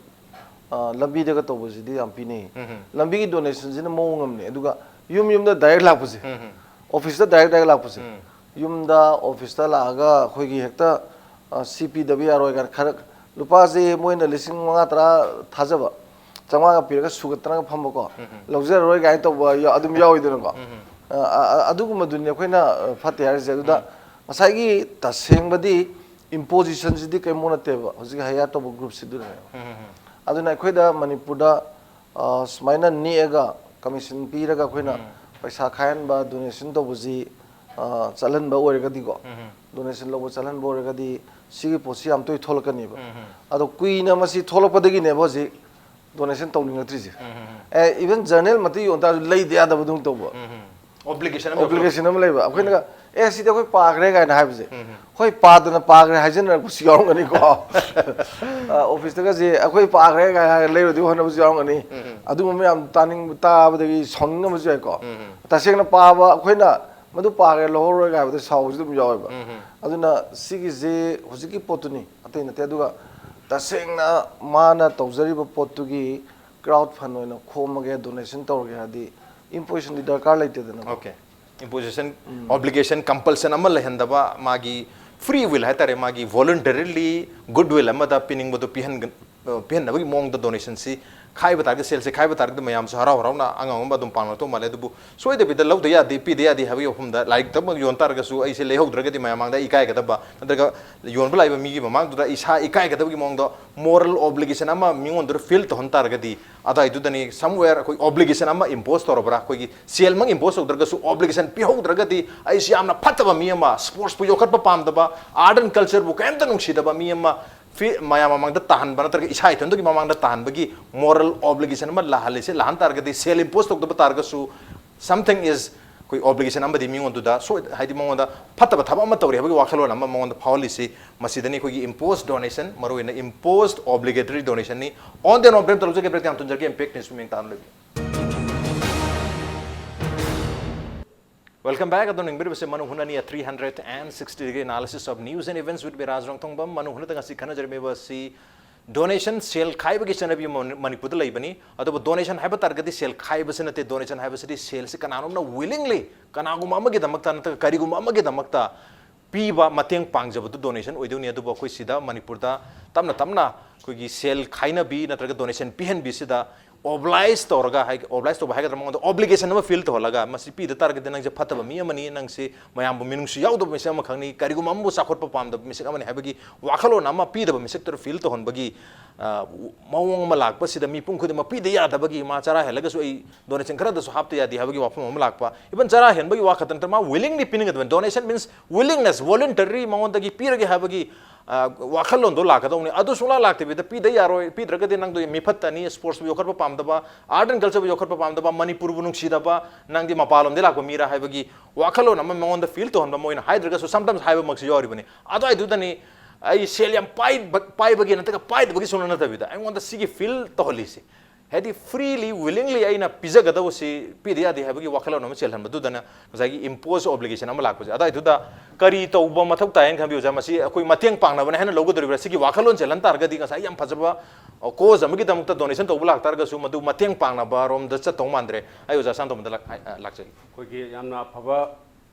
ꯑ, ꯂꯝꯕꯤꯗꯒ ꯇꯧꯕꯁꯤꯗꯤ ꯌꯥꯝ ꯄꯤꯅꯩ꯫ ꯎꯝ, ꯎꯝ꯫ ꯂꯝꯕꯤꯒꯤ ꯗꯣꯅꯦꯁꯟꯁꯤꯅ ꯃꯑꯣꯡ ꯑꯃꯅꯦ, ꯑꯗꯨꯒ ꯌꯨꯝ ꯌꯨꯝꯗ ꯗꯥꯏꯔꯦꯛ ꯂꯥꯛꯄꯁꯦ, ꯎꯝ, ꯎꯝ꯫ ꯑꯣꯐꯤꯁꯇ ꯗꯥꯏꯔꯦꯛ ꯗꯥꯏꯔꯦꯛ ꯂꯥꯛꯄꯁꯦ, ꯎꯝ꯫ ꯌꯨꯝꯗ, ꯑꯣꯐꯤꯁꯇ ꯂꯥꯛꯑꯒ ꯑꯩꯈꯣꯏꯒꯤ ꯍꯦꯛꯇ, ꯑ, ꯁꯤ ꯄꯤꯗꯕ ꯌꯥꯔꯣꯏ ꯀꯥꯏꯅ ꯈꯔ, ꯂꯨꯄꯥꯁꯦ ꯃꯣꯏꯅ ꯂꯤꯁꯤꯡ ꯃꯉꯥ ꯇꯔꯥ ꯊꯥꯖꯕ, ꯆꯥꯝꯃꯉꯥꯒ ꯄꯤꯔꯒ ꯁꯨꯒꯠꯇꯅꯒ ꯐꯝꯕꯀꯣ, ꯎꯝ, ꯎꯝ꯫ ꯂꯧꯖꯔꯔꯣꯏ ꯀꯥꯏꯅ ꯇꯧꯕ ꯌꯥ-, ꯑꯗꯨꯝ ꯌꯥꯎꯋꯤꯗꯅꯀꯣ꯫ ꯎꯝ, ꯎꯝ꯫ ꯑ, ꯑ, ꯑ, ꯑꯗꯨꯒꯨꯝꯕꯗꯨꯅꯤ ꯑꯩꯈꯣꯏꯅ, ꯑ, ꯐꯠꯇꯦ ꯍꯥꯏꯔꯤꯁꯦ꯫ ꯑꯗꯨꯗ ꯎꯝ꯫ ꯉꯁꯥꯏꯒꯤ ꯇꯁꯦꯡꯕꯗꯤ ꯏꯝꯄꯣꯖꯤꯁꯟꯁꯤꯗꯤ ꯀꯔꯤꯝꯐꯥꯎ ꯅꯠꯇꯦꯕ, ꯍꯧꯖꯤꯛꯀꯤ ꯍꯥꯏꯌꯥꯔ ꯇꯧꯕ ꯒ꯭ꯔꯨꯞꯁꯤꯗꯨꯅꯦꯕ꯫ ꯑꯗꯨꯅ ꯑꯩꯈꯣꯏꯗ ꯃꯅꯤꯄꯨꯔꯗ ꯑ, ꯁꯨꯃꯥꯏꯅ ꯅꯦꯛꯑꯒ ꯀꯃꯤꯁꯟ ꯄꯤꯔꯒ ꯑꯩꯈꯣꯏꯅ ꯄꯩꯁꯥ ꯈꯥꯏꯍꯟꯕ, ꯗꯣꯅꯦꯁꯟ ꯇꯧꯕꯁꯤ ꯑ, ꯆꯠꯍꯟꯕ ꯑꯣꯏꯔꯒꯗꯤꯀꯣ, ꯗꯣꯅꯦꯁꯟ ꯂꯧꯕ ꯆꯠꯍꯟꯕ ꯑꯣꯏꯔꯒꯗꯤ ꯁꯤꯒꯤ ꯄꯣꯠꯁꯤ ꯌꯥꯝ ꯇꯣꯏ ꯊꯣꯛꯂꯛꯀꯅꯤꯕ꯫ ꯑꯗꯣ ꯀꯨꯏꯅ ꯃꯁꯤ ꯊꯣꯛꯂꯛꯄꯗꯒꯤꯅꯦꯕ ꯍꯧꯖꯤꯛ ꯗꯣꯅꯦꯁꯟ ꯇꯧꯅꯤꯡꯉꯛꯇ꯭ꯔꯤꯁꯦ꯫ ꯑꯦ, ꯏꯚꯟ ꯖꯔꯅꯦꯜ ꯃꯇꯦꯛ ꯌꯣꯟ ꯇꯥꯔꯁꯨ ꯂꯩꯗ ꯌꯥꯗꯕꯗꯧꯅ ꯇꯧꯕ꯫ ꯑꯣꯕ꯭ꯂꯤꯒꯦꯁꯟ ꯑꯃ ꯑꯣꯕ꯭ꯂꯤꯒꯦꯁꯟ ꯑꯃ ꯂꯩꯕ꯫ ꯑꯩꯈꯣꯏꯅꯒ, "ꯑꯦ, ꯁꯤꯗꯤ ꯑꯩꯈꯣꯏ ꯄꯥꯈ꯭ꯔꯦ" ꯀꯥꯏꯅ ꯍꯥꯏꯕꯁꯦ, ꯍꯣꯏ, ꯄꯥꯗꯅ ꯄꯥꯈ꯭ꯔꯦ ꯍꯥꯏꯖꯤꯟꯅꯔꯛꯄꯁꯨ ꯌꯥꯎꯔꯝꯒꯅꯤꯀꯣ꯫ ꯑ, ꯑꯣꯐꯤꯁꯇꯒꯁꯦ "ꯑꯩꯈꯣꯏ ꯄꯥꯈ꯭ꯔꯦ" ꯀꯥꯏꯅ ꯍꯥꯏꯔꯒ ꯂꯩꯔꯨꯗꯤ ꯍꯣꯠꯅꯕꯁꯨ ꯌꯥꯎꯔꯝꯒꯅꯤ꯫ ꯑꯗꯨꯒꯨꯝꯕ ꯌꯥꯝ ꯇꯥꯅꯤꯡꯕ, ꯇꯥꯕꯗꯒꯤ ꯁꯥꯎꯅꯤꯡꯉꯝꯕꯁꯨ ꯌꯥꯏꯀꯣ꯫ ꯇꯁꯦꯡꯅ ꯄꯥꯕ ꯑꯩꯈꯣꯏꯅ "ꯃꯗꯨ ꯄꯥꯈ꯭ꯔꯦ, ꯂꯧꯍꯧꯔꯣꯏ" ꯀꯥꯏ ꯍꯥꯏꯕꯗ ꯁꯥꯎꯕꯁꯨ ꯑꯗꯨꯝ ꯌꯥꯎꯋꯦꯕ꯫ ꯑꯗꯨꯅ ꯁꯤꯒꯤꯁꯦ ꯍꯧꯖꯤꯛꯀꯤ ꯄꯣꯠꯇꯨꯅꯤ, ꯑꯇꯩ ꯅꯠꯇꯦ꯫ ꯑꯗꯨꯒ ꯇꯁꯦꯡꯅ ꯃꯥꯅ ꯇꯧꯖꯔꯤꯕ ꯄꯣꯠꯇꯨꯒꯤ ꯀ꯭ꯔꯥꯎꯗ ꯐꯟ ꯑꯣꯏꯅ ꯈꯣꯝꯃꯒꯦ, ꯗꯣꯅꯦꯁꯟ ꯇꯧꯔꯒꯦ ꯍꯥꯏꯔꯗꯤ ꯏꯝꯄꯣꯖꯤꯁꯟꯗꯤ ꯗꯔꯀꯥꯔ ꯂꯩꯇꯦꯗꯅꯀꯣ꯫ ꯑꯣꯀꯦ꯫ ꯏꯝꯄꯣꯖꯤꯁꯟ, ꯑꯣꯕ꯭ꯂꯤꯒꯦꯁꯟ, ꯀꯝꯄꯜꯁꯟ ꯑꯃ ꯂꯩꯍꯟꯗꯕ, ꯃꯥꯒꯤ ꯐ꯭ꯔꯤ ꯋꯤꯜ ꯍꯥꯏꯇꯥꯔꯦ, ꯃꯥꯒꯤ ꯚꯣꯂꯨꯟꯇꯔꯤꯂꯤ ꯒꯨꯗ ꯋꯤꯜ ꯑꯃꯗ ꯄꯤꯅꯤꯡꯕꯗꯣ ꯄꯤꯍꯟꯒ-, ꯑ, ꯄꯤꯍꯟꯅꯕꯒꯤ ꯃꯑꯣꯡꯗ ꯗꯣꯅꯦꯁꯟꯁꯤ ꯈꯥꯏꯕ ꯇꯥꯔꯒꯗꯤ, ꯁꯦꯜꯁꯦ ꯈꯥꯏꯕ ꯇꯥꯔꯒꯗꯤ ꯃꯌꯥꯝꯁꯨ ꯍꯔꯥꯎ ꯍꯔꯥꯎꯅ ꯑꯉꯝ ꯑꯉꯝꯕ ꯑꯗꯨꯝ ꯄꯥꯡꯂꯛꯇꯧ ꯃꯥꯜꯂꯦ꯫ ꯑꯗꯨꯕꯨ ꯁꯣꯏꯗꯕꯤꯗ ꯂꯧꯗ ꯌꯥꯗꯦ, ꯄꯤꯗ ꯌꯥꯗꯦ ꯍꯥꯏꯕꯒꯤ ꯋꯥꯐꯝꯗ ꯂꯥꯏꯔꯤꯛꯇꯃꯛ ꯌꯣꯟ ꯇꯥꯔꯒꯁꯨ ꯑꯩꯁꯦ ꯂꯩꯍꯧꯗ꯭ꯔꯒꯗꯤ ꯃꯌꯥꯝ ꯃꯥꯡꯗ ꯏꯀꯥꯏꯒꯗꯕ, ꯅꯠꯇ꯭ꯔꯒ ꯌꯣꯟꯕ ꯂꯥꯛꯏꯕ ꯃꯤꯒꯤ ꯃꯃꯥꯡꯗꯨꯗ ꯏꯁꯥ ꯏꯀꯥꯏꯒꯗꯕꯒꯤ ꯃꯑꯣꯡꯗ ꯃꯣꯔꯦꯜ ꯑꯣꯕ꯭ꯂꯤꯒꯦꯁꯟ ꯑꯃ ꯃꯤꯉꯣꯟꯗꯨꯗ ꯐꯤꯜ ꯇꯧꯍꯟ ꯇꯥꯔꯒꯗꯤ, ꯑꯗꯨꯋꯥꯏꯗꯨꯗꯅꯤ ꯁꯝꯋꯦꯌꯔ ꯑꯩꯈꯣꯏ ꯑꯣꯕ꯭ꯂꯤꯒꯦꯁꯟ ꯑꯃ ꯏꯝꯄꯣꯁ ꯇꯧꯔꯕ꯭ꯔꯥ, ꯑꯩꯈꯣꯏꯒꯤ ꯁꯦꯜꯃꯛ ꯏꯝꯄꯣꯁ ꯇꯧꯗ꯭ꯔꯒꯁꯨ ꯑꯣꯕ꯭ꯂꯤꯒꯦꯁꯟ ꯄꯤꯍꯧꯗ꯭ꯔꯒꯗꯤ ꯑꯩꯁꯤ ꯌꯥꯝꯅ ꯐꯠꯇꯕ ꯃꯤ ꯑꯃ, ꯁ꯭ꯄꯣꯔꯠꯁꯄꯨ ꯌꯣꯛꯈꯠꯄ ꯄꯥꯝꯗꯕ, ꯑꯥꯔꯠ ꯑꯦꯟ ꯀꯜꯆꯔꯕꯨ ꯀꯔꯤꯝꯇ ꯅꯨꯡꯁꯤꯗꯕ ꯃꯤ ꯑꯃ ꯐꯤ-, ꯃꯌꯥꯝ ꯃꯃꯥꯡꯗ ꯇꯥꯍꯟꯕ ꯅꯠꯇ꯭ꯔꯒ ꯏꯁꯥ ꯏꯊꯟꯗꯒꯤ ꯃꯃꯥꯡꯗ ꯇꯥꯍꯟꯕꯒꯤ ꯃꯣꯔꯦꯜ ꯑꯣꯕ꯭ꯂꯤꯒꯦꯁꯟ ꯑꯃ ꯂꯥꯛꯍꯜꯂꯤꯁꯦ, ꯂꯥꯛꯍꯟ ꯇꯥꯔꯒꯗꯤ, ꯁꯦꯜ ꯏꯝꯄꯣꯁ ꯇꯧꯗꯕ ꯇꯥꯔꯒꯁꯨ, something is, ꯑꯩꯈꯣꯏ ꯑꯣꯕ꯭ꯂꯤꯒꯦꯁꯟ ꯑꯃꯗꯤ ꯃꯤꯉꯣꯟꯗꯨꯗ ꯁꯣꯏ-, ꯍꯥꯏꯗꯤ ꯃꯉꯣꯟꯗ ꯐꯠꯇꯕ ꯊꯕꯛ ꯑꯃ ꯇꯧꯔꯤ ꯍꯥꯏꯕꯒꯤ ꯋꯥꯈꯜꯂꯣꯟ ꯑꯃ ꯃꯉꯣꯟꯗ ꯐꯥꯎꯍꯜꯂꯤꯁꯤ ꯃꯁꯤꯗꯅꯤ꯫ ꯑꯩꯈꯣꯏꯒꯤ ꯏꯝꯄꯣꯁ ꯗꯣꯅꯦꯁꯟ, ꯃꯔꯨꯑꯣꯏꯅ ꯏꯝꯄꯣꯁ ꯑꯣꯕ꯭ꯂꯤꯒꯦꯇꯔꯤ ꯗꯣꯅꯦꯁꯟꯅꯤ꯫ On the note, ꯕ꯭ꯔꯦꯛ ꯇꯧꯖꯒꯦ, ꯕ꯭ꯔꯦꯛ ꯌꯥꯝ ꯊꯨꯅ ꯖꯔꯛꯀꯦ, ꯏꯝꯄꯦꯛ ꯅ꯭ꯌꯨꯁ ꯃꯤꯠꯌꯦꯡ ꯇꯥꯅ ꯂꯩꯕꯤꯌꯨ꯫ Welcome back. ꯑꯗꯣ ꯌꯦꯡꯕꯤꯔꯤꯕꯁꯦ ꯃꯅꯨꯡ ꯍꯨꯠꯅꯅꯤ three hundred and sixty degree analysis of news and events with ꯕꯤꯔꯥꯖ ꯔꯣꯡꯊꯣꯡꯕꯝ꯫ ꯃꯅꯨꯡ ꯍꯨꯠꯅꯗ ꯉꯁꯤ ꯈꯟꯅꯖꯔꯝꯃꯤꯕ ꯑꯁꯤ ꯗꯣꯅꯦꯁꯟ, ꯁꯦꯜ ꯈꯥꯏꯕꯒꯤ ꯆꯠꯅꯕꯤ ꯑꯃ ꯃꯅꯤꯄꯨꯔꯗ ꯂꯩꯕꯅꯤ꯫ ꯑꯗꯨꯕꯨ ꯗꯣꯅꯦꯁꯟ ꯍꯥꯏꯕ ꯇꯥꯔꯒꯗꯤ ꯁꯦꯜ ꯈꯥꯏꯕꯁꯤ ꯅꯠꯇꯦ꯫ ꯗꯣꯅꯦꯁꯟ ꯍꯥꯏꯕꯁꯤꯗꯤ ꯁꯦꯜꯁꯤ ꯀꯅꯥꯅꯣꯝꯅ ꯋꯤꯂꯤꯡꯂꯤ, ꯀꯅꯥꯒꯨꯝꯕ ꯑꯃꯒꯤꯗꯃꯛꯇ ꯅꯠꯇ꯭ꯔꯒ ꯀꯔꯤꯒꯨꯝꯕ ꯑꯃꯒꯤꯗꯃꯛꯇ ꯄꯤꯕ, ꯃꯇꯦꯡ ꯄꯥꯡꯖꯕꯗꯨ ꯗꯣꯅꯦꯁꯟ ꯑꯣꯏꯗꯣꯏꯅꯤ꯫ ꯑꯗꯨꯕꯨ ꯑꯩꯈꯣꯏ ꯁꯤꯗ ꯃꯅꯤꯄꯨꯔꯗ ꯇꯞꯅ ꯇꯞꯅ ꯑꯩꯈꯣꯏꯒꯤ ꯁꯦꯜ ꯈꯥꯏꯅꯕꯤ ꯅꯠꯇ꯭ꯔꯒ ꯗꯣꯅꯦꯁꯟ ꯄꯤꯍꯟꯕꯤꯁꯤꯗ ꯑꯣꯕ꯭ꯂꯥꯏꯖ ꯇꯧꯔꯒ, ꯍꯥꯏ, ꯑꯣꯕ꯭ꯂꯥꯏꯖ ꯇꯧꯕ ꯍꯥꯏꯒꯗ꯭ꯔꯥ, ꯃꯉꯣꯟꯗ ꯑꯣꯕ꯭ꯂꯤꯒꯦꯁꯟ ꯑꯃ ꯐꯤꯜ ꯇꯧꯍꯜꯂꯒ, "ꯃꯁꯤ ꯄꯤꯗ ꯇꯥꯔꯒꯗꯤ ꯅꯪꯁꯦ ꯐꯠꯇꯕ ꯃꯤ ꯑꯃꯅꯤ, ꯅꯪꯁꯦ ꯃꯌꯥꯝꯕꯨ ꯃꯤꯅꯨꯡꯁꯤ ꯌꯥꯎꯗꯕ ꯃꯤꯁꯛ ꯑꯃꯈꯛꯅꯤ, ꯀꯔꯤꯒꯨꯝꯕ ꯑꯃꯕꯨ ꯆꯥꯎꯈꯠꯄ ꯄꯥꯝꯗꯕ ꯃꯤꯁꯛ ꯑꯃꯅꯤ" ꯍꯥꯏꯕꯒꯤ ꯋꯥꯈꯜꯂꯣꯟ ꯑꯃ ꯄꯤꯗꯕ ꯃꯤꯁꯛꯇꯨꯗ ꯐꯤꯜ ꯇꯧꯍꯟꯕꯒꯤ, ꯑ, ꯃꯑꯣꯡ ꯑꯃ ꯂꯥꯛꯄꯁꯤꯗ, ꯃꯤꯄꯨꯝ ꯈꯨꯗꯤꯡꯃꯛ ꯄꯤꯗ ꯌꯥꯗꯕꯒꯤ, ꯃꯥ ꯆꯔꯥ ꯍꯦꯜꯂꯒꯁꯨ ꯑꯩ ꯗꯣꯅꯦꯁꯟ ꯈꯔꯗꯁꯨ ꯍꯥꯞꯇ ꯌꯥꯗꯦ ꯍꯥꯏꯕꯒꯤ ꯋꯥꯐꯝ ꯑꯃ ꯂꯥꯛꯄ꯫ ꯏꯚꯟ ꯆꯔꯥ ꯍꯦꯟꯕꯒꯤ ꯋꯥ ꯈꯛꯇ ꯅꯠꯇꯅ, ꯃꯥ ꯋꯤꯂꯤꯡꯂꯤ ꯄꯤꯅꯤꯡꯒꯗꯕꯅꯤ꯫ ꯗꯣꯅꯦꯁꯟ ꯃꯤꯟꯁ ꯋꯤꯂꯤꯡꯅꯦꯁ, ꯚꯣꯂꯨꯟꯇꯔꯤ, ꯃꯉꯣꯟꯗꯒꯤ ꯄꯤꯔꯒꯦ ꯍꯥꯏꯕꯒꯤ ꯑ, ꯋꯥꯈꯜꯂꯣꯟꯗꯣ ꯂꯥꯛꯀꯗꯧꯅꯤ꯫ ꯑꯗꯨ ꯁꯨꯡꯂꯥꯛ ꯂꯥꯛꯇꯕꯤꯗ, "ꯄꯤꯗ ꯌꯥꯔꯣꯏ, ꯄꯤꯗ꯭ꯔꯒꯗꯤ ꯅꯪꯗꯣ ꯃꯤꯐꯠꯇꯅꯤ, ꯁ꯭ꯄꯣꯔꯠꯁꯄꯨ ꯌꯣꯛꯈꯠꯄ ꯄꯥꯝꯗꯕ, ꯑꯥꯔꯠ ꯑꯦꯟ ꯀꯜꯆꯔꯕꯨ ꯌꯣꯛꯈꯠꯄ ꯄꯥꯝꯗꯕ, ꯃꯅꯤꯄꯨꯔꯕꯨ ꯅꯨꯡꯁꯤꯗꯕ, ꯅꯪꯗꯤ ꯃꯄꯥꯟꯂꯣꯝꯗꯒꯤ ꯂꯥꯛꯄ ꯃꯤꯔꯥ?" ꯍꯥꯏꯕꯒꯤ ꯋꯥꯈꯜꯂꯣꯟ ꯑꯃ ꯃꯉꯣꯟꯗ ꯐꯤꯜ ꯇꯧꯍꯟꯕ, ꯃꯣꯏꯅ ꯍꯥꯏꯗ꯭ꯔꯒꯁꯨ ꯁꯝꯇꯥꯏꯝꯁ ꯍꯥꯏꯕꯃꯛꯁꯨ ꯌꯥꯎꯔꯤꯕꯅꯤ꯫ ꯑꯗꯨꯋꯥꯏꯗꯨꯗꯅꯤ, ꯑꯩ ꯁꯦꯜ ꯌꯥꯝ ꯄꯥꯏꯕ, ꯄꯥꯏꯕꯒꯤ ꯅꯠꯇ꯭ꯔꯒ ꯄꯥꯏꯗꯕꯒꯤ ꯁꯨꯡꯅ ꯅꯠꯇꯕꯤꯗ, ꯑꯩꯉꯣꯟꯗ ꯁꯤꯒꯤ ꯐꯤꯜ ꯇꯧꯍꯜꯂꯤꯁꯤ꯫ ꯍꯥꯏꯗꯤ, ꯐ꯭ꯔꯤꯂꯤ, ꯋꯤꯂꯤꯡꯂꯤ ꯑꯩꯅ ꯄꯤꯖꯒꯗꯧꯕꯁꯤ ꯄꯤꯗ ꯌꯥꯗꯦ ꯍꯥꯏꯕꯒꯤ ꯋꯥꯈꯜꯂꯣꯟ ꯑꯃ ꯆꯦꯜꯍꯟꯕꯗꯨꯗꯅ ꯉꯁꯥꯏꯒꯤ ꯏꯝꯄꯣꯁ ꯑꯣꯕ꯭ꯂꯤꯒꯦꯁꯟ ꯑꯃ ꯂꯥꯛꯄꯁꯦ꯫ ꯑꯗꯨꯋꯥꯏꯗꯨꯗ ꯀꯔꯤ ꯇꯧꯕ ꯃꯊꯧ ꯇꯥꯏ ꯍꯥꯏꯅ ꯈꯟꯕꯤ, ꯑꯣꯖꯥ? ꯃꯁꯤ ꯑꯩꯈꯣꯏ ꯃꯇꯦꯡ ꯄꯥꯡꯅꯕꯅꯦ ꯍꯥꯏꯅ ꯂꯧꯒꯗꯧꯔꯤꯕ꯭ꯔꯥ? ꯁꯤꯒꯤ ꯋꯥꯈꯜꯂꯣꯟ ꯆꯦꯜꯍꯟ ꯇꯥꯔꯒꯗꯤ, ꯉꯁꯥꯏ ꯌꯥꯝ ꯐꯖꯕ, ꯑ, ꯀꯣꯖ ꯑꯃꯒꯤꯗꯃꯛꯇ ꯗꯣꯅꯦꯁꯟ ꯇꯧꯕ ꯂꯥꯛꯇꯥꯔꯒꯁꯨ, ꯃꯗꯨ ꯃꯇꯦꯡ ꯄꯥꯡꯅꯕ ꯔꯣꯝꯗ ꯆꯠꯇꯧ ꯃꯥꯟꯗ꯭ꯔꯦ꯫ ꯑꯩ ꯑꯣꯖꯥ ꯁꯥꯟꯇꯣꯝꯕꯗ ꯂꯥꯛ-, ꯍꯥꯏ-, ꯑ, ꯂꯥꯛꯆꯒꯦ꯫ ꯑꯩꯈꯣꯏꯒꯤ ꯌꯥꯝꯅ ꯑꯐꯕ,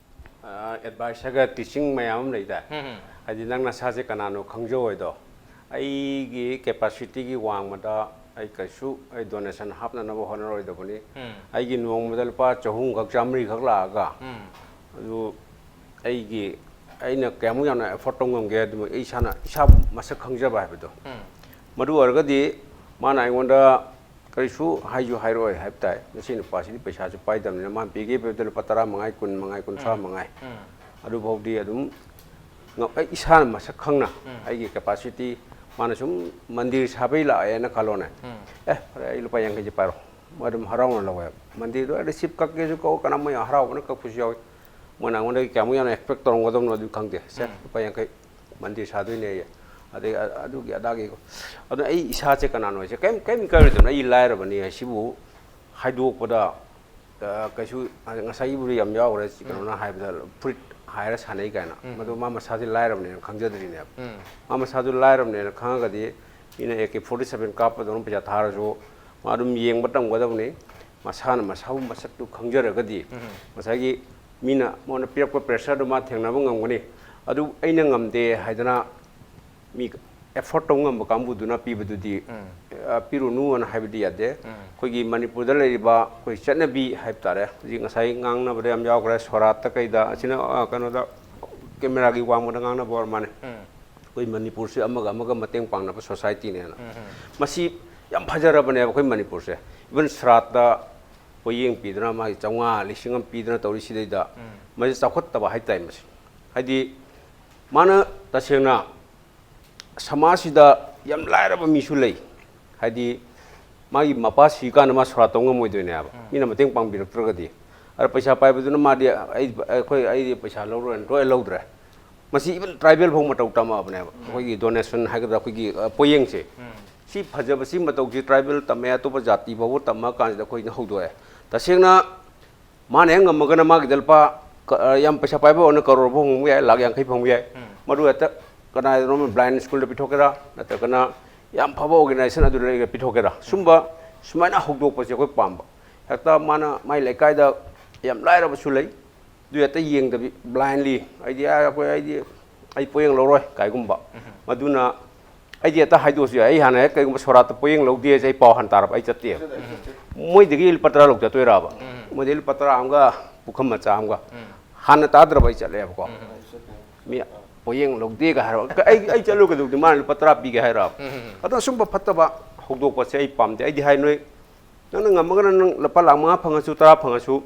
ꯑ, ꯑꯦꯗꯚꯥꯏꯁꯔꯒ ꯇꯤꯆꯤꯡ ꯃꯌꯥꯝ ꯑꯃ ꯂꯩꯗꯥꯏ? ꯎꯝ, ꯎꯝ꯫ ꯍꯥꯏꯗꯤ, ꯅꯪ ꯅꯁꯥꯁꯦ ꯀꯅꯥꯅꯣ ꯈꯪꯖꯧ ꯍꯥꯏꯗꯣ, ꯑꯩꯒꯤ ꯀꯦꯄꯥꯁꯤꯇꯤꯒꯤ ꯋꯥꯡꯃꯗ ꯑꯩ ꯀꯩꯁꯨ, ꯑꯩ ꯗꯣꯅꯦꯁꯟ ꯍꯥꯞꯅꯅꯕ ꯍꯣꯠꯅꯔꯣꯏꯗꯕꯅꯤ꯫ ꯎꯝ꯫ ꯑꯩꯒꯤ ꯅꯣꯡꯃꯗ ꯂꯨꯄꯥ ꯆꯍꯨꯝꯈꯛ, ꯆꯥꯃꯔꯤꯈꯛ ꯂꯥꯛꯑꯒ, ꯎꯝ꯫ ꯑꯗꯨ ꯑꯩꯒꯤ, ꯑꯩꯅ ꯀꯌꯥꯃꯨꯛ ꯌꯥꯝꯅ ꯑꯦꯐꯣꯔꯠ ꯇꯧ ꯉꯝꯒꯦ, ꯑꯗꯨꯃꯛ ꯑꯩ ꯏꯁꯥꯅ, ꯏꯁꯥ ꯃꯁꯛ ꯈꯪꯖꯕ ꯍꯥꯏꯕꯗꯣ꯫ ꯎꯝ꯫ ꯃꯗꯨ ꯑꯣꯏꯔꯒꯗꯤ ꯃꯥꯅ ꯑꯩꯉꯣꯟꯗ ꯀꯔꯤꯁꯨ ꯍꯥꯏꯁꯨ ꯍꯥꯏꯔꯛꯑꯣꯏ ꯍꯥꯏꯕ ꯇꯥꯏ꯫ ꯃꯁꯤ ꯅꯨꯄꯥꯁꯤꯗꯤ ꯄꯩꯁꯥꯁꯨ ꯄꯥꯏꯗꯕꯅꯤꯅ, ꯃꯥꯅ ꯄꯤꯒꯦ ꯄꯤꯕꯗ ꯂꯨꯄꯥ ꯇꯔꯥ ꯃꯉꯥ, ꯀꯨꯟ ꯃꯉꯥ, ꯀꯨꯟꯊ꯭ꯔꯥ ꯎꯝ꯫ ꯃꯉꯥ꯫ ꯎꯝ꯫ ꯑꯗꯨꯐꯥꯎꯗꯤ ꯑꯗꯨꯝ ꯉ-, ꯑꯩ ꯏꯁꯥꯅ ꯃꯁꯛ ꯈꯪꯅ, ꯎꯝ꯫ ꯑꯩꯒꯤ ꯀꯦꯄꯥꯁꯤꯇꯤ, ꯃꯥꯅ ꯁꯨꯝ ꯃꯟꯗꯤꯔ ꯁꯥꯕꯩ ꯂꯥꯛꯑꯦꯅ ꯈꯜꯂꯣꯅꯦ꯫ ꯎꯝ꯫ "ꯑꯦ, ꯐꯔꯦ, ꯑꯩ ꯂꯨꯄꯥ ꯌꯥꯡꯈꯩꯁꯦ ꯄꯥꯏꯔꯣ"꯫ ꯃꯣꯏ ꯑꯗꯨꯝ ꯍꯔꯥꯎꯅ ꯂꯧꯋꯦꯕ꯫ ꯃꯟꯗꯤꯔꯗꯣ ꯔꯤꯁꯤꯞ ꯀꯛꯀꯦꯁꯨ ꯀꯛꯎ, ꯀꯅꯥ, ꯃꯣꯏ ꯌꯥꯝ ꯍꯔꯥꯎꯕꯅ ꯀꯛꯄꯁꯨ ꯌꯥꯎꯏ꯫ ꯃꯣꯏꯅ ꯑꯩꯉꯣꯟꯗꯒꯤ ꯀꯌꯥꯃꯨꯛ ꯌꯥꯝꯅ ꯑꯦꯛꯁꯄꯦꯛ ꯇꯧꯔꯝꯒꯗꯕꯅꯣ ꯑꯗꯨ ꯈꯪꯗꯦ꯫ "ꯁꯦ, ꯎꯝ꯫ ꯂꯨꯄꯥ ꯌꯥꯡꯈꯩ ꯃꯟꯗꯤꯔ ꯁꯥꯗꯣꯏꯅꯦ" ꯑꯩ꯫ ꯑꯗꯩ ꯑ-, ꯑꯗꯨꯒꯤ ꯑꯗꯥꯒꯤ꯫ ꯑꯗꯨꯅ ꯑꯩ ꯏꯁꯥꯁꯦ ꯀꯅꯥꯅꯣ ꯍꯥꯏꯁꯦ ꯀꯩꯝ, ꯀꯩꯝ ꯏꯀꯥꯏꯔꯣꯏꯗꯕꯅꯤ꯫ ꯑꯩ ꯂꯥꯏꯔꯕꯅꯤ ꯍꯥꯏꯁꯤꯕꯨ ꯍꯥꯏꯗꯣꯛꯄꯗ, ꯑ, ꯀꯩꯁꯨ, ꯑ, ꯉꯁꯥꯏꯒꯤꯕꯨꯗꯤ ꯌꯥꯝ ꯌꯥꯎꯈ꯭ꯔꯦ, ꯎꯝ꯫ ꯀꯩꯅꯣꯅ ꯍꯥꯏꯕꯗ ꯐꯨꯔꯤꯠ ꯍꯥꯏꯔ ꯁꯥꯟꯅꯩ ꯀꯥꯏꯅ꯫ ꯎꯝ꯫ ꯃꯗꯨ ꯃꯥ ꯃꯁꯥꯁꯦ ꯂꯥꯏꯔꯕꯅꯦꯅ ꯈꯪꯖꯗ꯭ꯔꯤꯅꯦꯕ꯫ ꯎꯝ꯫ ꯃꯥ ꯃꯁꯥꯗꯨ ꯂꯥꯏꯔꯕꯅꯦꯅ ꯈꯪꯉꯒꯗꯤ ꯃꯤꯅ ꯑꯦ ꯀꯦ ꯐꯣꯔꯇꯤ ꯁꯚꯦꯟ ꯀꯥꯞꯄꯗꯧꯅ ꯄꯩꯁꯥ ꯊꯥꯔꯁꯨ ꯃꯥ ꯑꯗꯨꯝ ꯌꯦꯡꯕ ꯇꯝꯒꯗꯕꯅꯤ꯫ ꯃꯁꯥꯅ ꯃꯁꯥꯕꯨ ꯃꯁꯛꯇꯨ ꯈꯪꯖꯔꯒꯗꯤ, ꯎꯝ꯫ ꯉꯁꯥꯏꯒꯤ ꯃꯤꯅ ꯃꯉꯣꯟꯗ ꯄꯤꯔꯛꯄ ꯄ꯭ꯔꯦꯁꯔꯗꯨ ꯃꯥ ꯊꯦꯡꯅꯕ ꯉꯝꯒꯅꯤ꯫ ꯑꯗꯨ ꯑꯩꯅ ꯉꯝꯗꯦ ꯍꯥꯏꯗꯅ ꯃꯤ ꯑꯦꯐꯣꯔꯠ ꯇꯧ ꯉꯝꯕ ꯀꯥꯡꯕꯨꯗꯨꯅ ꯄꯤꯕꯗꯨꯗꯤ, ꯑ, ꯄꯤꯔꯨꯅꯨꯅ ꯍꯥꯏꯕꯗꯤ ꯌꯥꯗꯦ꯫ ꯑꯩꯈꯣꯏꯒꯤ ꯃꯅꯤꯄꯨꯔꯗ ꯂꯩꯔꯤꯕ ꯑꯩꯈꯣꯏ ꯆꯠꯅꯕꯤ ꯍꯥꯏꯕ ꯇꯥꯔꯦ, ꯍꯧꯖꯤꯛ ꯉꯁꯥꯏ ꯉꯥꯡꯅꯕꯗ ꯌꯥꯝ ꯌꯥꯎꯈ꯭ꯔꯦ, ꯁꯣꯔꯥꯠꯇ ꯀꯩꯗ, ꯑꯁꯤꯅ, ꯑ, ꯀꯩꯅꯣꯗ, ꯀꯦꯃꯦꯔꯥꯒꯤ ꯋꯥꯡꯃꯗ ꯉꯥꯡꯅꯕ ꯑꯣꯏꯔ ꯃꯥꯜꯂꯦ꯫ ꯑꯩꯈꯣꯏ ꯃꯅꯤꯄꯨꯔꯁꯦ ꯑꯃꯒ ꯑꯃꯒ ꯃꯇꯦꯡ ꯄꯥꯡꯅꯕ ꯁꯣꯁꯥꯏꯇꯤꯅꯦꯅ꯫ ꯃꯁꯤ ꯌꯥꯝ ꯐꯖꯔꯕꯅꯦꯕ ꯑꯩꯈꯣꯏ ꯃꯅꯤꯄꯨꯔꯁꯦ꯫ ꯏꯚꯟ ꯁꯣꯔꯥꯠꯇ ꯄꯣꯌꯦꯡ ꯄꯤꯗꯅ, ꯃꯥꯒꯤ ꯆꯥꯝꯃꯉꯥ, ꯂꯤꯁꯤꯡ ꯑꯃ ꯄꯤꯗꯅ ꯇꯧꯔꯤꯁꯤꯗꯩꯗ, ꯃꯁꯤ ꯆꯥꯎꯈꯠꯇꯕ ꯍꯥꯏꯇꯥꯔꯦ꯫ ꯃꯁꯤ ꯍꯥꯏꯗꯤ ꯃꯥꯅ ꯇꯁꯦꯡꯅ ꯁꯃꯥꯖꯁꯤꯗ ꯌꯥꯝ ꯂꯥꯏꯔꯕ ꯃꯤꯁꯨ ꯂꯩ꯫ ꯍꯥꯏꯗꯤ ꯃꯥꯒꯤ ꯃꯄꯥ ꯁꯤꯀꯥꯟꯗ ꯃꯥ ꯁꯣꯔꯥꯠ ꯇꯧ ꯉꯝꯃꯣꯏꯗꯣꯏꯅꯦꯕ, ꯃꯤꯅ ꯃꯇꯦꯡ ꯄꯥꯡꯕꯤꯔꯛꯇ꯭ꯔꯒꯗꯤ꯫ ꯑꯗ ꯄꯩꯁꯥ ꯄꯥꯏꯕꯗꯨꯅ ꯃꯥꯗꯤ, "ꯑꯩ, ꯑꯩꯈꯣꯏ, ꯑꯩꯗꯤ ꯄꯩꯁꯥ ꯂꯧꯔꯣꯏꯅ" ꯂꯣꯏ ꯂꯧꯗ꯭ꯔꯦ꯫ ꯃꯁꯤ ꯏꯚꯟ ꯇ꯭ꯔꯥꯏꯕꯦꯜ ꯐꯥꯎ ꯃꯇꯧ ꯇꯝꯃꯛꯑꯕꯅꯦꯕ꯫ ꯑꯩꯈꯣꯏꯒꯤ ꯗꯣꯅꯦꯁꯟ ꯍꯥꯏꯒꯗ꯭ꯔꯥ, ꯑꯩꯈꯣꯏꯒꯤ, ꯑ, ꯄꯣꯌꯦꯡꯁꯦ꯫ ꯁꯤ ꯐꯖꯕ, ꯁꯤ ꯃꯇꯧꯁꯤ ꯇ꯭ꯔꯥꯏꯕꯦꯜ ꯇꯝꯃꯦ, ꯑꯇꯣꯞꯄ ꯖꯥꯇꯤ ꯐꯥꯎꯕ ꯇꯝꯃ ꯀꯥꯟꯁꯤꯗ ꯑꯩꯈꯣꯏꯅ ꯍꯧꯗꯣꯛꯑꯦ꯫ ꯇꯁꯦꯡꯅ ꯃꯥꯅ ꯍꯦꯛ ꯉꯝꯃꯒꯅ ꯃꯥꯒꯤꯗ ꯂꯨꯄꯥ ꯀ-, ꯑ, ꯌꯥꯝ ꯄꯩꯁꯥ ꯄꯥꯏꯕ ꯑꯣꯏꯅ ꯀꯔꯣꯔ ꯐꯥꯎ ꯐꯪꯕ ꯌꯥꯏ, ꯂꯥꯛ ꯌꯥꯡꯈꯩ ꯐꯪꯕ ꯌꯥꯏ꯫ ꯃꯗꯨ ꯍꯦꯛꯇ ꯀꯅꯥꯗꯅꯣꯝ ꯕ꯭ꯂꯥꯏꯟ ꯁ꯭ꯀꯨꯜꯗ ꯄꯤꯊꯣꯛꯀꯦꯔꯥ, ꯅꯠꯇ꯭ꯔꯒꯅ ꯌꯥꯝ ꯐꯕ ꯑꯣꯔꯒꯅꯥꯏꯖꯦꯁꯟ ꯑꯗꯨꯗ ꯄꯤꯊꯣꯛꯀꯦꯔꯥ, ꯁꯨꯝꯕ ꯁꯨꯃꯥꯏꯅ ꯍꯧꯗꯣꯛꯄꯁꯦ ꯑꯩꯈꯣꯏ ꯄꯥꯝꯕ꯫ ꯍꯦꯛꯇ ꯃꯥꯅ ꯃꯥꯏ ꯂꯩꯀꯥꯏꯗ ꯌꯥꯝ ꯂꯥꯏꯔꯕꯁꯨ ꯂꯩ, ꯑꯗꯨ ꯍꯦꯛꯇ ꯌꯦꯡꯗꯕꯤ ꯕ꯭ꯂꯥꯏꯟꯂꯤ, "ꯑꯩꯗꯤ, ꯑ, ꯑꯩꯈꯣꯏ, ꯑꯩꯗꯤ, ꯑꯩ ꯄꯣꯌꯦꯡ ꯂꯧꯔꯣꯏ" ꯀꯥꯏꯒꯨꯝꯕ꯫ ꯃꯗꯨꯅ ꯑꯩꯗꯤ ꯍꯦꯛꯇ ꯍꯥꯏꯗꯣꯛꯑꯁꯨ ꯌꯥꯏ꯫ ꯑꯩ ꯍꯥꯟꯅ ꯍꯦꯛ ꯀꯩꯒꯨꯝꯕ ꯁꯣꯔꯥꯠꯇ ꯄꯣꯌꯦꯡ ꯂꯧꯗꯦꯁꯦ ꯑꯩ ꯄꯥꯎ ꯍꯥꯟꯅ ꯇꯥꯔꯕ ꯑꯩ ꯆꯠꯇꯦꯕ꯫ ꯃꯣꯏꯗꯒꯤ ꯂꯨꯄꯥ ꯇꯔꯥ ꯂꯧ ꯆꯠꯇꯣꯏꯔꯕ? ꯃꯣꯏꯗꯒꯤ ꯂꯨꯄꯥ ꯇꯔꯥ ꯑꯃꯒ ꯄꯨꯈꯝ ꯃꯆꯥ ꯑꯃꯒ꯫ ꯍꯥꯟꯅ ꯇꯥꯗ꯭ꯔꯕ ꯑꯩ ꯆꯠꯂꯦꯕꯀꯣ꯫ ꯃꯤ ꯄꯣꯌꯦꯡ ꯂꯧꯗꯦꯒ ꯍꯥꯏꯔꯕ ꯑꯩ, ꯑꯩ ꯆꯠꯂꯨ ꯀꯩꯗꯧꯗꯦ? ꯃꯥꯅ ꯂꯨꯄꯥ ꯇꯔꯥ ꯄꯤꯒꯦ ꯍꯥꯏꯔꯕ? ꯑꯗꯣ ꯑꯁꯨꯝꯕ ꯐꯠꯇꯕ ꯍꯧꯗꯣꯛꯄꯁꯦ ꯑꯩ ꯄꯥꯝꯗꯦ꯫ ꯑꯩꯗꯤ ꯍꯥꯏ, ꯅꯣꯏ, ꯅꯪꯅ ꯉꯝꯃꯒꯅ ꯅꯪ ꯂꯨꯄꯥ ꯂꯥꯛ ꯃꯉꯥ ꯐꯪꯉꯁꯨ, ꯇꯔꯥ ꯐꯪꯉꯁꯨ,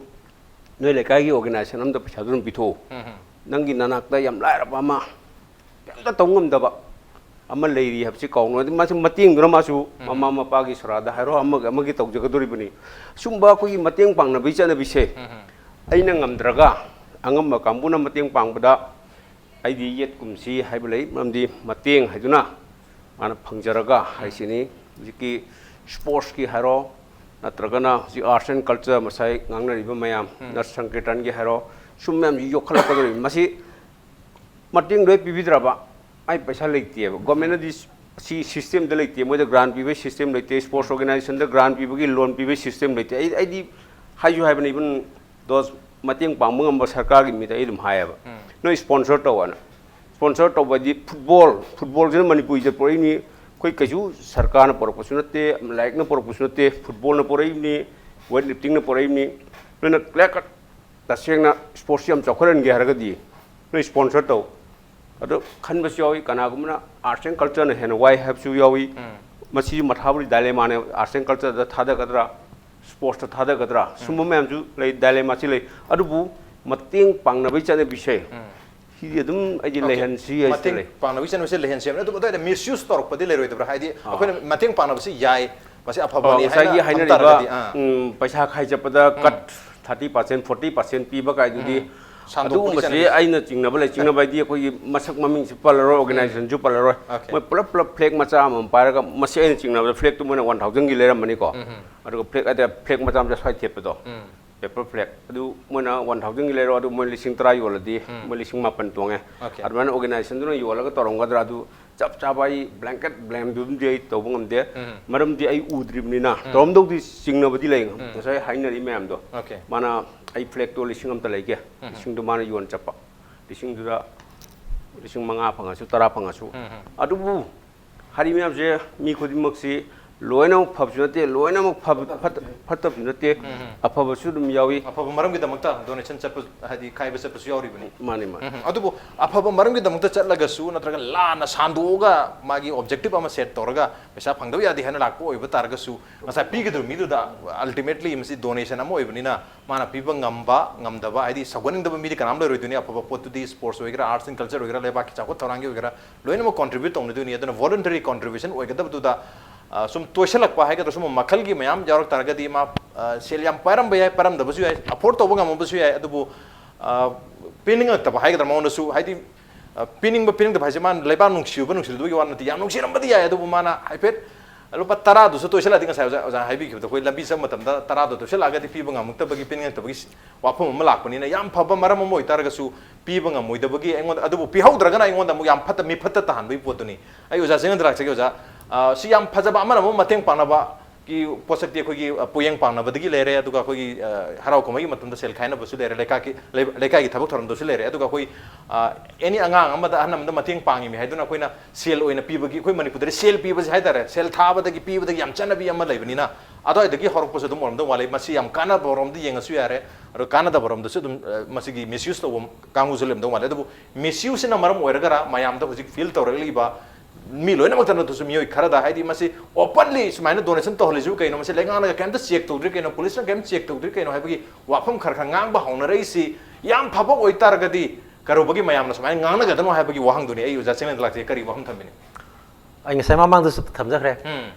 ꯅꯣꯏ ꯂꯩꯀꯥꯏꯒꯤ ꯑꯣꯔꯒꯅꯥꯏꯖꯦꯁꯟ ꯑꯝꯗ ꯄꯩꯁꯥꯗꯨ ꯑꯗꯨꯝ ꯄꯤꯊꯣꯛꯎ꯫ ꯅꯪꯒꯤ ꯅꯅꯥꯛꯇ ꯌꯥꯝ ꯂꯥꯏꯔꯕ ꯑꯃ, ꯀꯩꯝꯇ ꯇꯧ ꯉꯝꯗꯕ ꯑꯃ ꯂꯩꯔꯤ ꯍꯥꯏꯕꯁꯤ ꯀꯥꯎꯅꯨ꯫ ꯑꯗꯨ ꯃꯥꯁꯨ ꯃꯇꯦꯡꯗꯨꯅ ꯃꯥꯁꯨ ꯃꯃꯥ ꯃꯄꯥꯒꯤ ꯁꯣꯔꯥꯗ ꯍꯥꯏꯔꯣ, ꯑꯃꯒ ꯑꯃꯒꯤ ꯇꯧꯖꯒꯗꯣꯔꯤꯕꯅꯤ꯫ ꯁꯨꯝꯕ ꯑꯩꯈꯣꯏꯒꯤ ꯃꯇꯦꯡ ꯄꯥꯡꯅꯕꯒꯤ ꯆꯠꯅꯕꯤꯁꯦ ꯑꯩꯅ ꯉꯝꯗ꯭ꯔꯒ ꯑꯉꯝꯕ ꯀꯥꯡꯕꯨꯅ ꯃꯇꯦꯡ ꯄꯥꯡꯕꯗ ꯑꯩꯗꯤ ꯌꯦꯠꯀꯨꯝꯁꯤ ꯍꯥꯏꯕ ꯂꯩ, ꯃꯔꯝꯗꯤ ꯃꯇꯦꯡ ꯍꯥꯏꯗꯨꯅ ꯃꯥꯅ ꯐꯪꯖꯔꯒ ꯍꯥꯏꯁꯤꯅꯤ꯫ ꯍꯧꯖꯤꯛꯀꯤ ꯁ꯭ꯄꯣꯔꯠꯁꯀꯤ ꯍꯥꯏꯔꯣ, ꯅꯠꯇ꯭ꯔꯒꯅ ꯍꯧꯖꯤꯛ ꯑꯥꯔꯠꯁ ꯑꯦꯟ ꯀꯜꯆꯔ ꯉꯁꯥꯏ ꯉꯥꯡꯅꯔꯤꯕ ꯃꯌꯥꯝ, ꯅꯠ ꯁꯪꯀꯤꯔꯇꯟꯒꯤ ꯍꯥꯏꯔꯣ, ꯁꯨꯝ ꯃꯌꯥꯝꯁꯤ ꯌꯣꯛꯈꯠꯂꯛꯀꯗꯧꯔꯤꯕ꯫ ꯃꯁꯤ ꯃꯇꯦꯡ ꯂꯣꯏ ꯄꯤꯕꯤꯗ꯭ꯔꯕ? ꯑꯩ ꯄꯩꯁꯥ ꯂꯩꯇꯦꯕ꯫ ꯒꯣꯔꯃꯦꯟꯅꯗꯤ ꯁꯤ ꯁꯤꯁꯇꯦꯝꯗ ꯂꯩꯇꯦ, ꯃꯣꯏꯗ ꯒ꯭ꯔꯥꯟ ꯄꯤꯕꯒꯤ ꯁꯤꯁꯇꯦꯝ ꯂꯩꯇꯦ, ꯁ꯭ꯄꯣꯔꯠꯁ ꯑꯣꯔꯒꯅꯥꯏꯖꯦꯁꯟꯗ ꯒ꯭ꯔꯥꯟ ꯄꯤꯕꯒꯤ, ꯂꯣꯟ ꯄꯤꯕꯒꯤ ꯁꯤꯁꯇꯦꯝ ꯂꯩꯇꯦ꯫ ꯑꯩ, ꯑꯩꯗꯤ ꯍꯥꯏꯁꯨ ꯍꯥꯏꯕꯅꯤ, ꯏꯚꯟ ꯗꯣꯁ ꯃꯇꯦꯡ ꯄꯥꯡꯕ ꯉꯝꯕ ꯁꯔꯀꯥꯔꯒꯤ ꯃꯤꯗ ꯑꯩ ꯑꯗꯨꯝ ꯍꯥꯏꯌꯦꯕ, "ꯅꯣꯏ ꯁ꯭ꯄꯣꯟꯁꯔ ꯇꯧ" ꯍꯥꯏꯅ꯫ ꯁ꯭ꯄꯣꯟꯁꯔ ꯇꯧꯕ ꯍꯥꯏꯗꯤ ꯐꯨꯠꯕꯣꯜ, ꯐꯨꯠꯕꯣꯜꯁꯤꯅ ꯃꯅꯤꯄꯨꯔꯤꯗ ꯄꯨꯔꯛꯏꯅꯤ꯫ ꯑꯩꯈꯣꯏ ꯀꯩꯁꯨ ꯁꯔꯀꯥꯔꯅ ꯄꯨꯔꯛꯄꯁꯨ ꯅꯠꯇꯦ, ꯂꯥꯏꯔꯤꯛꯅ ꯄꯨꯔꯛꯄꯁꯨ ꯅꯠꯇꯦ, ꯐꯨꯠꯕꯣꯜꯅ ꯄꯨꯔꯛꯏꯕꯅꯤ, ꯋꯦꯠ ꯂꯤꯐꯇꯤꯡꯅ ꯄꯨꯔꯛꯏꯕꯅꯤ꯫ ꯅꯣꯏꯅ ꯀ꯭ꯂꯤꯌꯥꯔ ꯀꯠ ꯇꯁꯦꯡꯅ ꯁ꯭ꯄꯣꯔꯠꯁ ꯌꯥꯝ ꯆꯥꯎꯈꯠꯍꯟꯒꯦ ꯍꯥꯏꯔꯒꯗꯤ ꯅꯣꯏ ꯁ꯭ꯄꯣꯟꯁꯔ ꯇꯧ꯫ ꯑꯗꯣ ꯈꯟꯕꯁꯨ ꯌꯥꯎꯏ, ꯀꯅꯥꯒꯨꯝꯕꯅ ꯑꯥꯔꯠꯁ ꯑꯦꯟ ꯀꯜꯆꯔꯅ ꯍꯦꯟꯅ ꯋꯥꯏ ꯍꯥꯏꯕꯁꯨ ꯌꯥꯎꯏ꯫ ꯃꯁꯤꯁꯨ ꯃꯊꯥꯕꯨꯗꯤ ꯗꯥꯏꯂꯦꯃꯥꯅꯦ, ꯑꯥꯔꯠꯁ ꯑꯦꯟ ꯀꯜꯆꯔꯗ ꯊꯥꯗꯒꯗ꯭ꯔꯥ, ꯁ꯭ꯄꯣꯔꯠꯁꯇ ꯊꯥꯗꯒꯗ꯭ꯔꯥ, ꯁꯨꯝꯕ ꯃꯌꯥꯝꯁꯨ ꯂꯩ, ꯗꯥꯏꯂꯦꯃꯥꯁꯤ ꯂꯩ꯫ ꯑꯗꯨꯕꯨ ꯃꯇꯦꯡ ꯄꯥꯡꯅꯕꯒꯤ ꯆꯠꯅꯕꯤꯁꯦ ꯁꯤꯗꯤ ꯑꯗꯨꯝ ꯑꯩꯗꯤ OK꯫ ꯂꯩꯍꯟꯁꯤ ꯍꯥꯏꯁꯤꯗ ꯃꯇꯦꯡ ꯂꯩ꯫ ꯄꯥꯡꯅꯕꯒꯤ ꯆꯠꯅꯕꯤꯁꯦ ꯂꯩꯍꯟꯁꯦ ꯍꯥꯏꯕꯅꯤ꯫ ꯑꯗꯨꯕꯨ ꯑꯗꯨꯋꯥꯏꯗ ꯃꯤꯁꯌꯨꯁ ꯇꯧꯔꯛꯄꯗꯤ ꯂꯩꯔꯣꯏꯗꯕ꯭ꯔꯥ? ꯍꯥꯏꯗꯤ ꯑꯥ꯫ ꯑꯩꯈꯣꯏꯅ ꯃꯇꯦꯡ ꯄꯥꯡꯅꯕꯁꯤ ꯌꯥꯏ, ꯃꯁꯤ ꯑꯐꯕꯅꯤ ꯑꯣ, ꯍꯥꯏꯅ ꯉꯁꯥꯏꯒꯤ ꯊꯝ ꯍꯥꯏꯅꯔꯤꯕ, ꯇꯥꯔꯒꯗꯤ, ꯑꯥ꯫ ꯎꯝ, ꯄꯩꯁꯥ ꯈꯥꯏ ꯆꯠꯄꯗ ꯎꯝ꯫ ꯀꯠ ꯊꯥꯔꯇꯤ ꯄꯥꯔꯁꯦꯟ, ꯐꯣꯔꯇꯤ ꯄꯥꯔꯁꯦꯟ ꯄꯤꯕ ꯀꯥꯏꯗꯨꯗꯤ ꯎꯝ꯫ ꯁꯥꯟꯗꯣꯛꯄꯒꯤ ꯑꯗꯨꯒꯨꯝꯕꯁꯦ ꯆꯠꯅꯕꯤꯁꯦ꯫ ꯑꯩꯅ ꯆꯤꯡꯅꯕ ꯂꯩ, ꯆꯤꯡꯅꯕ ꯍꯥꯏꯗꯤ ꯑꯩꯈꯣꯏꯒꯤ ꯃꯁꯛ ꯃꯃꯤꯡꯁꯨ ꯄꯜꯂꯔꯣꯏ, ꯎꯝ꯫ ꯑꯣꯔꯒꯅꯥꯏꯖꯦꯁꯟꯁꯨ ꯄꯜꯂꯔꯣꯏ꯫ OK꯫ ꯃꯣꯏ ꯄꯨꯂꯞ ꯄꯨꯂꯞ ꯐ꯭ꯂꯦꯛ ꯃꯆꯥ ꯑꯃꯃꯝ ꯄꯥꯏꯔꯒ ꯃꯁꯤ ꯑꯩꯅ ꯆꯤꯡꯅꯕꯗ ꯐ꯭ꯂꯦꯛꯇꯨ ꯃꯣꯏꯅ ꯋꯥꯟ ꯊꯥꯎꯖꯟꯒꯤ ꯂꯩꯔꯝꯕꯅꯤꯀꯣ꯫ ꯎꯝ꯫ ꯑꯗꯨꯒ ꯐ꯭ꯂꯦꯛ ꯍꯥꯏꯗꯤ ꯐ꯭ꯂꯦꯛ ꯃꯆꯥ ꯃꯆꯥ ꯁ꯭ꯋꯥꯏ ꯊꯦꯠꯄꯗꯣ꯫ ꯎꯝ꯫ ꯄꯦꯄꯔ ꯐ꯭ꯂꯦꯛ꯫ ꯑꯗꯨ ꯃꯣꯏꯅ ꯋꯥꯟ ꯊꯥꯎꯖꯟꯒꯤ ꯂꯩꯔꯣ, ꯑꯗꯨ ꯃꯣꯏ ꯂꯤꯁꯤꯡ ꯇꯔꯥ ꯌꯣꯜꯂꯗꯤ ꯎꯝ꯫ ꯃꯣꯏ ꯂꯤꯁꯤꯡ ꯃꯥꯄꯟ ꯇꯣꯡꯉꯦ꯫ OK꯫ ꯑꯗꯨꯃꯥꯏꯅ ꯑꯣꯔꯒꯅꯥꯏꯖꯦꯁꯟꯗꯨꯅ ꯌꯣꯜꯂꯒ ꯇꯧꯔꯝꯒꯗ꯭ꯔꯥ? ꯑꯗꯨ ꯆꯞ ꯆꯥꯕ ꯑꯩ ꯕ꯭ꯂꯦꯡꯀꯦꯠ ꯕ꯭ꯂꯦꯝꯗꯨꯝꯗꯤ ꯑꯩ ꯇꯧꯕ ꯉꯝꯗꯦ꯫ ꯎꯝ꯫ ꯃꯔꯝꯗꯤ ꯑꯩ ꯎꯗ꯭ꯔꯤꯕꯅꯤꯅ꯫ ꯎꯝ꯫ ꯇꯧꯔꯝꯗꯧꯗꯤ ꯆꯤꯡꯅꯕꯗꯤ ꯂꯩ꯫ ꯎꯝ꯫ ꯉꯁꯥꯏ ꯍꯥꯏꯅꯔꯤ ꯃꯌꯥꯝꯗꯣ꯫ OK꯫ ꯃꯥꯅ ꯑꯩ ꯐ꯭ꯂꯦꯛꯇꯣ ꯂꯤꯁꯤꯡ ꯑꯃꯇ ꯂꯩꯒꯦ꯫ ꯎꯝ꯫ ꯂꯤꯁꯤꯡꯗꯨ ꯃꯥꯅ ꯌꯣꯟ ꯆꯠꯄ꯫ ꯂꯤꯁꯤꯡꯗꯨꯗ ꯂꯤꯁꯤꯡ ꯃꯉꯥ ꯐꯪꯉꯁꯨ, ꯇꯔꯥ ꯐꯪꯉꯁꯨ꯫ ꯎꯝ꯫ ꯑꯗꯨꯕꯨ ꯍꯥꯏꯔꯤꯕ ꯃꯌꯥꯝꯁꯦ ꯃꯤ ꯈꯨꯗꯤꯡꯃꯛꯁꯤ ꯂꯣꯏꯅꯃꯛ ꯐꯕꯁꯨ ꯅꯠꯇꯦ, ꯂꯣꯏꯅꯃꯛ ꯐꯕ-, ꯐꯠ-, ꯐꯠꯇꯕꯁꯨ ꯅꯠꯇꯦ꯫ ꯎꯝ꯫ ꯑꯐꯕꯁꯨ ꯑꯗꯨꯝ ꯌꯥꯎꯏ꯫ ꯑꯐꯕ ꯃꯔꯝꯒꯤꯗꯃꯛꯇ ꯗꯣꯅꯦꯁꯟ ꯆꯠꯄ, ꯍꯥꯏꯗꯤ ꯈꯥꯏꯕ ꯆꯠꯄꯁꯨ ꯌꯥꯎꯔꯤꯕꯅꯤ꯫ ꯃꯥꯅꯤ, ꯃꯥꯅꯤ꯫ ꯎꯝ꯫ ꯑꯗꯨꯕꯨ ꯑꯐꯕ ꯃꯔꯝꯒꯤꯗꯃꯛꯇ ꯆꯠꯂꯒꯁꯨ ꯅꯠꯇ꯭ꯔꯒ ꯂꯥꯟꯅ ꯁꯥꯟꯗꯣꯛꯑꯒ ꯃꯥꯒꯤ ꯑꯣꯕꯖꯦꯛꯇꯤꯚ ꯑꯃ ꯁꯦꯠ ꯇꯧꯔꯒ ꯄꯩꯁꯥ ꯐꯪꯗꯕ ꯌꯥꯗꯦ ꯍꯥꯏꯅ ꯂꯥꯛꯄ ꯑꯣꯏꯕ ꯇꯥꯔꯒꯁꯨ ꯉꯁꯥꯏ ꯄꯤꯒꯗꯧꯔꯤꯕ ꯃꯤꯗꯨꯗ ꯑꯜꯇꯤꯃꯦꯠꯂꯤ ꯃꯁꯤ ꯗꯣꯅꯦꯁꯟ ꯑꯃ ꯑꯣꯏꯕꯅꯤꯅ ꯃꯥꯅ ꯄꯤꯕ ꯉꯝꯕ ꯉꯝꯗꯕ, ꯍꯥꯏꯗꯤ ꯁꯧꯒꯠꯅꯤꯡꯗꯕ ꯃꯤꯗꯤ ꯀꯅꯥꯝ ꯂꯩꯔꯣꯏꯗꯣꯏꯅꯤ꯫ ꯑꯐꯕ ꯄꯣꯠꯇꯨꯗꯤ ꯁ꯭ꯄꯣꯔꯠꯁ ꯑꯣꯏꯒꯦꯔꯥ, ꯑꯥꯔꯠꯁ ꯑꯦꯟ ꯀꯜꯆꯔ ꯑꯣꯏꯒꯦꯔꯥ, ꯂꯩꯕꯥꯛꯀꯤ ꯆꯥꯎꯈꯠ ꯊꯧꯔꯥꯡꯒꯤ ꯑꯣꯏꯒꯦꯔꯥ, ꯂꯣꯏꯅꯃꯛ ꯀꯣꯟꯇ꯭ꯔꯤꯕ꯭ꯌꯨꯠ ꯇꯧꯅꯗꯣꯏꯅꯤ꯫ ꯑꯗꯨꯅ ꯚꯣꯂꯨꯟꯇꯔꯤ ꯀꯣꯟꯇ꯭ꯔꯤꯕ꯭ꯌꯨꯁꯟ ꯑꯣꯏꯒꯗꯕꯗꯨꯗ, ꯑ, ꯁꯨꯝ ꯇꯣꯏꯁꯜꯂꯛꯄ ꯍꯥꯏꯒꯗ꯭ꯔꯥ, ꯁꯨꯝꯕ ꯃꯈꯜꯒꯤ ꯃꯌꯥꯝ ꯌꯥꯎꯔꯛ ꯇꯥꯔꯒꯗꯤ ꯃꯥ, ꯑ, ꯁꯦꯜ ꯌꯥꯝ ꯄꯥꯏꯔꯝꯕ ꯌꯥꯏ, ꯄꯥꯏꯔꯝꯗꯕꯁꯨ ꯌꯥꯏ, ꯑꯐꯣꯔꯗ ꯇꯧꯕ ꯉꯝꯃꯕꯁꯨ ꯌꯥꯏ, ꯑꯗꯨꯕꯨ, ꯑ, ꯄꯤꯅꯤꯡꯉꯛꯇꯕ ꯍꯥꯏꯒꯗ꯭ꯔꯥ, ꯃꯉꯣꯟꯗꯁꯨ ꯍꯥꯏꯗꯤ, ꯑ, ꯄꯤꯅꯤꯡꯕ ꯄꯤꯅꯤꯡꯗꯕ ꯍꯥꯏꯁꯦ ꯃꯥꯅ ꯂꯩꯕꯥꯛ ꯅꯨꯡꯁꯤꯕ ꯅꯨꯡꯁꯤꯗꯕꯒꯤ ꯋꯥ ꯅꯠꯇꯦ, ꯌꯥꯝ ꯅꯨꯡꯁꯤꯔꯝꯕꯗꯤ ꯌꯥꯏ, ꯑꯗꯨꯕꯨ ꯃꯥꯅ ꯍꯥꯏꯐꯦꯠ ꯂꯨꯄꯥ ꯇꯔꯥꯗꯨꯁꯨ ꯇꯣꯏꯁꯜꯂꯛꯑꯗꯤ ꯉꯁꯥꯏ ꯑꯣꯖꯥ, ꯑꯣꯖꯥ ꯍꯥꯏꯕꯤꯈꯤꯕꯗꯣ ꯑꯩꯈꯣꯏ ꯂꯝꯕꯤ ꯆꯠꯄ ꯃꯇꯝꯗ ꯇꯔꯥꯗꯣ ꯇꯣꯏꯁꯜꯂꯛꯑꯒꯗꯤ ꯄꯤꯕ ꯉꯝꯃꯛꯇꯕꯒꯤ ꯋꯥꯐꯝ ꯑꯃ ꯂꯥꯛꯄꯅꯤꯅ ꯌꯥꯝ ꯐꯕ ꯃꯔꯝ ꯑꯃ ꯑꯣꯏꯇꯥꯔꯒꯁꯨ ꯄꯤꯕ ꯉꯝꯃꯣꯏꯗꯕꯒꯤ ꯑꯩꯉꯣꯟꯗ, ꯑꯗꯨꯕꯨ ꯄꯤꯍꯧꯗ꯭ꯔꯒꯅ ꯑꯩꯉꯣꯟꯗ ꯑꯃꯨꯛ ꯌꯥꯝ ꯐꯠꯇ, ꯃꯤꯐꯠꯇ ꯇꯥꯍꯟꯕꯒꯤ ꯄꯣꯠꯇꯨꯅꯤ꯫ ꯑꯩ ꯑꯣꯖꯥ ꯆꯤꯡꯉꯟꯗ ꯂꯥꯛꯆꯒꯦ ꯑꯣꯖꯥ꯫ ꯑ, ꯁꯤ ꯌꯥꯝ ꯐꯖꯕ ꯑꯃꯅ ꯑꯃꯨꯛ ꯃꯇꯦꯡ ꯄꯥꯡꯅꯕ ꯒꯤ ꯄꯣꯠꯁꯛꯇꯤ ꯑꯩꯈꯣꯏꯒꯤ, ꯑ, ꯄꯣꯌꯦꯡ ꯄꯥꯡꯅꯕꯗꯒꯤ ꯂꯩꯔꯦ, ꯑꯗꯨꯒ ꯑꯩꯈꯣꯏꯒꯤ, ꯑ, ꯍꯔꯥꯎ ꯀꯨꯝꯍꯩꯒꯤ ꯃꯇꯝꯗ ꯁꯦꯜ ꯈꯥꯏꯅꯕꯁꯨ ꯂꯩꯔꯦ, ꯂꯩꯀꯥꯏꯒꯤ, ꯂꯩ-, ꯂꯩꯀꯥꯏꯒꯤ ꯊꯕꯛ ꯊꯧꯔꯝꯗꯁꯨ ꯂꯩꯔꯦ, ꯑꯗꯨꯒ ꯑꯩꯈꯣꯏ, ꯑ, ꯑꯦꯅꯤ ꯑꯉꯥꯡ ꯑꯃꯗ, ꯑꯍꯟ ꯑꯃꯗ ꯃꯇꯦꯡ ꯄꯥꯡꯉꯤꯃꯤ ꯍꯥꯏꯗꯨꯅ ꯑꯩꯈꯣꯏꯅ ꯁꯦꯜ ꯑꯣꯏꯅ ꯄꯤꯕꯒꯤ, ꯑꯩꯈꯣꯏ ꯃꯅꯤꯄꯨꯔꯗꯗꯤ ꯁꯦꯜ ꯄꯤꯕꯁꯦ ꯍꯥꯏꯇꯥꯔꯦ, ꯁꯦꯜ ꯊꯥꯕꯗꯒꯤ ꯄꯤꯕꯗꯒꯤ ꯌꯥꯝ ꯆꯠꯅꯕꯤ ꯑꯃ ꯂꯩꯕꯅꯤꯅ, ꯑꯗꯨꯋꯥꯏꯗꯒꯤ ꯍꯧꯔꯛꯄꯁꯨ ꯑꯗꯨꯝ ꯑꯣꯏꯔꯝꯗꯧ ꯃꯥꯜꯂꯤ꯫ ꯃꯁꯤ ꯌꯥꯝ ꯀꯥꯟꯅꯕ ꯔꯣꯝꯗ ꯌꯦꯡꯉꯁꯨ ꯌꯥꯔꯦ, ꯑꯗꯣ ꯀꯥꯟꯅꯗꯕ ꯔꯣꯝꯗꯁꯨ ꯑꯗꯨꯝ, ꯑ, ꯃꯁꯤꯒꯤ ꯃꯤꯁꯌꯨꯁ ꯇꯧꯕ ꯀꯥꯡꯕꯨꯁꯨ ꯂꯩꯔꯝꯗꯧ ꯃꯥꯜꯂꯤ꯫ ꯑꯗꯨꯕꯨ ꯃꯤꯁꯌꯨꯁꯁꯤꯅ ꯃꯔꯝ ꯑꯣꯏꯔꯒꯔ ꯃꯌꯥꯝꯗ ꯍꯧꯖꯤꯛ ꯐꯤꯜ ꯇꯧꯔꯛꯂꯤꯕ ꯃꯤ ꯂꯣꯏꯅꯃꯛꯇ ꯅꯠꯇ꯭ꯔꯁꯨ ꯃꯤꯑꯣꯏ ꯈꯔꯗ, ꯍꯥꯏꯗꯤ ꯃꯁꯤ ꯑꯣꯄꯟꯂꯤ ꯁꯨꯃꯥꯏꯅ ꯗꯣꯅꯦꯁꯟ ꯇꯧꯍꯜꯂꯤꯁꯤꯕꯨ ꯀꯩꯅꯣ, ꯃꯁꯤ ꯂꯩꯉꯥꯛꯅꯒ ꯀꯩꯝꯇ ꯆꯦꯛ ꯇꯧꯗ꯭ꯔꯤ ꯀꯩꯅꯣ, ꯄꯨꯂꯤꯁꯅ ꯀꯩꯝꯇ ꯆꯦꯛ ꯇꯧꯗ꯭ꯔꯤ ꯀꯩꯅꯣ ꯍꯥꯏꯕꯒꯤ ꯋꯥꯐꯝ ꯈꯔ ꯈꯔ ꯉꯥꯡꯕ ꯍꯧꯅꯔꯛꯏꯁꯤ ꯌꯥꯝ ꯐꯕ ꯑꯣꯏꯇꯥꯔꯒꯗꯤ ꯀꯔꯧꯕꯒꯤ ꯃꯌꯥꯝꯅ ꯁꯨꯃꯥꯏꯅ ꯉꯥꯡꯅꯒꯗꯅꯣ ꯍꯥꯏꯕꯒꯤ ꯋꯥꯍꯪꯗꯨꯅꯤ ꯑꯩ ꯑꯣꯖꯥ ꯆꯦꯅꯦꯜꯗ ꯂꯥꯛꯆꯩ꯫ ꯀꯔꯤ ꯋꯥꯐꯝ ꯊꯝꯕꯤꯅꯤ? ꯑꯩ ꯉꯁꯥꯏ ꯃꯃꯥꯡꯗꯁꯨ ꯊꯝꯖꯈ꯭ꯔꯦ꯫ ꯎꯝ,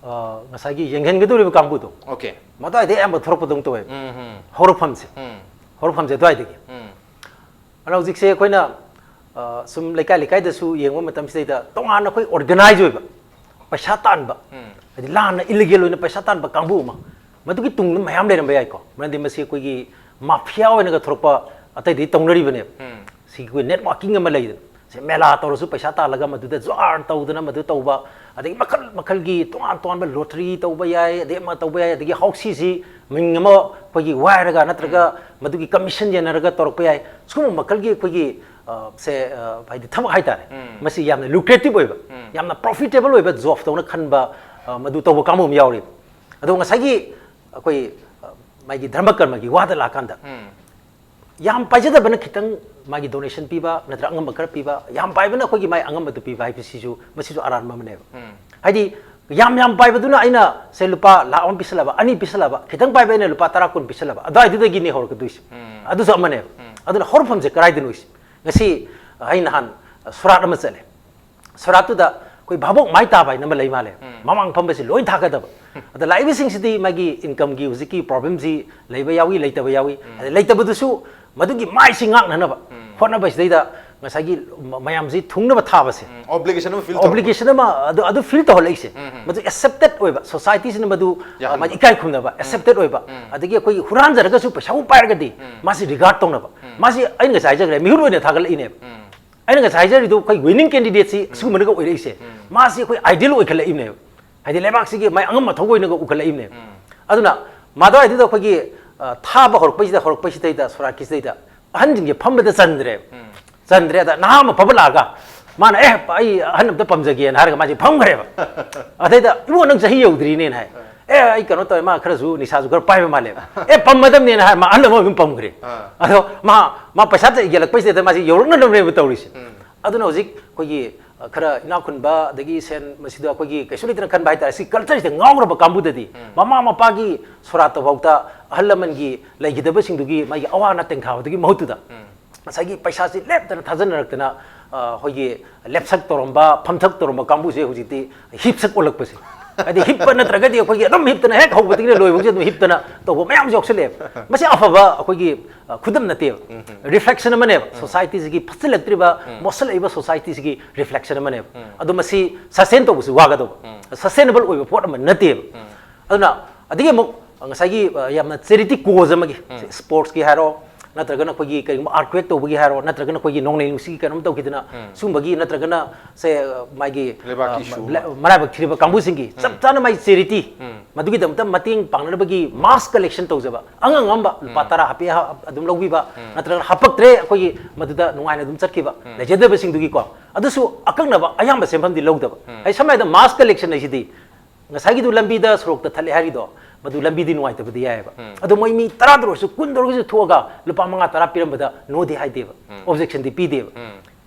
ꯑ, ꯉꯁꯥꯏꯒꯤ ꯌꯦꯡꯍꯟꯒꯗꯧꯔꯤꯕ ꯀꯥꯡꯕꯨꯗꯣ, ꯑꯣꯀꯦ꯫ ꯃꯗꯨꯋꯥꯏꯗ ꯑꯌꯥꯝꯕ ꯊꯣꯔꯛꯄꯗꯧꯅ ꯇꯧꯋꯦꯕ꯫ ꯎꯝ, ꯎꯝ, ꯍꯧꯔꯛꯐꯝꯁꯦ, ꯎꯝ, ꯍꯧꯔꯛꯐꯝꯁꯦ ꯑꯗꯨꯋꯥꯏꯗꯒꯤ꯫ ꯎꯝ, ꯑꯗꯨꯅ ꯍꯧꯖꯤꯛꯁꯦ ꯑꯩꯈꯣꯏꯅ, ꯑ, ꯁꯨꯝ ꯂꯩꯀꯥꯏ ꯂꯩꯀꯥꯏꯗꯁꯨ ꯌꯦꯡꯕ ꯃꯇꯝꯁꯤꯗꯩꯗ ꯇꯣꯉꯥꯟꯅ ꯑꯩꯈꯣꯏ ꯑꯣꯔꯒꯅꯥꯏꯖ ꯑꯣꯏꯕ, ꯄꯩꯁꯥ ꯇꯥꯟꯕ, ꯎꯝ, ꯍꯥꯏꯗꯤ ꯂꯥꯟꯅ ꯏꯂꯤꯒꯦꯜ ꯑꯣꯏꯅ ꯄꯩꯁꯥ ꯇꯥꯟꯕ ꯀꯥꯡꯕꯨ ꯑꯃ, ꯃꯗꯨꯒꯤ ꯇꯨꯡꯗ ꯃꯌꯥꯝ ꯂꯩꯔꯝꯕ ꯌꯥꯏꯀꯣ꯫ ꯃꯔꯝꯗꯤ ꯃꯁꯤ ꯑꯩꯈꯣꯏꯒꯤ ꯃꯥꯐꯤꯌꯥ ꯑꯣꯏꯅꯒ ꯊꯣꯔꯛꯄ ꯑꯇꯩꯗꯤ ꯇꯧꯅꯔꯤꯕꯅꯦꯕ꯫ ꯎꯝ, ꯁꯤꯒꯤ ꯑꯩꯈꯣꯏ ꯅꯦꯠꯋꯥꯔꯀꯤꯡ ꯑꯃ ꯂꯩꯗꯅ, ꯁꯦ ꯃꯦꯂꯥ ꯇꯧꯔꯁꯨ ꯄꯩꯁꯥ ꯇꯥꯜꯂꯒ ꯃꯗꯨꯗ ꯖ꯭ꯋꯥꯔ ꯇꯧꯗꯅ ꯃꯗꯨ ꯇꯧꯕ, ꯑꯗꯒꯤ ꯃꯈꯜ ꯃꯈꯜꯒꯤ ꯇꯣꯉꯥꯟ ꯇꯣꯉꯥꯟꯕ ꯂꯣꯇꯔꯤ ꯇꯧꯕ ꯌꯥꯏ, ꯑꯗꯩ ꯑꯃ ꯇꯧꯕ ꯌꯥꯏ, ꯑꯗꯒꯤ ꯍꯥꯎꯁꯤꯁꯤ ꯃꯤꯡ ꯑꯃ ꯑꯩꯈꯣꯏꯒꯤ ꯋꯥꯏꯔꯒ ꯅꯠꯇ꯭ꯔꯒ ꯃꯗꯨꯒꯤ ꯀꯃꯤꯁꯟ ꯌꯦꯟꯅꯔꯒ ꯇꯧꯔꯛꯄ ꯌꯥꯏ꯫ ꯁꯤꯒꯨꯝꯕ ꯃꯈꯜꯒꯤ ꯑꯩꯈꯣꯏꯒꯤ, ꯑ, ꯁꯦ, ꯑ, ꯍꯥꯏꯗꯤ ꯊꯕꯛ ꯍꯥꯏꯇꯥꯔꯦ, ꯎꯝ, ꯃꯁꯤ ꯌꯥꯝꯅ ꯂꯨꯀ꯭ꯔꯦꯇꯤꯞ ꯑꯣꯏꯕ, ꯎꯝ, ꯌꯥꯝꯅ ꯄ꯭ꯔꯣꯐꯤꯇꯦꯕꯜ ꯑꯣꯏꯕ ꯖꯣꯕ ꯇꯧꯅ ꯈꯟꯕ, ꯑ, ꯃꯗꯨ ꯇꯧꯕ ꯀꯥꯡꯕꯨ ꯑꯃ ꯌꯥꯎꯔꯤꯕ꯫ ꯑꯗꯣ ꯉꯁꯥꯏꯒꯤ ꯑꯩꯈꯣꯏ, ꯑ, ꯃꯥꯒꯤ ꯙꯔꯃ ꯀꯔꯃꯒꯤ ꯋꯥꯗ ꯂꯥꯛꯀꯥꯟꯗ, ꯎꯝ, ꯌꯥꯝ ꯄꯥꯏꯖꯗꯕꯅ ꯈꯤꯇꯪ ꯃꯥꯒꯤ ꯗꯣꯅꯦꯁꯟ ꯄꯤꯕ ꯅꯠꯇ꯭ꯔꯒ ꯑꯉꯝꯕ ꯈꯔ ꯄꯤꯕ, ꯌꯥꯝ ꯄꯥꯏꯕꯅ ꯑꯩꯈꯣꯏꯒꯤ ꯃꯥꯏ ꯑꯉꯝꯕꯗꯨ ꯄꯤꯕ ꯍꯥꯏꯕꯁꯤꯁꯨ, ꯃꯁꯤꯁꯨ ꯑꯔꯥꯟꯕ ꯑꯃꯅꯦꯕ꯫ ꯎꯝ, ꯍꯥꯏꯗꯤ ꯌꯥꯝ ꯌꯥꯝ ꯄꯥꯏꯕꯗꯨꯅ ꯑꯩꯅ ꯁꯦ ꯂꯨꯄꯥ ꯂꯥꯛ ꯑꯃ ꯄꯤꯁꯜꯂꯕ, ꯑꯅꯤ ꯄꯤꯁꯜꯂꯕ, ꯈꯤꯇꯪ ꯄꯥꯏꯕ ꯑꯩꯅ ꯂꯨꯄꯥ ꯇꯔꯥ ꯀꯨꯟ ꯄꯤꯁꯜꯂꯕ, ꯑꯗꯨꯋꯥꯏꯗꯨꯗꯒꯤꯅꯦ ꯍꯧꯔꯛꯀꯗꯣꯏꯁꯦ꯫ ꯎꯝ, ꯑꯗꯨꯁꯨ ꯑꯃꯅꯦꯕ꯫ ꯎꯝ, ꯑꯗꯨꯅ ꯍꯧꯔꯛꯐꯝꯁꯦ ꯀꯗꯥꯏꯗꯅꯣ ꯁꯤ? ꯉꯁꯤ ꯑꯩ ꯅꯍꯥꯟ ꯁꯣꯔꯥꯠ ꯑꯃ ꯆꯠꯂꯦ꯫ ꯁꯣꯔꯥꯠꯇꯨꯗ ꯑꯩꯈꯣꯏ ꯚꯥꯕꯣꯛ ꯃꯥꯏ ꯇꯥꯕ ꯍꯥꯏꯅ ꯑꯃ ꯂꯩ ꯃꯥꯜꯂꯦ꯫ ꯎꯝ, ꯃꯃꯥꯡ ꯐꯝꯕꯁꯤ ꯂꯣꯏ ꯊꯥꯒꯗꯕ꯫ ꯑꯗ ꯂꯥꯛꯏꯕꯁꯤꯡꯁꯤꯗꯤ ꯃꯥꯒꯤ ꯏꯟꯀꯝꯒꯤ ꯍꯧꯖꯤꯛꯀꯤ ꯄ꯭ꯔꯣꯕ꯭ꯂꯦꯝꯁꯤ ꯂꯩꯕ ꯌꯥꯎꯏ, ꯂꯩꯇꯕ ꯌꯥꯎꯏ꯫ ꯑꯗ ꯂꯩꯇꯕꯗꯨꯁꯨ ꯃꯗꯨꯒꯤ ꯃꯥꯏꯁꯤ ꯉꯥꯛꯅꯅꯕ ꯎꯝ, ꯍꯣꯠꯅꯕꯁꯤꯗꯩꯗ ꯉꯁꯥꯏꯒꯤ ꯃ-, ꯃꯌꯥꯝꯁꯤ ꯊꯨꯡꯅꯕ ꯊꯥꯕꯁꯦ꯫ ꯎꯝ, ꯑꯣꯕ꯭ꯂꯤꯒꯦꯁꯟ ꯑꯃ ꯐꯤꯜ ꯑꯣꯕ꯭ꯂꯤꯒꯦꯁꯟ ꯑꯃ ꯑꯗꯨ, ꯑꯗꯨ ꯐꯤꯜ ꯇꯧꯍꯜꯂꯛꯏꯁꯦ꯫ ꯎꯝ, ꯎꯝ꯫ ꯃꯗꯨ ꯑꯦꯛꯁꯦꯞꯇꯦꯠ ꯑꯣꯏꯕ, ꯁꯣꯁꯥꯏꯇꯤꯁꯤꯅ ꯃꯗꯨ, ꯑ, ꯌꯥꯍꯟꯕ꯫ ꯃꯥꯒꯤ ꯏꯀꯥꯏ ꯈꯨꯝꯅꯕ, ꯑꯦꯛꯁꯦꯞꯇꯦꯠ ꯑꯣꯏꯕ, ꯎꯝ꯫ ꯑꯗꯒꯤ ꯑꯩꯈꯣꯏꯒꯤ ꯍꯨꯔꯥꯟꯖꯔꯒꯁꯨ ꯄꯩꯁꯥꯕꯨ ꯄꯥꯏꯔꯒꯗꯤ ꯎꯝ꯫ ꯃꯥꯁꯤ ꯔꯤꯒꯥꯔꯗ ꯇꯧꯅꯕ꯫ ꯃꯥꯁꯤ ꯑꯩꯅ ꯉꯁꯥꯏ ꯍꯥꯏꯖꯈ꯭ꯔꯦ, ꯃꯤꯍꯨꯠ ꯑꯣꯏꯅ ꯊꯥꯒꯠꯂꯛꯏꯅꯦꯕ꯫ ꯎꯝ꯫ ꯑꯩꯅ ꯉꯁꯥꯏ ꯍꯥꯏꯖꯔꯤꯗꯨ ꯑꯩꯈꯣꯏ ꯋꯤꯅꯤꯡ ꯀꯦꯟꯗꯤꯗꯦꯠꯁꯤ ꯑꯁꯤꯒꯨꯝꯕꯅꯒ ꯑꯣꯏꯔꯛꯏꯁꯦ꯫ ꯃꯥꯁꯤ ꯑꯩꯈꯣꯏ ꯑꯥꯏꯗꯤꯌꯦꯜ ꯑꯣꯏꯈꯠꯂꯛꯏꯕꯅꯦꯕ꯫ ꯍꯥꯏꯗꯤ ꯂꯩꯕꯥꯛꯁꯤꯒꯤ ꯃꯥꯏ ꯑꯉꯝ ꯑꯊꯧ ꯑꯣꯏꯅꯒ ꯎꯈꯠꯂꯛꯏꯕꯅꯦꯕ꯫ ꯑꯗꯨꯅ ꯃꯥꯗꯣ ꯑꯗꯨꯗ ꯑꯩꯈꯣꯏꯒꯤ, ꯑ, ꯊꯥꯕ ꯍꯧꯔꯛꯄꯩꯁꯤꯗ, ꯍꯧꯔꯛꯄꯩꯁꯤꯗꯩꯗ, ꯁꯣꯔꯥꯠꯀꯤꯁꯤꯗꯩꯗ ꯑꯍꯟꯁꯤꯡꯁꯦ ꯐꯝꯕꯗ ꯆꯟꯗ꯭ꯔꯦꯕ꯫ ꯆꯟꯗ꯭ꯔꯦ꯫ ꯑꯗ ꯅꯍꯥ ꯑꯃ ꯐꯕ ꯂꯥꯛꯑꯒ ꯃꯥꯅ, "ꯑꯦ, ꯑꯩ ꯑꯍꯟ ꯑꯝꯇ ꯄꯝꯖꯒꯦꯅ" ꯍꯥꯏꯔꯒ ꯃꯥꯁꯦ ꯐꯝꯈ꯭ꯔꯦꯕ꯫ ꯑꯗꯩꯗ, "ꯏꯕꯨꯡꯉꯣ, ꯅꯪ ꯆꯍꯤ ꯌꯧꯗ꯭ꯔꯤꯅꯦꯅ" ꯍꯥꯏ꯫ "ꯑꯦ, ꯑꯩ ꯀꯩꯅꯣ ꯇꯧꯋꯦ, ꯃꯥ ꯈꯔꯁꯨ ꯅꯤꯁꯥꯁꯨ ꯈꯔ ꯄꯥꯏꯕ ꯃꯥꯜꯂꯦꯕ"꯫ "ꯑꯦ, ꯄꯝꯃꯗꯕꯅꯦꯅ" ꯍꯥꯏꯔ ꯃꯥ ꯑꯍꯜ ꯑꯃ ꯑꯗꯨꯝ ꯄꯝꯈ꯭ꯔꯦ꯫ ꯑꯗꯣ ꯃꯥ, ꯃꯥ ꯄꯩꯁꯥ ꯌꯦꯜꯂꯛꯄꯩꯁꯤꯗ ꯃꯥꯁꯦ ꯌꯧꯔꯛꯅꯗꯕꯅꯦꯕ ꯇꯧꯔꯤꯁꯦ꯫ ꯑꯗꯨꯅ ꯍꯧꯖꯤꯛ ꯑꯩꯈꯣꯏꯒꯤ, ꯑ, ꯈꯔ ꯏꯅꯥꯛ ꯈꯨꯟꯕ, ꯑꯗꯒꯤ ꯁꯦꯟ ꯃꯁꯤꯗ ꯑꯩꯈꯣꯏꯒꯤ ꯀꯩꯁꯨ ꯂꯩꯇꯅ ꯈꯟꯕ ꯍꯥꯏꯇꯥꯔꯦ, ꯁꯤ culture ꯁꯤꯗ ꯉꯥꯎꯈ꯭ꯔꯕ ꯀꯥꯡꯕꯨꯗꯗꯤ ꯃꯃꯥ ꯃꯄꯥꯒꯤ ꯁꯣꯔꯥꯠꯇꯐꯥꯎꯗ ꯑꯍꯜ ꯂꯃꯟꯒꯤ ꯂꯩꯈꯤꯗꯕꯁꯤꯡꯗꯨꯒꯤ ꯃꯥꯒꯤ ꯑꯋꯥ ꯑꯅꯥ ꯇꯦꯡꯊꯥꯕꯗꯨꯒꯤ ꯃꯍꯨꯠꯇꯨꯗ ꯉꯁꯥꯏꯒꯤ ꯄꯩꯁꯥꯁꯤ ꯂꯦꯞꯇꯅ ꯊꯥꯖꯅꯔꯛꯇꯅ, ꯑ, ꯑꯩꯈꯣꯏꯒꯤ ꯂꯦꯞꯁꯛ ꯇꯧꯔꯝꯕ, ꯐꯝꯊꯛ ꯇꯧꯔꯝꯕ ꯀꯥꯡꯕꯨꯁꯦ ꯍꯧꯖꯤꯛꯇꯤ ꯍꯤꯞꯁꯛ ꯑꯣꯜꯂꯛꯄꯁꯦ꯫ ꯍꯥꯏꯗꯤ ꯍꯤꯞꯄ ꯅꯠꯇ꯭ꯔꯒꯗꯤ ꯑꯩꯈꯣꯏꯒꯤ ꯑꯗꯨꯝ ꯍꯤꯞꯇꯅ ꯍꯦꯛ ꯍꯧꯕꯗꯒꯤꯅ ꯂꯣꯏꯕꯁꯦ ꯑꯗꯨꯝ ꯍꯤꯞꯇꯅ ꯇꯧꯕ ꯃꯌꯥꯝꯁꯨ ꯌꯥꯎꯁꯜꯂꯛꯑꯦꯕ꯫ ꯃꯁꯤ ꯑꯐꯕ ꯑꯩꯈꯣꯏꯒꯤ, ꯑ, ꯈꯨꯗꯝ ꯅꯠꯇꯦꯕ꯫ Reflection ꯑꯃꯅꯦꯕ꯫ Society ꯁꯤꯒꯤ ꯐꯠꯆꯜꯂꯛꯇ꯭ꯔꯤꯕ, ꯃꯣꯠꯁꯜꯂꯛꯏꯕ society ꯁꯤꯒꯤ reflection ꯑꯃꯅꯦꯕ꯫ ꯑꯗꯣ ꯃꯁꯤ sustain ꯇꯧꯕꯁꯨ ꯋꯥꯒꯗꯧꯕ, sustainable ꯑꯣꯏꯕ ꯄꯣꯠ ꯑꯃ ꯅꯠꯇꯦꯕ꯫ ꯑꯗꯨꯅ ꯑꯗꯒꯤ ꯑꯃꯨꯛ ꯉꯁꯥꯏꯒꯤ, ꯑ, ꯌꯥꯝꯅ charity cause ꯑꯃꯒꯤ, sports ꯀꯤ ꯍꯥꯏꯔꯣ, ꯅꯠꯇ꯭ꯔꯒꯅ ꯑꯩꯈꯣꯏꯒꯤ ꯀꯔꯤꯒꯨꯝꯕ earthquake ꯇꯧꯕꯒꯤ ꯍꯥꯏꯔꯣ, ꯅꯠꯇ꯭ꯔꯒꯅ ꯑꯩꯈꯣꯏꯒꯤ ꯅꯣꯡꯂꯩ ꯅꯨꯡꯁꯤꯠꯀꯤ ꯀꯩꯅꯣꯝ ꯇꯧꯈꯤꯗꯅ, ꯁꯨꯝꯕꯒꯤ ꯅꯠꯇ꯭ꯔꯒꯅ ꯁꯦ, ꯑ, ꯃꯥꯒꯤ, ꯂꯩꯕꯥꯛꯀꯤ ꯑ, issue ꯂ-, ꯑꯃ꯫ ꯃꯔꯥꯏꯕꯛ ꯊꯤꯔꯤꯕ ꯀꯥꯡꯕꯨꯁꯤꯡꯒꯤ ꯆꯞ ꯆꯥꯅ ꯃꯥꯒꯤ charity, ꯃꯗꯨꯒꯤꯗꯃꯛꯇ ꯃꯇꯦꯡ ꯄꯥꯡꯅꯅꯕꯒꯤ mass collection ꯇꯧꯖꯕ, ꯑꯉꯝ ꯑꯉꯝꯕ ꯂꯨꯄꯥ ꯇꯔꯥ ꯍꯥꯞꯄꯛꯑꯦ, ꯍꯥ-, ꯑꯗꯨꯝ ꯂꯧꯕꯤꯕ, ꯅꯠꯇ꯭ꯔꯒꯅ ꯍꯥꯞꯄꯛꯇ꯭ꯔꯦ, ꯑꯩꯈꯣꯏꯒꯤ ꯃꯗꯨꯗ ꯅꯨꯡꯉꯥꯏꯅ ꯑꯗꯨꯝ ꯆꯠꯈꯤꯕ, ꯂꯩꯖꯗꯕꯁꯤꯡꯗꯨꯒꯤꯀꯣ꯫ ꯑꯗꯨꯁꯨ ꯑꯀꯛꯅꯕ ꯑꯌꯥꯝꯕ ꯁꯦꯟꯐꯝꯗꯤ ꯂꯧꯗꯕ꯫ ꯍꯥꯏꯗꯤ ꯁꯝꯅ ꯍꯥꯏꯔꯕꯗ mass collection ꯍꯥꯏꯁꯤꯗꯤ ꯉꯁꯥꯏꯒꯤꯗꯨ ꯂꯝꯕꯤꯗ ꯁꯣꯔꯣꯛꯇ ꯊꯠꯂꯦ ꯍꯥꯏꯔꯤꯗꯣ, ꯃꯗꯨ ꯂꯝꯕꯤꯗꯤ ꯅꯨꯡꯉꯥꯏꯇꯕꯗꯤ ꯌꯥꯏꯑꯕ꯫ ꯑꯗꯣ ꯃꯣꯏ ꯃꯤ ꯇꯔꯥꯗ ꯑꯣꯏꯔꯁꯨ, ꯀꯨꯟꯗ ꯑꯣꯏꯔꯒꯁꯨ ꯊꯣꯛꯑꯒ ꯂꯨꯄꯥ ꯃꯉꯥ ꯇꯔꯥ ꯄꯤꯔꯝꯕꯗ no ꯗꯤ ꯍꯥꯏꯗꯦꯕ, objection ꯗꯤ ꯄꯤꯗꯦꯕ꯫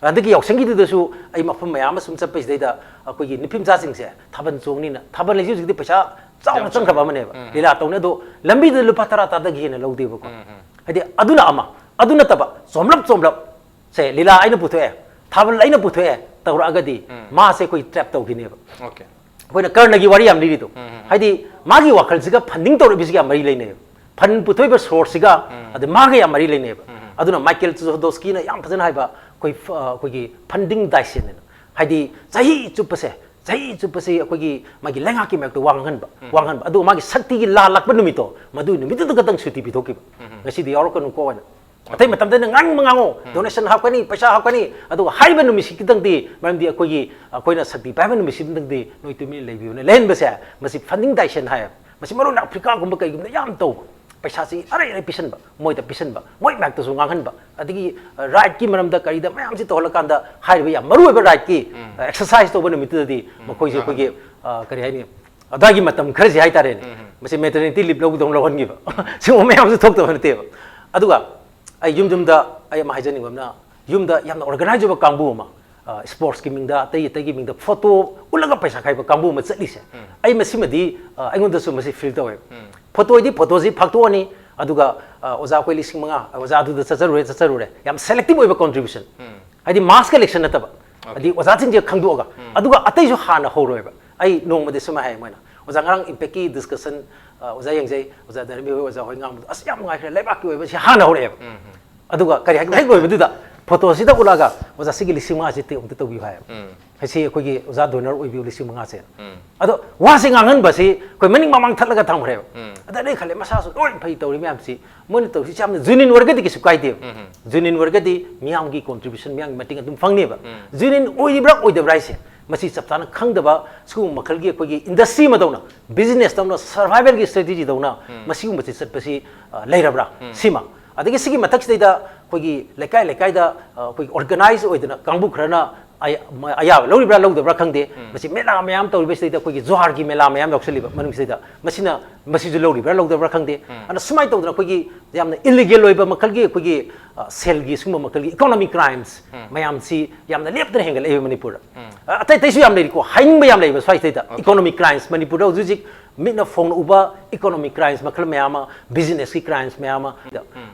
ꯑꯗꯒꯤ ꯌꯥꯎꯁꯪꯒꯤꯗꯨꯗꯁꯨ ꯑꯩ ꯃꯐꯝ ꯃꯌꯥꯝ ꯑꯃ ꯁꯨꯝ ꯆꯠꯄꯁꯤꯗꯩꯗ ꯑꯩꯈꯣꯏꯒꯤ ꯅꯨꯄꯤ ꯃꯆꯥꯁꯤꯡꯁꯦ ꯊꯥꯕꯜ ꯆꯣꯡꯅꯤꯅ, ꯊꯥꯕꯜ ꯍꯥꯏꯁꯤ ꯍꯧꯖꯤꯛꯇꯤ ꯄꯩꯁꯥ ꯆꯥꯎꯅ ꯆꯪꯈ꯭ꯔꯕ ꯑꯃꯅꯦꯕ, ꯂꯤꯂꯥ ꯇꯧꯅꯤ, ꯑꯗꯣ ꯂꯝꯕꯤꯗꯨꯗ ꯂꯨꯄꯥ ꯇꯔꯥ ꯇꯔꯥꯗꯒꯤ ꯍꯦꯟꯅ ꯂꯧꯗꯦꯕꯀꯣ꯫ ꯍꯥꯏꯗꯤ ꯑꯗꯨꯅ ꯑꯃ, ꯑꯗꯨ ꯅꯠꯇꯕ ꯆꯣꯝꯂꯞ ꯆꯣꯝꯂꯞ ꯁꯦ, ꯂꯤꯂꯥ ꯑꯩꯅ ꯄꯨꯊꯣꯛꯑꯦ, ꯊꯥꯕꯜ ꯑꯩꯅ ꯄꯨꯊꯣꯛꯑꯦ ꯇꯧꯔꯛꯑꯒꯗꯤ ꯃꯥꯁꯦ ꯑꯩꯈꯣꯏ trap ꯇꯧꯈꯤꯅꯦꯕ꯫ ꯑꯩꯈꯣꯏꯅ ꯀꯔꯅꯒꯤ ꯋꯥꯔꯤ ꯌꯥꯝ ꯂꯤꯔꯤꯗꯣ, ꯍꯥꯏꯗꯤ ꯃꯥꯒꯤ ꯋꯥꯈꯜꯁꯤꯒ funding ꯇꯧꯔꯛꯏꯕꯁꯤꯒ ꯌꯥꯝ ꯃꯔꯤ ꯂꯩꯅꯩꯕ꯫ Fund ꯄꯨꯊꯣꯛꯏꯕ source ꯁꯤꯒ, ꯑꯗꯩ ꯃꯥꯒ ꯌꯥꯝ ꯃꯔꯤ ꯂꯩꯅꯩꯕ꯫ ꯑꯗꯨꯅ ꯃꯥꯏꯀꯦꯜ ꯆꯨꯖꯣꯗꯣꯁꯀꯤꯅ ꯌꯥꯝ ꯐꯖꯅ ꯍꯥꯏꯕ, ꯑꯩꯈꯣꯏ ꯐ-, ꯑꯩꯈꯣꯏꯒꯤ funding ꯗꯥꯏꯁꯦꯟ ꯍꯥꯏꯅ, ꯍꯥꯏꯗꯤ ꯆꯍꯤ ꯆꯨꯞꯄꯁꯦ, ꯆꯍꯤ ꯆꯨꯞꯄꯁꯦ ꯑꯩꯈꯣꯏꯒꯤ ꯃꯥꯒꯤ ꯂꯩꯉꯥꯛꯀꯤ ꯃꯥꯌꯣꯛꯇ ꯋꯥ ꯉꯥꯡꯍꯟꯕ, ꯋꯥ ꯉꯥꯡꯍꯟꯕ꯫ ꯑꯗꯨꯒ ꯃꯥꯒꯤ ꯁꯛꯇꯤꯒꯤ ꯂꯥ ꯂꯥꯛꯄ ꯅꯨꯃꯤꯠꯇꯣ, ꯃꯗꯨꯒꯤ ꯅꯨꯃꯤꯠꯇꯨꯗ ꯈꯛꯇꯪ ꯁꯨꯇꯤ ꯄꯤꯊꯣꯛꯈꯤꯕ꯫ ꯉꯁꯤꯗꯤ ꯌꯥꯎꯔꯛꯀꯅꯨꯀꯣ ꯍꯥꯏꯅ꯫ ꯑꯇꯩ ꯃꯇꯝꯗꯅ ꯉꯥꯡꯕ ꯉꯥꯡꯉꯣ, ꯗꯣꯅꯦꯁꯟ ꯍꯥꯞꯀꯅꯤ, ꯄꯩꯁꯥ ꯍꯥꯞꯀꯅꯤ, ꯑꯗꯨꯒ ꯍꯥꯏꯔꯤꯕ ꯅꯨꯃꯤꯠꯁꯤ ꯈꯤꯇꯪꯗꯤ, ꯃꯔꯝꯗꯤ ꯑꯩꯈꯣꯏꯒꯤ, ꯑꯩꯈꯣꯏꯅ ꯁꯛꯇꯤ ꯄꯥꯏꯕ ꯅꯨꯃꯤꯠꯁꯤ ꯈꯤꯇꯪꯗꯤ ꯅꯣꯏ ꯇꯨꯃꯤꯟꯅ ꯂꯩꯕꯤꯌꯨꯅ ꯂꯩꯍꯟꯕꯁꯦ, ꯃꯁꯤ ꯐꯟꯗꯤꯡ ꯗꯥꯏꯁꯟ ꯍꯥꯏꯌꯦꯕ꯫ ꯃꯁꯤ ꯃꯔꯨ ꯑꯣꯏꯅ ꯑꯐ꯭ꯔꯤꯀꯥꯒꯨꯝꯕ ꯀꯩꯒꯨꯝꯕꯗ ꯌꯥꯝ ꯇꯧꯕ꯫ ꯄꯩꯁꯥꯁꯤ ꯑꯔꯩ ꯑꯔꯩ ꯄꯤꯁꯟꯕ, ꯃꯣꯏꯗ ꯄꯤꯁꯟꯕ, ꯃꯣꯏ ꯃꯥꯏꯛꯇꯁꯨ ꯉꯥꯡꯍꯟꯕ, ꯑꯗꯒꯤ ꯔꯥꯏꯠꯀꯤ ꯃꯔꯝꯗ ꯀꯔꯤꯗ ꯃꯌꯥꯝꯁꯤ ꯇꯧꯍꯜꯂꯀꯥꯟꯗ ꯍꯥꯏꯔꯤꯕ ꯌꯥꯝ ꯃꯔꯨ ꯑꯣꯏꯕ ꯔꯥꯏꯠꯀꯤ ꯑꯦꯛꯁꯔꯁꯥꯏꯁ ꯇꯧꯕ ꯅꯨꯃꯤꯠꯇꯨꯗꯗꯤ ꯃꯈꯣꯏꯁꯦ ꯑꯩꯈꯣꯏꯒꯤ, ꯑ, ꯀꯔꯤ ꯍꯥꯏꯅꯤ, ꯑꯗꯥꯒꯤ ꯃꯇꯝ ꯈꯔꯁꯤ ꯍꯥꯏꯇꯥꯔꯦꯅꯦ, ꯃꯁꯤ ꯃꯦꯇꯔꯅꯤꯇꯤ ꯂꯤꯞ ꯂꯧꯗꯧꯅ ꯂꯧꯍꯟꯈꯤꯕ꯫ ꯁꯤꯒꯨꯝꯕ ꯃꯌꯥꯝꯁꯨ ꯊꯣꯛꯇꯕ ꯅꯠꯇꯦꯕ꯫ ꯑꯗꯨꯒ ꯑꯩ ꯌꯨꯝ ꯌꯨꯝꯗ ꯑꯩ ꯑꯃ ꯍꯥꯏꯖꯅꯤꯡꯕ ꯑꯃꯅ, ꯌꯨꯝꯗ ꯌꯥꯝꯅ ꯑꯣꯔꯒꯅꯥꯏꯖ ꯑꯣꯏꯕ ꯀꯥꯡꯕꯨ ꯑꯃ, ꯁ꯭ꯄꯣꯔꯠꯁꯀꯤ ꯃꯤꯡꯗ, ꯑꯇꯩ ꯑꯇꯩꯒꯤ ꯃꯤꯡꯗ ꯐꯣꯇꯣ ꯎꯠꯂꯒ ꯄꯩꯁꯥ ꯈꯥꯏꯕ ꯀꯥꯡꯕꯨ ꯑꯃ ꯆꯠꯂꯤꯁꯦ, ꯑꯩ ꯃꯁꯤꯃꯗꯤ, ꯑ, ꯑꯩꯉꯣꯟꯗꯁꯨ ꯃꯁꯤ ꯐꯤꯜ ꯇꯧꯋꯦ꯫ ꯐꯣꯇꯣꯗꯤ ꯐꯣꯇꯣꯁꯤ ꯐꯥꯛꯇꯣꯛꯑꯅꯤ, ꯑꯗꯨꯒ, ꯑ, ꯑꯣꯖꯥ ꯑꯩꯈꯣꯏ ꯂꯤꯁꯤꯡ ꯃꯉꯥ, ꯑꯣꯖꯥ ꯑꯗꯨꯗ ꯆꯠꯆꯔꯨꯔꯦ, ꯆꯠꯆꯔꯨꯔꯦ, ꯌꯥꯝ ꯁꯦꯂꯦꯛꯇꯤꯚ ꯑꯣꯏꯕ ꯀꯣꯟꯇ꯭ꯔꯤꯕ꯭ꯌꯨꯁꯟ, ꯍꯥꯏꯗꯤ ꯃꯥꯁ ꯀꯂꯦꯛꯁꯟ ꯅꯠꯇꯕ, ꯍꯥꯏꯗꯤ ꯑꯣꯖꯥꯁꯤꯡꯁꯦ ꯈꯪꯗꯣꯛꯑꯒ, ꯑꯗꯨꯒ ꯑꯇꯩꯁꯨ ꯍꯥꯟꯅ ꯍꯧꯔꯣꯏꯕ꯫ ꯑꯩ ꯅꯣꯡꯃꯗꯤ ꯁꯨꯃꯥꯏ ꯍꯥꯏ ꯃꯣꯏꯅ, "ꯑꯣꯖꯥ, ꯉꯔꯥꯡ ꯏꯝꯄꯦꯛꯀꯤ ꯗꯤꯁꯀꯁꯟ, ꯑ, ꯑꯣꯖꯥ ꯌꯦꯡꯖꯩ, ꯑꯣꯖꯥ ꯗꯔꯃꯤ ꯍꯣꯏ, ꯑꯣꯖꯥ ꯍꯣꯏ ꯉꯥꯡꯕꯗꯣ ꯑꯁ ꯌꯥꯝ ꯅꯨꯡꯉꯥꯏꯈ꯭ꯔꯦ, ꯂꯩꯕꯥꯛꯀꯤ ꯑꯣꯏꯕ ꯁꯤ ꯍꯥꯟꯅ ꯍꯧꯔꯛꯑꯦꯕ꯫ ꯑꯗꯨꯒ ꯀꯔꯤ ꯍꯥꯏ, ꯍꯦꯛ ꯂꯣꯏꯕꯗꯨꯗ ꯐꯣꯇꯣꯁꯤꯗ ꯎꯠꯂꯒ, "ꯑꯣꯖꯥ, ꯁꯤꯒꯤ ꯂꯤꯁꯤꯡ ꯃꯉꯥꯁꯤ ꯇꯦꯛ ꯑꯝꯇ ꯇꯧꯕꯤꯌꯨ" ꯍꯥꯏꯌꯦꯕ꯫ ꯍꯥꯏꯁꯤ ꯑꯩꯈꯣꯏꯒꯤ ꯑꯣꯖꯥ ꯗꯣꯅꯔ ꯑꯣꯏꯕꯤꯌꯨ ꯂꯤꯁꯤꯡ ꯃꯉꯥꯁꯦ꯫ ꯑꯗꯣ ꯋꯥꯁꯦ ꯉꯥꯡꯍꯟꯕꯁꯤ ꯑꯩꯈꯣꯏ ꯃꯅꯤꯡ ꯃꯃꯥꯡ ꯊꯠꯂꯒ ꯊꯝꯈ꯭ꯔꯦꯕ꯫ ꯑꯗ ꯑꯩ ꯈꯜꯂꯦ, ꯃꯁꯥꯁꯨ ꯂꯣꯏ ꯐꯩ ꯇꯧꯔꯤ ꯃꯌꯥꯝꯁꯤ, ꯃꯣꯏꯅ ꯇꯧꯔꯤꯁꯤ ꯌꯥꯝꯅ ꯖꯦꯅ꯭ꯌꯨꯟ ꯑꯣꯏꯔꯒꯗꯤ ꯀꯩꯁꯨ ꯀꯥꯏꯗꯦꯕ꯫ ꯖꯦꯅ꯭ꯌꯨꯟ ꯑꯣꯏꯔꯒꯗꯤ ꯃꯤꯌꯥꯝꯒꯤ ꯀꯣꯟꯇ꯭ꯔꯤꯕ꯭ꯌꯨꯁꯟ, ꯃꯤꯌꯥꯝꯒꯤ ꯃꯇꯦꯡ ꯑꯗꯨꯝ ꯐꯪꯅꯦꯕ꯫ ꯖꯦꯅ꯭ꯌꯨꯟ ꯑꯣꯏꯔꯤꯕ꯭ꯔꯥ ꯑꯣꯏꯗꯕ꯭ꯔꯥ ꯍꯥꯏꯁꯦ, ꯃꯁꯤ ꯆꯞ ꯆꯥꯅ ꯈꯪꯗꯕ, ꯁꯤꯒꯨꯝꯕ ꯃꯈꯜꯒꯤ ꯑꯩꯈꯣꯏꯒꯤ ꯏꯟꯗꯁꯇ꯭ꯔꯤ ꯑꯃꯗꯧꯅ, ꯕꯤꯖꯤꯅꯦꯁ ꯇꯧꯅ, ꯁꯔꯚꯥꯏꯚꯦꯜꯒꯤ ꯁ꯭ꯇ꯭ꯔꯦꯇꯦꯖꯤ ꯇꯧꯅ ꯃꯁꯤꯒꯨꯝꯕꯁꯤ ꯆꯠꯄꯁꯤ, ꯑ, ꯂꯩꯔꯕ꯭ꯔꯥ? ꯁꯤꯃ꯫ ꯑꯗꯒꯤ ꯁꯤꯒꯤ ꯃꯊꯛꯁꯤꯗꯩꯗ ꯑꯩꯈꯣꯏꯒꯤ ꯂꯩꯀꯥꯏ ꯂꯩꯀꯥꯏꯗ, ꯑ, ꯑꯩꯈꯣꯏꯒꯤ ꯑꯣꯔꯒꯅꯥꯏꯖ ꯑꯣꯏꯗꯅ ꯀꯥꯡꯕꯨ ꯈꯔꯅ ꯑꯌꯥ-, ꯃ-, ꯑꯌꯥꯕ ꯂꯧꯔꯤꯕ꯭ꯔꯥ ꯂꯧꯗꯕ꯭ꯔꯥ ꯈꯪꯗꯦ꯫ ꯃꯁꯤ ꯃꯦꯂꯥ ꯃꯌꯥꯝ ꯇꯧꯔꯤꯕꯁꯤꯗꯩꯗ ꯑꯩꯈꯣꯏꯒꯤ ꯖꯨꯍꯥꯔꯒꯤ ꯃꯦꯂꯥ ꯃꯌꯥꯝ ꯌꯥꯎꯁꯜꯂꯤꯕ ꯃꯅꯨꯡꯁꯤꯗꯩꯗ, ꯃꯁꯤꯅ, ꯃꯁꯤꯁꯨ ꯂꯧꯔꯤꯕ꯭ꯔꯥ ꯂꯧꯗꯕ꯭ꯔꯥ ꯈꯪꯗꯦ꯫ ꯑꯗꯨꯅ ꯁꯨꯃꯥꯏꯅ ꯇꯧꯗꯅ ꯑꯩꯈꯣꯏꯒꯤ ꯌꯥꯝꯅ ꯏꯂꯤꯒꯦꯜ ꯑꯣꯏꯕ ꯃꯈꯜꯒꯤ ꯑꯩꯈꯣꯏꯒꯤ, ꯑ, ꯁꯦꯜꯒꯤ ꯁꯤꯒꯨꯝꯕ ꯃꯈꯜꯒꯤ ꯏꯀꯣꯅꯣꯃꯤꯛ ꯀ꯭ꯔꯥꯏꯝꯁ ꯃꯌꯥꯝꯁꯤ ꯌꯥꯝꯅ ꯂꯦꯞꯇꯅ ꯍꯦꯟꯒꯠꯂꯛꯏꯕ ꯃꯅꯤꯄꯨꯔꯗ꯫ ꯑ, ꯑꯇꯩ ꯑꯇꯩꯁꯨ ꯌꯥꯝ ꯂꯩꯔꯤꯀꯣ, ꯍꯥꯏꯅꯤꯡꯕ ꯌꯥꯝ ꯂꯩꯕ ꯁ꯭ꯋꯥꯏꯁꯤꯗꯩꯗ꯫ ꯏꯀꯣꯅꯣꯃꯤꯛ ꯀ꯭ꯔꯥꯏꯝꯁ ꯃꯅꯤꯄꯨꯔꯗ ꯍꯧꯖꯤꯛ ꯍꯧꯖꯤꯛ ꯃꯤꯠꯅ ꯐꯣꯡꯅ ꯎꯕ ꯏꯀꯣꯅꯣꯃꯤꯛ ꯀ꯭ꯔꯥꯏꯝꯁ ꯃꯈꯜ ꯃꯌꯥꯝ ꯑꯃ, ꯕꯤꯖꯤꯅꯦꯁꯀꯤ ꯀ꯭ꯔꯥꯏꯝꯁ ꯃꯌꯥꯝ ꯑꯃ꯫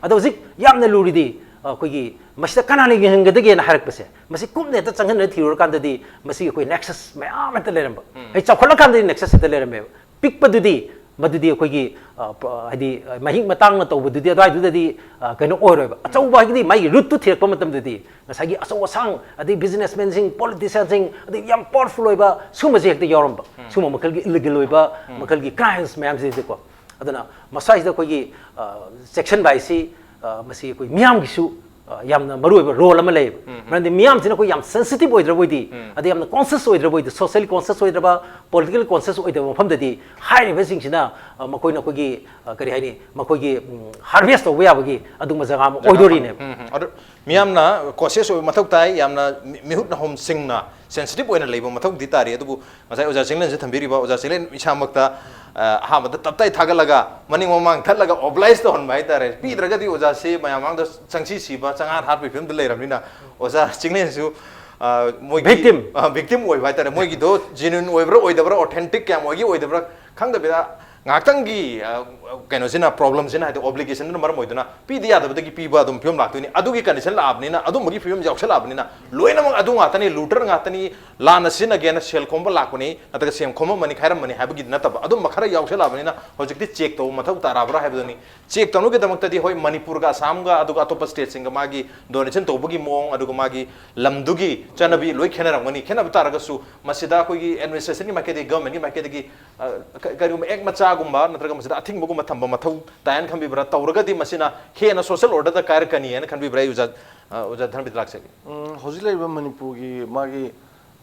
ꯑꯗꯣ ꯍꯧꯖꯤꯛ ꯌꯥꯝꯅ ꯂꯨꯔꯤꯗꯤ, ꯑ, ꯑꯩꯈꯣꯏꯒꯤ ꯃꯁꯤꯗ ꯀꯅꯥꯅ ꯌꯦꯡꯍꯟꯒꯗꯒꯦꯅ ꯍꯥꯏꯔꯛꯄꯁꯦ, ꯃꯁꯤ ꯀꯨꯞꯅ ꯍꯦꯛꯇ ꯆꯪꯍꯟꯅ ꯊꯤꯔꯨꯔꯀꯥꯟꯗꯗꯤ ꯃꯁꯤ ꯑꯩꯈꯣꯏ ꯅꯦꯛꯁꯁ ꯃꯌꯥꯝ ꯍꯦꯛꯇ ꯂꯩꯔꯝꯕ꯫ ꯍꯦꯛ ꯆꯥꯎꯈꯠꯂꯀꯥꯟꯗꯗꯤ ꯅꯦꯛꯁꯁ ꯍꯦꯛꯇ ꯂꯩꯔꯝꯃꯦꯕ꯫ ꯄꯤꯛꯄꯗꯨꯗꯤ, ꯃꯗꯨꯗꯤ ꯑꯩꯈꯣꯏꯒꯤ, ꯑ, ꯄ-, ꯍꯥꯏꯗꯤ, ꯑ, ꯃꯍꯤꯛ ꯃꯇꯥꯡꯅ ꯇꯧꯕꯗꯨꯗꯤ ꯑꯗꯨꯋꯥꯏꯗꯨꯗꯗꯤ, ꯑ, ꯀꯩꯅꯣ ꯑꯣꯏꯔꯣꯏꯕ꯫ ꯑꯆꯧꯕ ꯍꯥꯏꯒꯤꯗꯤ ꯃꯥꯒꯤ ꯔꯨꯠꯇꯨ ꯊꯤꯔꯛꯄ ꯃꯇꯝꯗꯗꯤ ꯉꯁꯥꯏꯒꯤ ꯑꯆꯧ ꯑꯁꯥꯡ, ꯑꯗꯩ ꯕꯤꯖꯤꯅꯦꯁꯃꯦꯟꯁꯤꯡ, ꯄꯣꯂꯤꯇꯤꯁꯤꯌꯥꯟꯁꯤꯡ, ꯑꯗꯩ ꯌꯥꯝ ꯄꯥꯋꯔꯐꯨꯜ ꯑꯣꯏꯕ ꯁꯨꯝꯕꯁꯦ ꯍꯦꯛꯇ ꯌꯥꯎꯔꯝꯕ꯫ ꯁꯨꯝꯕ ꯃꯈꯜꯒꯤ ꯏꯂꯤꯒꯦꯜ ꯑꯣꯏꯕ ꯃꯈꯜꯒꯤ ꯀ꯭ꯔꯥꯏꯝꯁ ꯃꯌꯥꯝꯁꯤꯗꯤꯀꯣ꯫ ꯑꯗꯨꯅ ꯃꯁ꯭ꯋꯥꯏꯁꯤꯗ ꯑꯩꯈꯣꯏꯒꯤ, ꯑ, ꯆꯦꯛꯁꯤꯟꯕ ꯍꯥꯏꯁꯤ, ꯑ, ꯃꯁꯤ ꯑꯩꯈꯣꯏ ꯃꯤꯌꯥꯝꯒꯤꯁꯨ, ꯑ, ꯌꯥꯝꯅ ꯃꯔꯨꯑꯣꯏꯕ ꯔꯣꯜ ꯑꯃ ꯂꯩꯌꯦꯕ꯫ ꯃꯔꯝꯗꯤ ꯃꯤꯌꯥꯝꯁꯤꯅ ꯑꯩꯈꯣꯏ ꯌꯥꯝ ꯁꯦꯟꯁꯤꯇꯤꯞ ꯑꯣꯏꯗ꯭ꯔꯕ ꯑꯣꯏꯗꯤ, ꯑꯗꯩ ꯌꯥꯝꯅ ꯀꯣꯟꯁꯤꯌꯁ ꯑꯣꯏꯗ꯭ꯔꯕ ꯑꯣꯏꯗꯤ, ꯁꯣꯁꯤꯌꯦꯜꯂꯤ ꯀꯣꯟꯁꯤꯌꯁ ꯑꯣꯏꯗ꯭ꯔꯕ, ꯄꯣꯂꯤꯇꯤꯀꯦꯜ ꯀꯣꯟꯁꯤꯌꯁ ꯑꯣꯏꯗꯕ ꯃꯐꯝꯗꯗꯤ ꯍꯥꯏꯔꯤꯕꯁꯤꯡꯁꯤꯅ, ꯑ, ꯃꯈꯣꯏꯅ ꯑꯩꯈꯣꯏꯒꯤ, ꯑ, ꯀꯔꯤ ꯍꯥꯏꯅꯤ, ꯃꯈꯣꯏꯒꯤ, ꯎꯝ, ꯍꯥꯔꯚꯦꯁ ꯇꯧꯕ ꯌꯥꯕꯒꯤ ꯑꯗꯨꯒꯨꯝꯕ ꯖꯒꯥ ꯑꯃ ꯖꯒꯥ ꯑꯣꯏꯗꯣꯔꯤꯅꯦꯕ꯫ ꯎꯝ, ꯎꯝ꯫ ꯑꯗꯨ ꯃꯤꯌꯥꯝꯅ ꯀꯣꯟꯁꯤꯌꯁ ꯑꯣꯏꯕ ꯃꯊꯧ ꯇꯥꯏ, ꯌꯥꯝꯅ ꯃꯤ-, ꯃꯤꯍꯨꯠ ꯅꯥꯍꯨꯝ ꯁꯤꯡꯅ ꯁꯦꯟꯁꯤꯇꯤꯞ ꯑꯣꯏꯅ ꯂꯩꯕ ꯃꯊꯧꯗꯤ ꯇꯥꯔꯤ꯫ ꯑꯗꯨꯕꯨ ꯉꯁꯥꯏ ꯑꯣꯖꯥ ꯆꯤꯡꯂꯦꯟꯁꯨ ꯊꯝꯕꯤꯔꯤꯕ, ꯑꯣꯖꯥ ꯆꯤꯡꯂꯦꯟ ꯏꯁꯥꯃꯛꯇ, ꯑ, ꯑꯍꯥꯟꯕꯗ ꯇꯞꯇꯥꯏ ꯊꯥꯒꯠꯂꯒ ꯃꯅꯤꯡ ꯃꯃꯥꯡ ꯊꯠꯂꯒ ꯑꯣꯕ꯭ꯂꯥꯏꯖ ꯇꯧꯍꯟꯕ ꯍꯥꯏꯇꯥꯔꯦ꯫ ꯄꯤꯗ꯭ꯔꯒꯗꯤ ꯑꯣꯖꯥꯁꯤ ꯃꯌꯥꯝ ꯃꯥꯡꯗ ꯆꯪꯁꯤ ꯁꯤꯕ, ꯆꯪꯍꯥꯠ ꯍꯥꯠꯄꯒꯤ ꯐꯤꯕꯝꯗ ꯂꯩꯔꯕꯅꯤꯅ, ꯑꯣꯖꯥ ꯆꯤꯡꯂꯦꯟꯁꯨ, ꯑ, ꯃꯣꯏꯒꯤ, ꯚꯤꯛꯇꯤꯝ꯫ ꯑ, ꯚꯤꯛꯇꯤꯝ ꯑꯣꯏꯕ ꯍꯥꯏꯇꯥꯔꯦ꯫ ꯃꯣꯏꯒꯤꯗꯣ ꯖꯦꯅ꯭ꯌꯨꯟ ꯑꯣꯏꯕ꯭ꯔꯥ ꯑꯣꯏꯗꯕ꯭ꯔꯥ, ꯑꯣꯊꯦꯟꯇꯤꯛ ꯀꯌꯥꯝ ꯑꯣꯏꯒꯦ ꯑꯣꯏꯗꯕ꯭ꯔꯥ ꯈꯪꯗꯕꯤꯗ, ꯉꯥꯏꯍꯥꯛꯇꯪꯒꯤ, ꯑ, ꯀꯩꯅꯣꯁꯤꯅ, ꯄ꯭ꯔꯣꯕ꯭ꯂꯦꯝꯁꯤꯅ, ꯍꯥꯏꯗꯤ ꯑꯣꯕ꯭ꯂꯤꯒꯦꯁꯟꯗꯨꯅ ꯃꯔꯝ ꯑꯣꯏꯗꯨꯅ ꯄꯤꯗ ꯌꯥꯗꯕꯗꯒꯤ ꯄꯤꯕ ꯑꯗꯨꯝ ꯐꯤꯕꯝ ꯂꯥꯛꯇꯣꯏꯅꯤ꯫ ꯑꯗꯨꯒꯤ ꯀꯟꯗꯤꯁꯟ ꯂꯥꯛꯑꯕꯅꯤꯅ, ꯑꯗꯨꯝꯕꯒꯤ ꯐꯤꯕꯝ ꯌꯥꯎꯁꯜꯂꯛꯑꯕꯅꯤꯅ, ꯂꯣꯏꯅꯃꯛ ꯑꯗꯨ ꯉꯥꯛꯇꯅꯤ, ꯂꯨꯇꯔ ꯉꯥꯛꯇꯅꯤ, ꯂꯥꯟꯅ ꯁꯤꯖꯤꯟꯅꯒꯦꯅ ꯁꯦꯜ ꯈꯣꯝꯕ ꯂꯥꯛꯄꯅꯤ, ꯅꯠꯇ꯭ꯔꯒ ꯁꯦꯜ ꯈꯣꯝꯃꯝꯃꯅꯤ, ꯈꯥꯏꯔꯝꯃꯅꯤ ꯍꯥꯏꯕꯒꯤ ꯅꯠꯇꯕ, ꯑꯗꯨꯝꯕ ꯈꯔ ꯌꯥꯎꯁꯜꯂꯛꯑꯕꯅꯤꯅ ꯍꯧꯖꯤꯛꯇꯤ ꯆꯦꯛ ꯇꯧꯕ ꯃꯊꯧ ꯇꯥꯔꯛꯑꯕ꯭ꯔꯥ ꯍꯥꯏꯕꯗꯨꯅꯤ꯫ ꯆꯦꯛ ꯇꯧꯅꯕꯒꯤꯗꯃꯛꯇꯗꯤ, ꯍꯣꯏ, ꯃꯅꯤꯄꯨꯔꯒ ꯑꯁꯥꯝꯒ ꯑꯗꯨꯒ ꯑꯇꯣꯞꯄ ꯁ꯭ꯇꯦꯠꯁꯤꯡꯒ ꯃꯥꯒꯤ ꯗꯣꯅꯦꯁꯟ ꯇꯧꯕꯒꯤ ꯃꯑꯣꯡ, ꯑꯗꯨꯒ ꯃꯥꯒꯤ ꯂꯝꯗꯨꯒꯤ ꯆꯠꯅꯕꯤ ꯂꯣꯏ ꯈꯦꯠꯅꯔꯝꯒꯅꯤ꯫ ꯈꯦꯠꯅꯕ ꯇꯥꯔꯒꯁꯨ ꯃꯁꯤꯗ ꯑꯩꯈꯣꯏꯒꯤ ꯑꯦꯗꯃꯤꯅꯤꯁꯇ꯭ꯔꯦꯁꯟꯒꯤ ꯃꯥꯏꯀꯩꯗꯒꯤ, ꯒꯚꯔꯟꯃꯦꯟꯠꯀꯤ ꯃꯥꯏꯀꯩꯗꯒꯤ, ꯑ, ꯀ-, ꯀꯔꯤꯒꯨꯝꯕ ꯑꯦꯛ ꯃꯆꯥꯒꯨꯝꯕ ꯅꯠꯇ꯭ꯔꯒ ꯃꯁꯤꯗ ꯑꯊꯤꯡꯕꯒꯨꯝꯕ ꯊꯝꯕ ꯃꯊꯧ ꯇꯥꯏ ꯍꯥꯏꯅ ꯈꯟꯕꯤꯕ꯭ꯔꯥ? ꯇꯧꯔꯒꯗꯤ ꯃꯁꯤꯅ ꯍꯦꯟꯅ ꯁꯣꯁꯤꯌꯦꯜ ꯑꯣꯔꯗꯔꯗ ꯀꯥꯏꯔꯛꯀꯅꯤ ꯍꯥꯏꯅ ꯈꯟꯕꯤꯕ꯭ꯔꯥ? ꯑꯩ ꯑꯣꯖꯥ, ꯑ, ꯑꯣꯖꯥ ꯙꯔꯃꯦꯟꯗ꯭ꯔ ꯂꯥꯛꯆꯒꯦ꯫ ꯎꯝ, ꯍꯧꯖꯤꯛ ꯂꯩꯔꯤꯕ ꯃꯅꯤꯄꯨꯔꯒꯤ ꯃꯥꯒꯤ,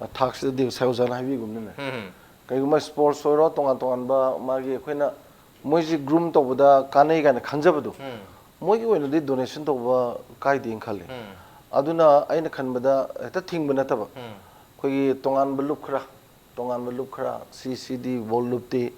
ꯑ, ꯊꯥꯛꯁꯤꯗꯗꯤ ꯉꯁꯥꯏ ꯑꯣꯖꯥꯅ ꯍꯥꯏꯕꯤꯒꯨꯝꯅꯅꯦ, ꯎꯝ, ꯎꯝ꯫ ꯀꯩꯒꯨꯝꯕ ꯁ꯭ꯄꯣꯔꯠꯁ ꯑꯣꯏꯔꯣ, ꯇꯣꯉꯥꯟ ꯇꯣꯉꯥꯟꯕ ꯃꯥꯒꯤ ꯑꯩꯈꯣꯏꯅ ꯃꯣꯏꯁꯤ ꯒ꯭ꯔꯨꯝ ꯇꯧꯕꯗ ꯀꯥꯟꯅꯩ ꯀꯥꯏꯅ ꯈꯟꯖꯕꯗꯣ, ꯎꯝ꯫ ꯃꯣꯏꯒꯤ ꯑꯣꯏꯅꯗꯤ ꯗꯣꯅꯦꯁꯟ ꯇꯧꯕ ꯀꯥꯏꯗꯦꯅ ꯈꯜꯂꯤ꯫ ꯎꯝ꯫ ꯑꯗꯨꯅ ꯑꯩꯅ ꯈꯟꯕꯗ ꯍꯦꯛꯇ ꯊꯤꯡꯕ ꯅꯠꯇꯕ, ꯎꯝ꯫ ꯑꯩꯈꯣꯏꯒꯤ ꯇꯣꯉꯥꯟꯕ ꯂꯨꯞ ꯈꯔ, ꯇꯣꯉꯥꯟꯕ ꯂꯨꯞ ꯈꯔ, ꯁꯤ ꯁꯤ ꯗꯤ, ꯕꯣꯜ ꯂꯨꯞꯇꯤ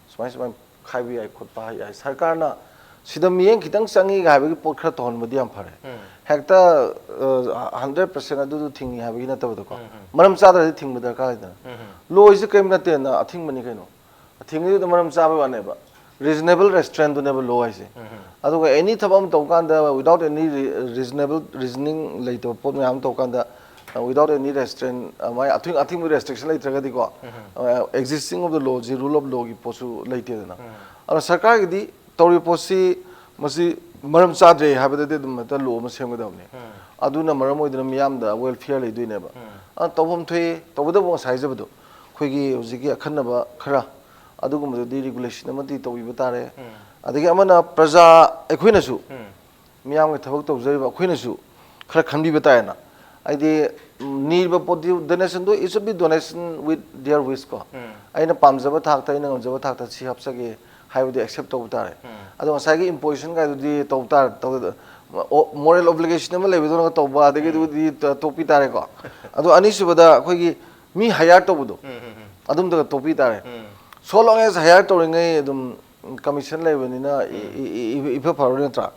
ꯁꯨꯃꯥꯏ ꯁꯨꯃꯥꯏꯅ ꯈꯥꯏꯕ ꯌꯥꯏ, ꯈꯣꯠꯄ ꯌꯥꯏ, ꯁꯔꯀꯥꯔꯅ ꯁꯤꯗ ꯃꯤꯠꯌꯦꯡ ꯈꯤꯇꯪ ꯆꯪꯉꯤꯒ ꯍꯥꯏꯕꯒꯤ ꯄꯣꯠ ꯈꯔ ꯇꯧꯍꯟꯕꯗꯤ ꯌꯥꯝ ꯐꯔꯦ꯫ ꯎꯝ꯫ ꯍꯦꯛꯇ, ꯑ, ꯍꯟꯗ꯭ꯔꯦꯠ ꯄꯥꯔꯁꯦꯟ ꯑꯗꯨꯗꯨ ꯊꯤꯡꯉꯤ ꯍꯥꯏꯕꯒꯤ ꯅꯠꯇꯕꯗꯀꯣ, ꯎꯝ, ꯎꯝ꯫ ꯃꯔꯝ ꯆꯥꯗ꯭ꯔꯗꯤ ꯊꯤꯡꯕ ꯗꯔꯀꯥꯔ ꯂꯩꯗꯅ꯫ ꯎꯝ, ꯎꯝ꯫ ꯂꯣ ꯍꯥꯏꯁꯦ ꯀꯔꯤꯝ ꯅꯠꯇꯦꯅ, ꯑꯊꯤꯡꯕꯅꯤ ꯀꯩꯅꯣ꯫ ꯑꯊꯤꯡꯕꯗꯨꯗ ꯃꯔꯝ ꯆꯥꯕꯒꯤ ꯋꯥꯅꯦꯕ꯫ ꯔꯤꯖꯅꯦꯕꯜ ꯔꯦꯁꯇ꯭ꯔꯦꯟꯗꯨꯅꯦꯕ ꯂꯣ ꯍꯥꯏꯁꯦ꯫ ꯎꯝ, ꯎꯝ꯫ ꯑꯗꯨꯒ ꯑꯦꯅꯤ ꯊꯕꯛ ꯑꯃ ꯇꯧ ꯀꯥꯟꯗ without any reasonable reasoning ꯂꯩꯇꯕ ꯄꯣꯠ ꯃꯌꯥꯝ ꯑꯃ ꯇꯧ ꯀꯥꯟꯗ, without any restraint, ꯑ, ꯃꯥꯏ ꯑꯊꯤꯡ-, ꯑꯊꯤꯡꯕ ꯔꯦꯁꯇ꯭ꯔꯤꯛꯁꯟ ꯂꯩꯇ꯭ꯔꯒꯗꯤꯀꯣ, ꯎꯝ, ꯎꯝ꯫ ꯑ, existing of the law ꯁꯤ, rule of law ꯒꯤ ꯄꯣꯠꯁꯨ ꯂꯩꯇꯦꯗꯅ꯫ ꯎꯝ꯫ ꯑꯗꯨꯅ ꯁꯔꯀꯥꯔꯒꯤꯗꯤ ꯇꯧꯔꯤꯕ ꯄꯣꯠꯁꯤ, ꯃꯁꯤ ꯃꯔꯝ ꯆꯥꯗ꯭ꯔꯦ ꯍꯥꯏꯕꯗꯗꯤ ꯑꯗꯨꯝ ꯍꯦꯛꯇ ꯂꯣ ꯑꯃ ꯁꯦꯝꯒꯗꯕꯅꯤ꯫ ꯎꯝ꯫ ꯑꯗꯨꯅ ꯃꯔꯝ ꯑꯣꯏꯗꯨꯅ ꯃꯤꯌꯥꯝꯗ ꯋꯦꯜꯐꯤꯌꯔ ꯂꯩꯗꯣꯏꯅꯦꯕ꯫ ꯎꯝ꯫ ꯑꯗꯨꯅ ꯇꯧꯐꯝ ꯊꯣꯛꯏ, ꯇꯧꯕꯇꯕꯨ ꯉꯁꯥꯏ ꯍꯥꯏꯖꯕꯗꯣ, ꯑꯩꯈꯣꯏꯒꯤ ꯍꯧꯖꯤꯛꯀꯤ ꯑꯈꯟꯅꯕ ꯈꯔ ꯑꯗꯨꯒꯨꯝꯕꯗꯨꯗꯤ ꯔꯤꯒꯨꯂꯦꯁꯟ ꯑꯃꯗꯤ ꯇꯧꯕꯤꯕ ꯇꯥꯔꯦ꯫ ꯎꯝ꯫ ꯑꯗꯒꯤ ꯑꯃꯅ ꯄ꯭ꯔꯖꯥ ꯑꯩꯈꯣꯏꯅꯁꯨ ꯎꯝ꯫ ꯃꯤꯌꯥꯝꯒꯤ ꯊꯕꯛ ꯇꯧꯖꯔꯤꯕ ꯑꯩꯈꯣꯏꯅꯁꯨ ꯈꯔ ꯈꯟꯕꯤꯕ ꯇꯥꯏꯌꯦꯅ꯫ ꯍꯥꯏꯗꯤ, ꯎꯝ, ꯅꯤꯔꯤꯕ ꯄꯣꯠꯇꯨ, donation ꯗꯣ, it should be donation with their wish ꯀꯣ꯫ ꯑꯩꯅ ꯄꯥꯝꯖꯕ ꯊꯥꯛꯇ, ꯑꯩꯅ ꯉꯝꯖꯕ ꯊꯥꯛꯇ ꯁꯤ ꯍꯥꯞꯆꯒꯦ ꯍꯥꯏꯕꯗꯤ accept ꯇꯧꯕ ꯇꯥꯔꯦ꯫ ꯑꯗꯣ ꯉꯁꯥꯏꯒꯤ imposition ꯒꯥꯏꯗꯨꯗꯤ ꯇꯧ ꯇꯥꯔꯦ, ꯇꯧꯗ-, ꯑꯣ, moral obligation ꯑꯃ ꯂꯩꯕꯗꯧꯅ ꯇꯧꯕ, ꯑꯗꯒꯤ ꯑꯗꯨꯗꯤ ꯇ-, ꯇꯣꯛꯄꯤ ꯇꯥꯔꯦꯀꯣ꯫ ꯑꯗꯣ ꯑꯅꯤꯁꯨꯕꯗ ꯑꯩꯈꯣꯏꯒꯤ ꯃꯤ hire ꯇꯧꯕꯗꯣ, ꯑꯗꯨꯝꯇꯒ ꯇꯣꯛꯄꯤ ꯇꯥꯔꯦ꯫ So long as hire ꯇꯧꯔꯤꯉꯩ ꯑꯗꯨꯝ commission ꯂꯩꯕꯅꯤꯅ ꯏ-, ꯏ-, ꯏ-, ꯏꯐ ꯐꯔꯣꯏ ꯅꯠꯇ꯭ꯔꯥ?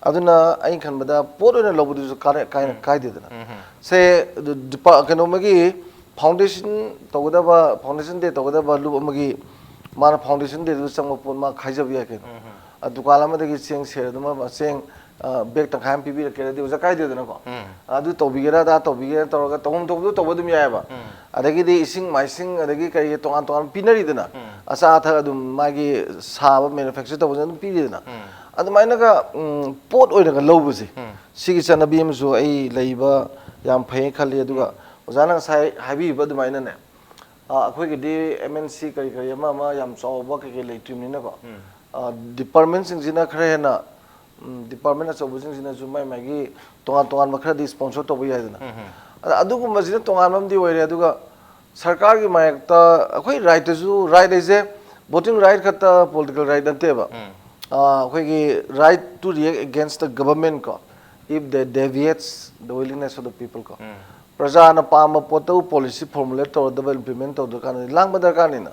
ꯑꯗꯨꯅ ꯑꯩꯅ ꯈꯟꯕꯗ ꯄꯣꯠ ꯑꯣꯏꯅ ꯂꯧꯕꯗꯨꯁꯨ ꯀꯥꯟꯅ-, ꯀꯥꯏꯅ-, ꯀꯥꯏꯗꯦꯗꯅ꯫ ꯁꯦ, ꯗꯤꯄꯥ-, ꯀꯩꯅꯣ ꯑꯃꯒꯤ foundation ꯇꯧꯒꯗꯕ, foundation day ꯇꯧꯒꯗꯕ ꯂꯨꯞ ꯑꯃꯒꯤ ꯃꯥꯅ foundation dayꯗꯨꯗ ꯆꯪꯕ ꯄꯣꯠ ꯃꯥ ꯈꯥꯏꯖꯕ ꯌꯥꯏ ꯀꯩꯅꯣ꯫ ꯑ, ꯗꯨꯀꯥꯟ ꯑꯃꯗꯒꯤ ꯆꯦꯡ ꯁꯦꯔ ꯑꯗꯨꯃ, ꯆꯦꯡ, ꯑ, bag ꯇꯪꯈꯥꯏ ꯑꯃ ꯄꯤꯕꯤꯔꯛꯀꯦꯔꯗꯤ ꯑꯣꯖꯥ ꯀꯥꯏꯗꯦꯗꯅꯀꯣ꯫ ꯑꯗꯨ ꯇꯧꯕꯤꯒꯦꯔꯥ, ꯑꯗꯥ ꯇꯧꯕꯤꯒꯦꯔꯥ ꯇꯧꯔꯒ ꯇꯧꯐꯝ ꯊꯣꯛꯄꯗꯨ ꯇꯧꯕ ꯑꯗꯨꯝ ꯌꯥꯏꯑꯕ꯫ ꯑꯗꯒꯤꯗꯤ ꯏꯁꯤꯡ ꯃꯥꯏꯁꯤꯡ, ꯑꯗꯒꯤ ꯀꯔꯤ ꯇꯣꯉꯥꯟ ꯇꯣꯉꯥꯟ ꯄꯤꯅꯔꯤꯗꯅ, ꯑꯆꯥ ꯑꯊꯛ ꯑꯗꯨꯝ ꯃꯥꯒꯤ ꯁꯥꯕ manufacture ꯇꯧꯕꯁꯤꯅ ꯑꯗꯨꯝ ꯄꯤꯔꯤꯗꯅ꯫ ꯑꯗꯨꯃꯥꯏꯅꯒ, ꯎꯝ, ꯄꯣꯠ ꯑꯣꯏꯅꯒ ꯂꯧꯕꯁꯦ, ꯁꯤꯒꯤ ꯆꯠꯅꯕꯤ ꯑꯃꯁꯨ ꯑꯩ ꯂꯩꯕ ꯌꯥꯝ ꯐꯩ ꯈꯜꯂꯤ꯫ ꯑꯗꯨꯒ ꯑꯣꯖꯥꯅ ꯉꯁꯥꯏ ꯍꯥꯏꯕꯤꯕ ꯑꯗꯨꯃꯥꯏꯅꯅꯦ, ꯑ, ꯑꯩꯈꯣꯏꯒꯤꯗꯤ M N C ꯀꯔꯤ ꯀꯔꯤ ꯑꯃ ꯑꯃ ꯌꯥꯝ ꯆꯥꯎꯕ ꯀꯩꯀꯩ ꯂꯩꯇ꯭ꯔꯤꯕꯅꯤꯅꯀꯣ, ꯑ, department ꯁꯤꯡꯁꯤꯅ ꯈꯔ ꯍꯦꯟꯅ, ꯎꯝ, department ꯑꯆꯧꯕꯁꯤꯡꯁꯤꯅꯁꯨ ꯃꯥꯏ ꯃꯥꯏꯒꯤ ꯇꯣꯉꯥꯟ ꯇꯣꯉꯥꯟꯕ ꯈꯔꯗꯤ sponsor ꯇꯧꯕ ꯌꯥꯏꯗꯅ꯫ ꯑꯗ ꯑꯗꯨꯒꯨꯝꯕꯁꯤꯅ ꯇꯣꯉꯥꯟꯕ ꯑꯃꯗꯤ ꯑꯣꯏꯔꯦ꯫ ꯑꯗꯨꯒ ꯁꯔꯀꯥꯔꯒꯤ ꯃꯥꯌꯣꯛꯇ ꯑꯩꯈꯣꯏ right ꯇꯁꯨ, right ꯍꯥꯏꯁꯦ voting right ꯈꯛꯇ political right ꯅꯠꯇꯦꯕ꯫ ꯑ, ꯑꯩꯈꯣꯏꯒꯤ right to react against the government ꯀꯣ, if they deviates the willingness of the people ꯀꯣ꯫ ꯄ꯭ꯔꯖꯥꯅ ꯄꯥꯝꯕ ꯄꯣꯠꯇꯕꯨ policy formulate ꯇꯧꯔꯗꯕ, implement ꯇꯧꯗ꯭ꯔꯀꯥꯟꯗꯗꯤ ꯂꯥꯡꯕ ꯗꯔꯀꯥꯔꯅꯤꯅ꯫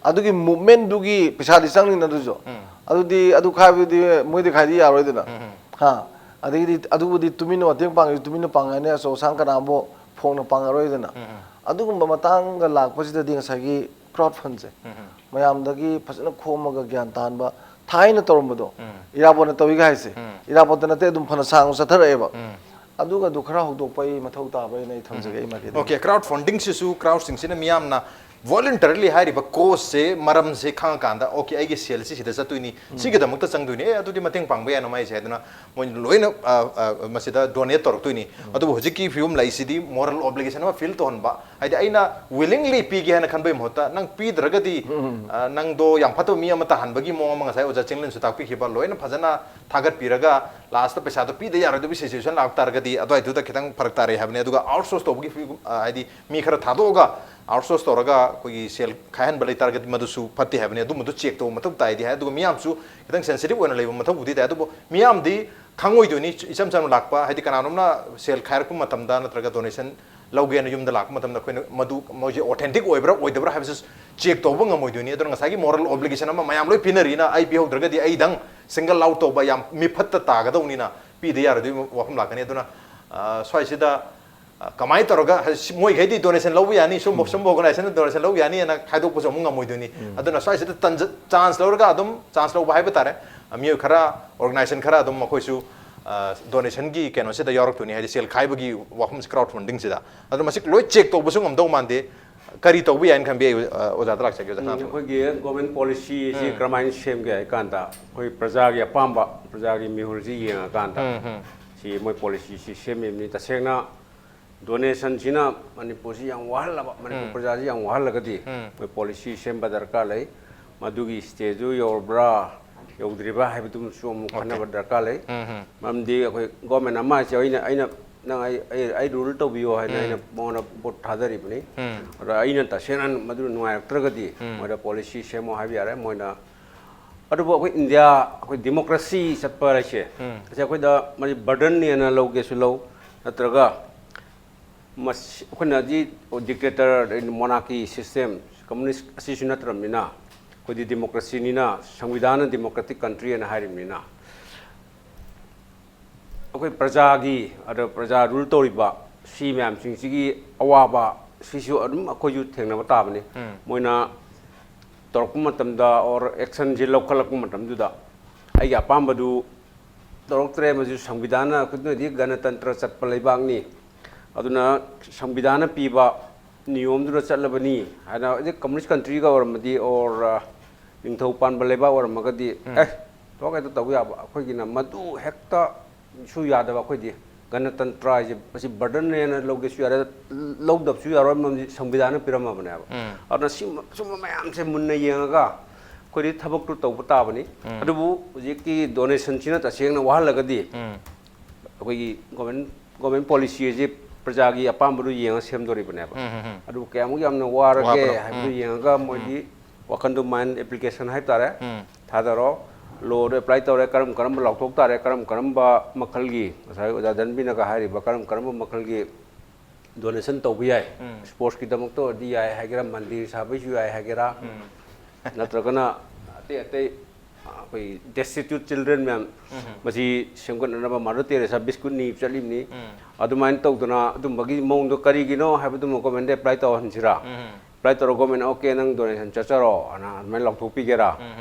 ꯑꯗꯨꯒꯤ movement ꯗꯨꯒꯤ ꯄꯩꯁꯥꯗꯤ ꯆꯪꯅꯤꯅ ꯑꯗꯨꯁꯨ꯫ ꯑꯗꯨꯗꯤ ꯑꯗꯨ ꯈꯥꯏꯕꯗꯨꯗꯤ ꯃꯣꯏꯗꯤ ꯈꯥꯏꯗꯤ ꯌꯥꯔꯣꯏꯗꯅ꯫ ꯍꯥ? ꯑꯗꯒꯤꯗꯤ ꯑꯗꯨꯕꯨꯗꯤ ꯇꯨꯃꯤꯟꯅ ꯃꯇꯦꯡ ꯄꯥꯡꯉꯤ, ꯇꯨꯃꯤꯟꯅ ꯄꯥꯡꯉꯅꯤ, ꯑꯆꯧ ꯑꯁꯥꯡ ꯀꯅꯥꯕꯨ ꯐꯣꯡꯅ ꯄꯥꯡꯉꯔꯣꯏꯗꯅ꯫ ꯑꯗꯨꯒꯨꯝꯕ ꯃꯇꯥꯡꯒ ꯂꯥꯛꯄꯁꯤꯗꯗꯤ ꯉꯁꯥꯏꯒꯤ crowd fund ꯁꯦ ꯃꯌꯥꯝꯗꯒꯤ ꯐꯖꯅ ꯈꯣꯝꯃꯒ ꯒ꯭ꯌꯥꯟ ꯇꯥꯍꯟꯕ, ꯊꯥꯏꯅ ꯇꯧꯔꯝꯕꯗꯣ, ꯏꯔꯥꯕꯣꯠꯅ ꯇꯧꯏꯒ ꯍꯥꯏꯁꯦ, ꯏꯔꯥꯕꯣꯠꯇ ꯅꯠꯇꯦ, ꯑꯗꯨꯝ ꯐꯅ ꯁꯥꯡꯅ ꯆꯠꯊꯔꯛꯑꯦꯕ꯫ ꯑꯗꯨꯒꯗꯨ ꯈꯔ ꯍꯧꯗꯣꯛꯄ ꯑꯩ ꯃꯊꯧ ꯇꯥꯕ ꯑꯩꯅ ꯑꯩ ꯊꯝꯖꯒꯦ, ꯑꯩ ꯃꯥꯏꯀꯩꯗꯒꯤ꯫ Okay, crowd funding ꯁꯤꯁꯨ crowd ꯁꯤꯡꯁꯤꯅ ꯃꯤꯌꯥꯝꯅ voluntarily ꯍꯥꯏꯔꯤꯕ cause ꯁꯦ, ꯃꯔꯝꯁꯦ ꯈꯪꯉꯀꯥꯟꯗ, okay, ꯑꯩꯒꯤ ꯁꯦꯜꯁꯤ ꯁꯤꯗ ꯆꯠꯇꯣꯏꯅꯤ, ꯁꯤꯒꯤꯗꯃꯛꯇ ꯆꯪꯗꯣꯏꯅꯤ, ꯑꯦ, ꯑꯗꯨꯗꯤ ꯃꯇꯦꯡ ꯄꯥꯡꯕ ꯌꯥꯏꯅ ꯃꯥꯏꯁꯦ ꯍꯥꯏꯗꯅ ꯃꯣꯏꯅ ꯂꯣꯏꯅ, ꯑ, ꯑ, ꯃꯁꯤꯗ donate ꯇꯧꯔꯛꯇꯣꯏꯅꯤ꯫ ꯑꯗꯨꯕꯨ ꯍꯧꯖꯤꯛꯀꯤ ꯐꯤꯕꯝ ꯂꯩꯁꯤꯗꯤ moral obligation ꯑꯃ feel ꯇꯧꯍꯟꯕ, ꯍꯥꯏꯗꯤ ꯑꯩꯅ willingly ꯄꯤꯒꯦ ꯍꯥꯏꯅ ꯈꯟꯕꯒꯤ ꯃꯍꯨꯠꯇ ꯅꯪ ꯄꯤꯗ꯭ꯔꯒꯗꯤ, ꯑ, ꯅꯪꯗꯣ ꯌꯥꯝ ꯐꯠꯇꯕ ꯃꯤ ꯑꯃ ꯇꯥꯍꯟꯕꯒꯤ ꯃꯑꯣꯡ ꯑꯃ ꯉꯁꯥꯏ ꯑꯣꯖꯥ ꯆꯤꯡꯂꯦꯟꯁꯨ ꯇꯥꯛꯄꯤꯈꯤꯕ, ꯂꯣꯏꯅ ꯐꯖꯅ ꯊꯥꯒꯠꯄꯤꯔꯒ ꯂꯥꯁꯇ ꯄꯩꯁꯥꯗꯣ ꯄꯤꯗ ꯌꯥꯔꯣꯏꯗꯕꯒꯤ ꯁꯤꯆꯨꯋꯦꯁꯟ ꯂꯥꯛ ꯇꯥꯔꯒꯗꯤ ꯑꯗꯨꯋꯥꯏꯗꯨꯗ ꯈꯤꯇꯪ ꯐꯔꯛ ꯇꯥꯔꯦ ꯍꯥꯏꯕꯅꯤ꯫ ꯑꯗꯨꯒ ꯑꯥꯎꯠꯁꯣꯔꯁ ꯇꯧꯕꯒꯤ ꯐꯤꯕꯝ, ꯑ, ꯍꯥꯏꯗꯤ ꯃꯤ ꯈꯔ ꯊꯥꯗꯣꯛꯑꯒ ꯑꯥꯎꯠꯁꯣꯔꯁ ꯇꯧꯔꯒ ꯑꯩꯈꯣꯏꯒꯤ ꯁꯦꯜ ꯈꯥꯏꯍꯟꯕ ꯂꯩꯇꯥꯔꯒꯗꯤ ꯃꯗꯨꯁꯨ ꯐꯠꯇꯦ ꯍꯥꯏꯕꯅꯤ꯫ ꯑꯗꯨꯝꯕꯗꯨ ꯆꯦꯛ ꯇꯧꯕ ꯃꯊꯧ ꯇꯥꯏꯗꯤ ꯍꯥꯏ꯫ ꯑꯗꯨꯒ ꯃꯤꯌꯥꯝꯁꯨ ꯈꯤꯇꯪ ꯁꯦꯟꯁꯤꯇꯤꯚ ꯑꯣꯏꯅ ꯂꯩꯕ ꯃꯊꯧꯕꯨꯗꯤ ꯇꯥꯏ꯫ ꯑꯗꯨꯕꯨ ꯃꯤꯌꯥꯝꯗꯤ ꯈꯪꯉꯣꯏꯗꯣꯏꯅꯤ꯫ ꯏꯆꯝ ꯆꯝꯅ ꯂꯥꯛꯄ, ꯍꯥꯏꯗꯤ ꯀꯅꯥꯅꯣꯝꯅ ꯁꯦꯜ ꯈꯥꯏꯔꯛꯄ ꯃꯇꯝꯗ ꯅꯠꯇ꯭ꯔꯒ ꯗꯣꯅꯦꯁꯟ ꯂꯧꯒꯦꯅ ꯌꯨꯝꯗ ꯂꯥꯛꯄ ꯃꯇꯝꯗ ꯑꯩꯈꯣꯏꯅ ꯃꯗꯨ ꯃꯣꯏꯁꯦ ꯑꯣꯊꯦꯟꯇꯤꯛ ꯑꯣꯏꯕ꯭ꯔꯥ ꯑꯣꯏꯗꯕ꯭ꯔꯥ ꯍꯥꯏꯕꯁꯤ ꯆꯦꯛ ꯇꯧꯕ ꯉꯝꯃꯣꯏꯗꯣꯏꯅꯤ꯫ ꯑꯗꯨꯅ ꯉꯁꯥꯏꯒꯤ ꯃꯣꯔꯦꯜ ꯑꯣꯕ꯭ꯂꯤꯒꯦꯁꯟ ꯑꯃ ꯃꯌꯥꯝ ꯂꯣꯏ ꯄꯤꯅꯔꯤꯅ ꯑꯩ ꯄꯤꯍꯧꯗ꯭ꯔꯒꯗꯤ ꯑꯩꯗꯪ ꯁꯤꯡꯒꯜ ꯑꯥꯎꯠ ꯇꯧꯕ ꯌꯥꯝ ꯃꯤꯐꯠꯇ ꯇꯥꯒꯗꯧꯅꯤꯅ ꯄꯤꯗ ꯌꯥꯔꯣꯏꯗꯣꯏ ꯋꯥꯐꯝ ꯂꯥꯛꯀꯅꯤ꯫ ꯑꯗꯨꯅ, ꯑ, ꯁ꯭ꯋꯥꯏꯁꯤꯗ, ꯑ, ꯀꯃꯥꯏꯅ ꯇꯧꯔꯒ, ꯍꯥꯏ-, ꯁꯤ-, ꯃꯣꯏꯈꯩꯗꯤ ꯗꯣꯅꯦꯁꯟ ꯂꯧꯕ ꯌꯥꯅꯤ, ꯁꯨꯝꯕ, ꯎꯝ꯫ ꯁꯨꯝꯕ ꯑꯣꯔꯒꯅꯥꯏꯖꯦꯁꯟꯅ ꯗꯣꯅꯦꯁꯟ ꯂꯧꯕ ꯌꯥꯅꯤ ꯍꯥꯏꯅ ꯈꯥꯏꯗꯣꯛꯄꯁꯨ ꯑꯃꯨꯛ ꯉꯝꯃꯣꯏꯗꯣꯏꯅꯤ꯫ ꯎꯝ꯫ ꯑꯗꯨꯅ ꯁ꯭ꯋꯥꯏꯁꯤꯗ ꯇꯟꯖ-, ꯆꯥꯟꯁ ꯂꯧꯔꯒ ꯑꯗꯨꯝ, ꯆꯥꯟꯁ ꯂꯧꯕ ꯍꯥꯏꯕ ꯇꯥꯔꯦ, ꯑ, ꯃꯤꯑꯣꯏ ꯈꯔ, ꯑꯣꯔꯒꯅꯥꯏꯖꯦꯁꯟ ꯈꯔ ꯑꯗꯨꯝ ꯃꯈꯣꯏꯁꯨ, ꯑ, ꯗꯣꯅꯦꯁꯟꯒꯤ ꯀꯩꯅꯣꯁꯤꯗ ꯌꯥꯎꯔꯛꯇꯣꯏꯅꯤ, ꯍꯥꯏꯗꯤ ꯁꯦꯜ ꯈꯥꯏꯕꯒꯤ ꯋꯥꯐꯝꯁꯤ, ꯀ꯭ꯔꯥꯎꯗ ꯐꯟꯗꯤꯡꯁꯤꯗ꯫ ꯑꯗꯨꯅ ꯃꯁꯤ ꯂꯣꯏ ꯆꯦꯛ ꯇꯧꯕꯁꯨ ꯉꯝꯗꯧ ꯃꯥꯟꯗꯦ꯫ ꯀꯔꯤ ꯇꯧꯕ ꯌꯥꯏꯅ ꯈꯟꯕꯤ, ꯑꯩ, ꯑ, ꯑꯣꯖꯥꯗ ꯂꯥꯛꯆꯒꯦ, ꯑꯣꯖꯥ ꯎꯝ, ꯁꯅꯥꯊꯣꯏ꯫ ꯑꯩꯈꯣꯏꯒꯤ ꯒꯣꯔꯃꯦꯟ ꯄꯣꯂꯤꯁꯤ ꯑꯁꯤ ꯎꯝ꯫ ꯀꯔꯝꯍꯥꯏꯅ ꯁꯦꯝꯒꯦ ꯍꯥꯏ ꯀꯥꯟꯗ, ꯑꯩꯈꯣꯏ ꯄ꯭ꯔꯖꯥꯒꯤ ꯑꯄꯥꯝꯕ, ꯄ꯭ꯔꯖꯥꯒꯤ ꯃꯤꯍꯨꯜꯁꯤ ꯌꯦꯡꯉꯀꯥꯟꯗ ꯎꯝ, ꯎꯝ꯫ ꯁꯤ ꯃꯣꯏ ꯄꯣꯂꯤꯁꯤꯁꯤ ꯁꯦꯝꯃꯤꯕꯅꯤ꯫ ꯇꯁꯦꯡꯅ ꯗꯣꯅꯦꯁꯟꯁꯤꯅ ꯃꯅꯤꯄꯨꯔꯁꯤ ꯌꯥꯝ ꯋꯥꯍꯜꯂꯕ, ꯃꯅꯤꯄꯨꯔ ꯎꯝ꯫ ꯄ꯭ꯔꯖꯥꯁꯤ ꯌꯥꯝ ꯋꯥꯍꯜꯂꯒꯗꯤ ꯎꯝ꯫ ꯃꯣꯏ ꯄꯣꯂꯤꯁꯤ ꯁꯦꯝꯕ ꯗꯔꯀꯥꯔ ꯂꯩ꯫ ꯃꯗꯨꯒꯤ ꯁ꯭ꯇꯦꯖꯇꯨ ꯌꯧꯔꯕ꯭ꯔꯥ, ꯌꯧꯗ꯭ꯔꯤꯕ꯭ꯔꯥ ꯍꯥꯏꯕꯗꯨꯃꯁꯨ ꯑꯃꯨꯛ ꯑꯣꯀꯦ꯫ ꯈꯟꯅꯕ ꯗꯔꯀꯥꯔ ꯂꯩ꯫ ꯎꯝ, ꯎꯝ꯫ ꯃꯔꯝꯗꯤ ꯑꯩꯈꯣꯏ ꯒꯣꯔꯃꯦꯟ ꯑꯃ ꯍꯥꯏꯁꯦ ꯑꯩꯅ, ꯑꯩꯅ, ꯅꯪ ꯑꯩ, ꯑꯩ, ꯑꯩ ꯔꯨꯜ ꯇꯧꯕꯤꯌꯣ ꯍꯥꯏꯅ ꯎꯝ꯫ ꯑꯩꯅ ꯃꯉꯣꯟꯗ ꯚꯣꯠ ꯊꯥꯗꯔꯤꯕꯅꯤ꯫ ꯎꯝ꯫ ꯑꯗ ꯑꯩꯅ ꯇꯁꯦꯡꯅ ꯃꯗꯨ ꯅꯨꯡꯉꯥꯏꯔꯛꯇ꯭ꯔꯒꯗꯤ ꯎꯝ꯫ ꯃꯣꯏꯗ ꯄꯣꯂꯤꯁꯤ ꯁꯦꯝꯃꯣ ꯍꯥꯏꯕ ꯌꯥꯔꯦ꯫ ꯃꯣꯏꯅ, ꯑꯗꯨꯕꯨ ꯑꯩꯈꯣꯏ ꯏꯟꯗꯤꯌꯥ, ꯑꯩꯈꯣꯏ ꯗꯤꯃꯣꯀ꯭ꯔꯦꯁꯤ ꯆꯠꯄ ꯍꯥꯏꯁꯦ, ꯎꯝ꯫ ꯑꯁꯤ ꯑꯩꯈꯣꯏꯗ ꯃꯁꯤ ꯕꯔꯗꯟꯅꯦꯅ ꯂꯧꯒꯦꯁꯨ ꯂꯧ, ꯅꯠꯇ꯭ꯔꯒ ꯃꯁꯤ, ꯑꯩꯈꯣꯏꯅ ꯍꯧꯖꯤꯛ ꯗꯤꯛꯇꯦꯇꯔ, ꯃꯣꯅꯥꯔꯀꯤ ꯁꯤꯁꯇꯦꯝ, ꯀꯝꯃꯨꯅꯤꯁ ꯑꯁꯤꯁꯨ ꯅꯠꯇ꯭ꯔꯕꯅꯤꯅ, ꯑꯩꯈꯣꯏꯗꯤ ꯗꯤꯃꯣꯀ꯭ꯔꯦꯁꯤꯅꯤꯅ, ꯁꯪꯕꯤꯙꯥꯟꯅ ꯗꯤꯃꯣꯀ꯭ꯔꯦꯇꯤꯛ ꯀꯟꯇ꯭ꯔꯤ ꯍꯥꯏꯅ ꯍꯥꯏꯔꯤꯕꯅꯤꯅ, ꯑꯩꯈꯣꯏ ꯄ꯭ꯔꯖꯥꯒꯤ, ꯑꯗ ꯄ꯭ꯔꯖꯥ ꯔꯨꯜ ꯇꯧꯔꯤꯕ ꯁꯤ ꯃꯌꯥꯝꯁꯤꯡꯁꯤꯒꯤ ꯑꯋꯥꯕ ꯁꯤꯁꯨ ꯑꯗꯨꯝ ꯑꯩꯈꯣꯏꯁꯨ ꯊꯦꯡꯅꯕ ꯇꯥꯕꯅꯤ꯫ ꯎꯝ꯫ ꯃꯣꯏꯅ ꯇꯧꯔꯛꯄ ꯃꯇꯝꯗ, ꯑꯣꯔ ꯑꯦꯛꯁꯟꯁꯤ ꯂꯧꯈꯠꯂꯛꯄ ꯃꯇꯝꯗꯨꯗ ꯑꯩꯒꯤ ꯑꯄꯥꯝꯕꯗꯨ ꯇꯧꯔꯛꯇ꯭ꯔꯦ꯫ ꯃꯁꯤ ꯁꯪꯕꯤꯙꯥꯟꯅ, ꯑꯩꯈꯣꯏꯗꯤ ꯒꯅꯇꯟꯇ꯭ꯔ ꯆꯠꯄ ꯂꯩꯕꯥꯛꯅꯤ, ꯑꯗꯨꯅ ꯁꯪꯕꯤꯙꯥꯟꯅ ꯄꯤꯕ ꯅꯤꯌꯣꯝꯗꯨꯗ ꯆꯠꯂꯕꯅꯤ ꯍꯥꯏꯅ, ꯍꯧꯖꯤꯛ ꯀꯝꯃꯨꯅꯤꯁ ꯀꯟꯇ꯭ꯔꯤꯒ ꯑꯣꯏꯔꯝꯃꯗꯤ, ꯑꯣꯔ, ꯑ, ꯅꯤꯡꯊꯧ ꯄꯥꯟꯕ ꯂꯩꯕꯥꯛ ꯑꯣꯏꯔꯝꯃꯒꯗꯤ, ꯎꯝ꯫ ꯑꯦ, ꯊꯣꯛ ꯍꯦꯛꯇ ꯇꯧꯕ ꯌꯥꯕ꯫ ꯑꯩꯈꯣꯏꯒꯤꯅ ꯃꯗꯨ ꯍꯦꯛꯇ ꯁꯨ ꯌꯥꯗꯕ꯫ ꯑꯩꯈꯣꯏꯗꯤ ꯒꯅꯇꯟꯇ꯭ꯔ ꯍꯥꯏꯁꯦ ꯃꯁꯤ ꯕꯔꯗꯟꯅꯦꯅ ꯂꯧꯒꯦꯁꯨ ꯌꯥꯔꯦ, ꯂꯧꯗꯕꯁꯨ ꯌꯥꯔꯣꯏ, ꯃꯔꯝꯗꯤ ꯁꯪꯕꯤꯙꯥꯟꯅ ꯄꯤꯔꯝꯃꯕꯅꯦꯕ꯫ ꯎꯝ꯫ ꯑꯗꯨꯅ ꯁꯤꯒꯨꯝꯕ, ꯁꯨꯝꯕ ꯃꯌꯥꯝꯁꯦ ꯃꯨꯟꯅ ꯌꯦꯡꯉꯒ ꯑꯩꯈꯣꯏꯗꯤ ꯊꯕꯛꯇꯨ ꯇꯧꯕ ꯇꯥꯕꯅꯤ꯫ ꯑꯗꯨꯕꯨ ꯍꯧꯖꯤꯛꯀꯤ ꯗꯣꯅꯦꯁꯟꯁꯤꯅ ꯇꯁꯦꯡꯅ ꯋꯥꯍꯜꯂꯒꯗꯤ ꯑꯩꯈꯣꯏꯒꯤ ꯒꯣꯔꯃꯦꯟ ꯒꯣꯔꯃꯦꯟ ꯄꯣꯂꯤꯁꯤ ꯑꯁꯤ ꯄ꯭ꯔꯖꯥꯒꯤ ꯑꯄꯥꯝꯕꯗꯨ ꯌꯦꯡꯉ ꯁꯦꯝꯗꯣꯔꯤꯕꯅꯦꯕ꯫ ꯑꯗꯨꯕꯨ ꯀꯌꯥꯃꯨꯛ ꯌꯥꯝꯅ ꯋꯥꯔꯒꯦ ꯋꯥꯕꯅꯣ? ꯍꯥꯏꯕꯗꯨ ꯌꯦꯡꯉꯒ ꯃꯣꯏꯗꯤ ꯋꯥꯈꯟꯗꯨ, ꯃꯥꯏꯟ ꯑꯦꯄ꯭ꯂꯤꯀꯦꯁꯟ ꯍꯥꯏꯕ ꯇꯥꯔꯦ, ꯊꯥꯗꯔꯣ꯫ ꯂꯣꯗ ꯑꯦꯄ꯭ꯂꯥꯏ ꯇꯧꯔꯦ, ꯀꯔꯝ ꯀꯔꯝꯕ ꯂꯥꯎꯊꯣꯛ ꯇꯥꯔꯦ, ꯀꯔꯝ ꯀꯔꯝꯕ ꯃꯈꯜꯒꯤ, ꯉꯁꯥꯏ ꯑꯣꯖꯥ ꯙꯟꯕꯤꯅꯒ ꯍꯥꯏꯔꯤꯕ ꯀꯔꯝ ꯀꯔꯝꯕ ꯃꯈꯜꯒꯤ ꯗꯣꯅꯦꯁꯟ ꯇꯧꯕ ꯌꯥꯏ꯫ ꯁ꯭ꯄꯣꯔꯠꯁꯀꯤꯗꯃꯛꯇ ꯑꯣꯏꯔꯗꯤ ꯌꯥꯏ ꯍꯥꯏꯒꯦꯔꯥ, ꯃꯟꯗꯤꯔ ꯁꯥꯕꯩꯁꯨ ꯌꯥꯏ ꯍꯥꯏꯒꯦꯔꯥ, ꯅꯠꯇ꯭ꯔꯒꯅ ꯑꯇꯩ ꯑꯇꯩ ꯑꯩꯈꯣꯏ ꯗꯦꯁꯇꯤꯇ꯭ꯌꯨꯠ ꯆꯤꯜꯗ꯭ꯔꯦꯟ ꯃꯌꯥꯝ ꯃꯁꯤ ꯁꯦꯝꯒꯠꯅꯅꯕ ꯃꯥꯗꯔ ꯇꯦꯔꯦꯁꯥ ꯕꯤꯁꯀꯨꯠ ꯅꯤ ꯆꯠꯂꯤꯕꯅꯤ꯫ ꯑꯗꯨꯃꯥꯏꯅ ꯇꯧꯗꯅ ꯑꯗꯨꯝꯕꯒꯤ ꯃꯑꯣꯡꯗꯣ ꯀꯔꯤꯒꯤꯅꯣ ꯍꯥꯏꯕꯗꯨꯃ ꯒꯣꯔꯃꯦꯟꯗ ꯑꯦꯄ꯭ꯂꯥꯏ ꯇꯧꯍꯟꯁꯤꯔꯥ? ꯑꯦꯄ꯭ꯂꯥꯏ ꯇꯧꯔꯒ ꯒꯣꯔꯃꯦꯟ, "ꯑꯣꯀꯦ, ꯅꯪ ꯗꯣꯅꯦꯁꯟ ꯆꯠꯆꯔꯣ" ꯑꯅ ꯑꯗꯨꯃꯥꯏꯅ ꯂꯥꯎꯊꯣꯛꯄꯤꯒꯦꯔꯥ?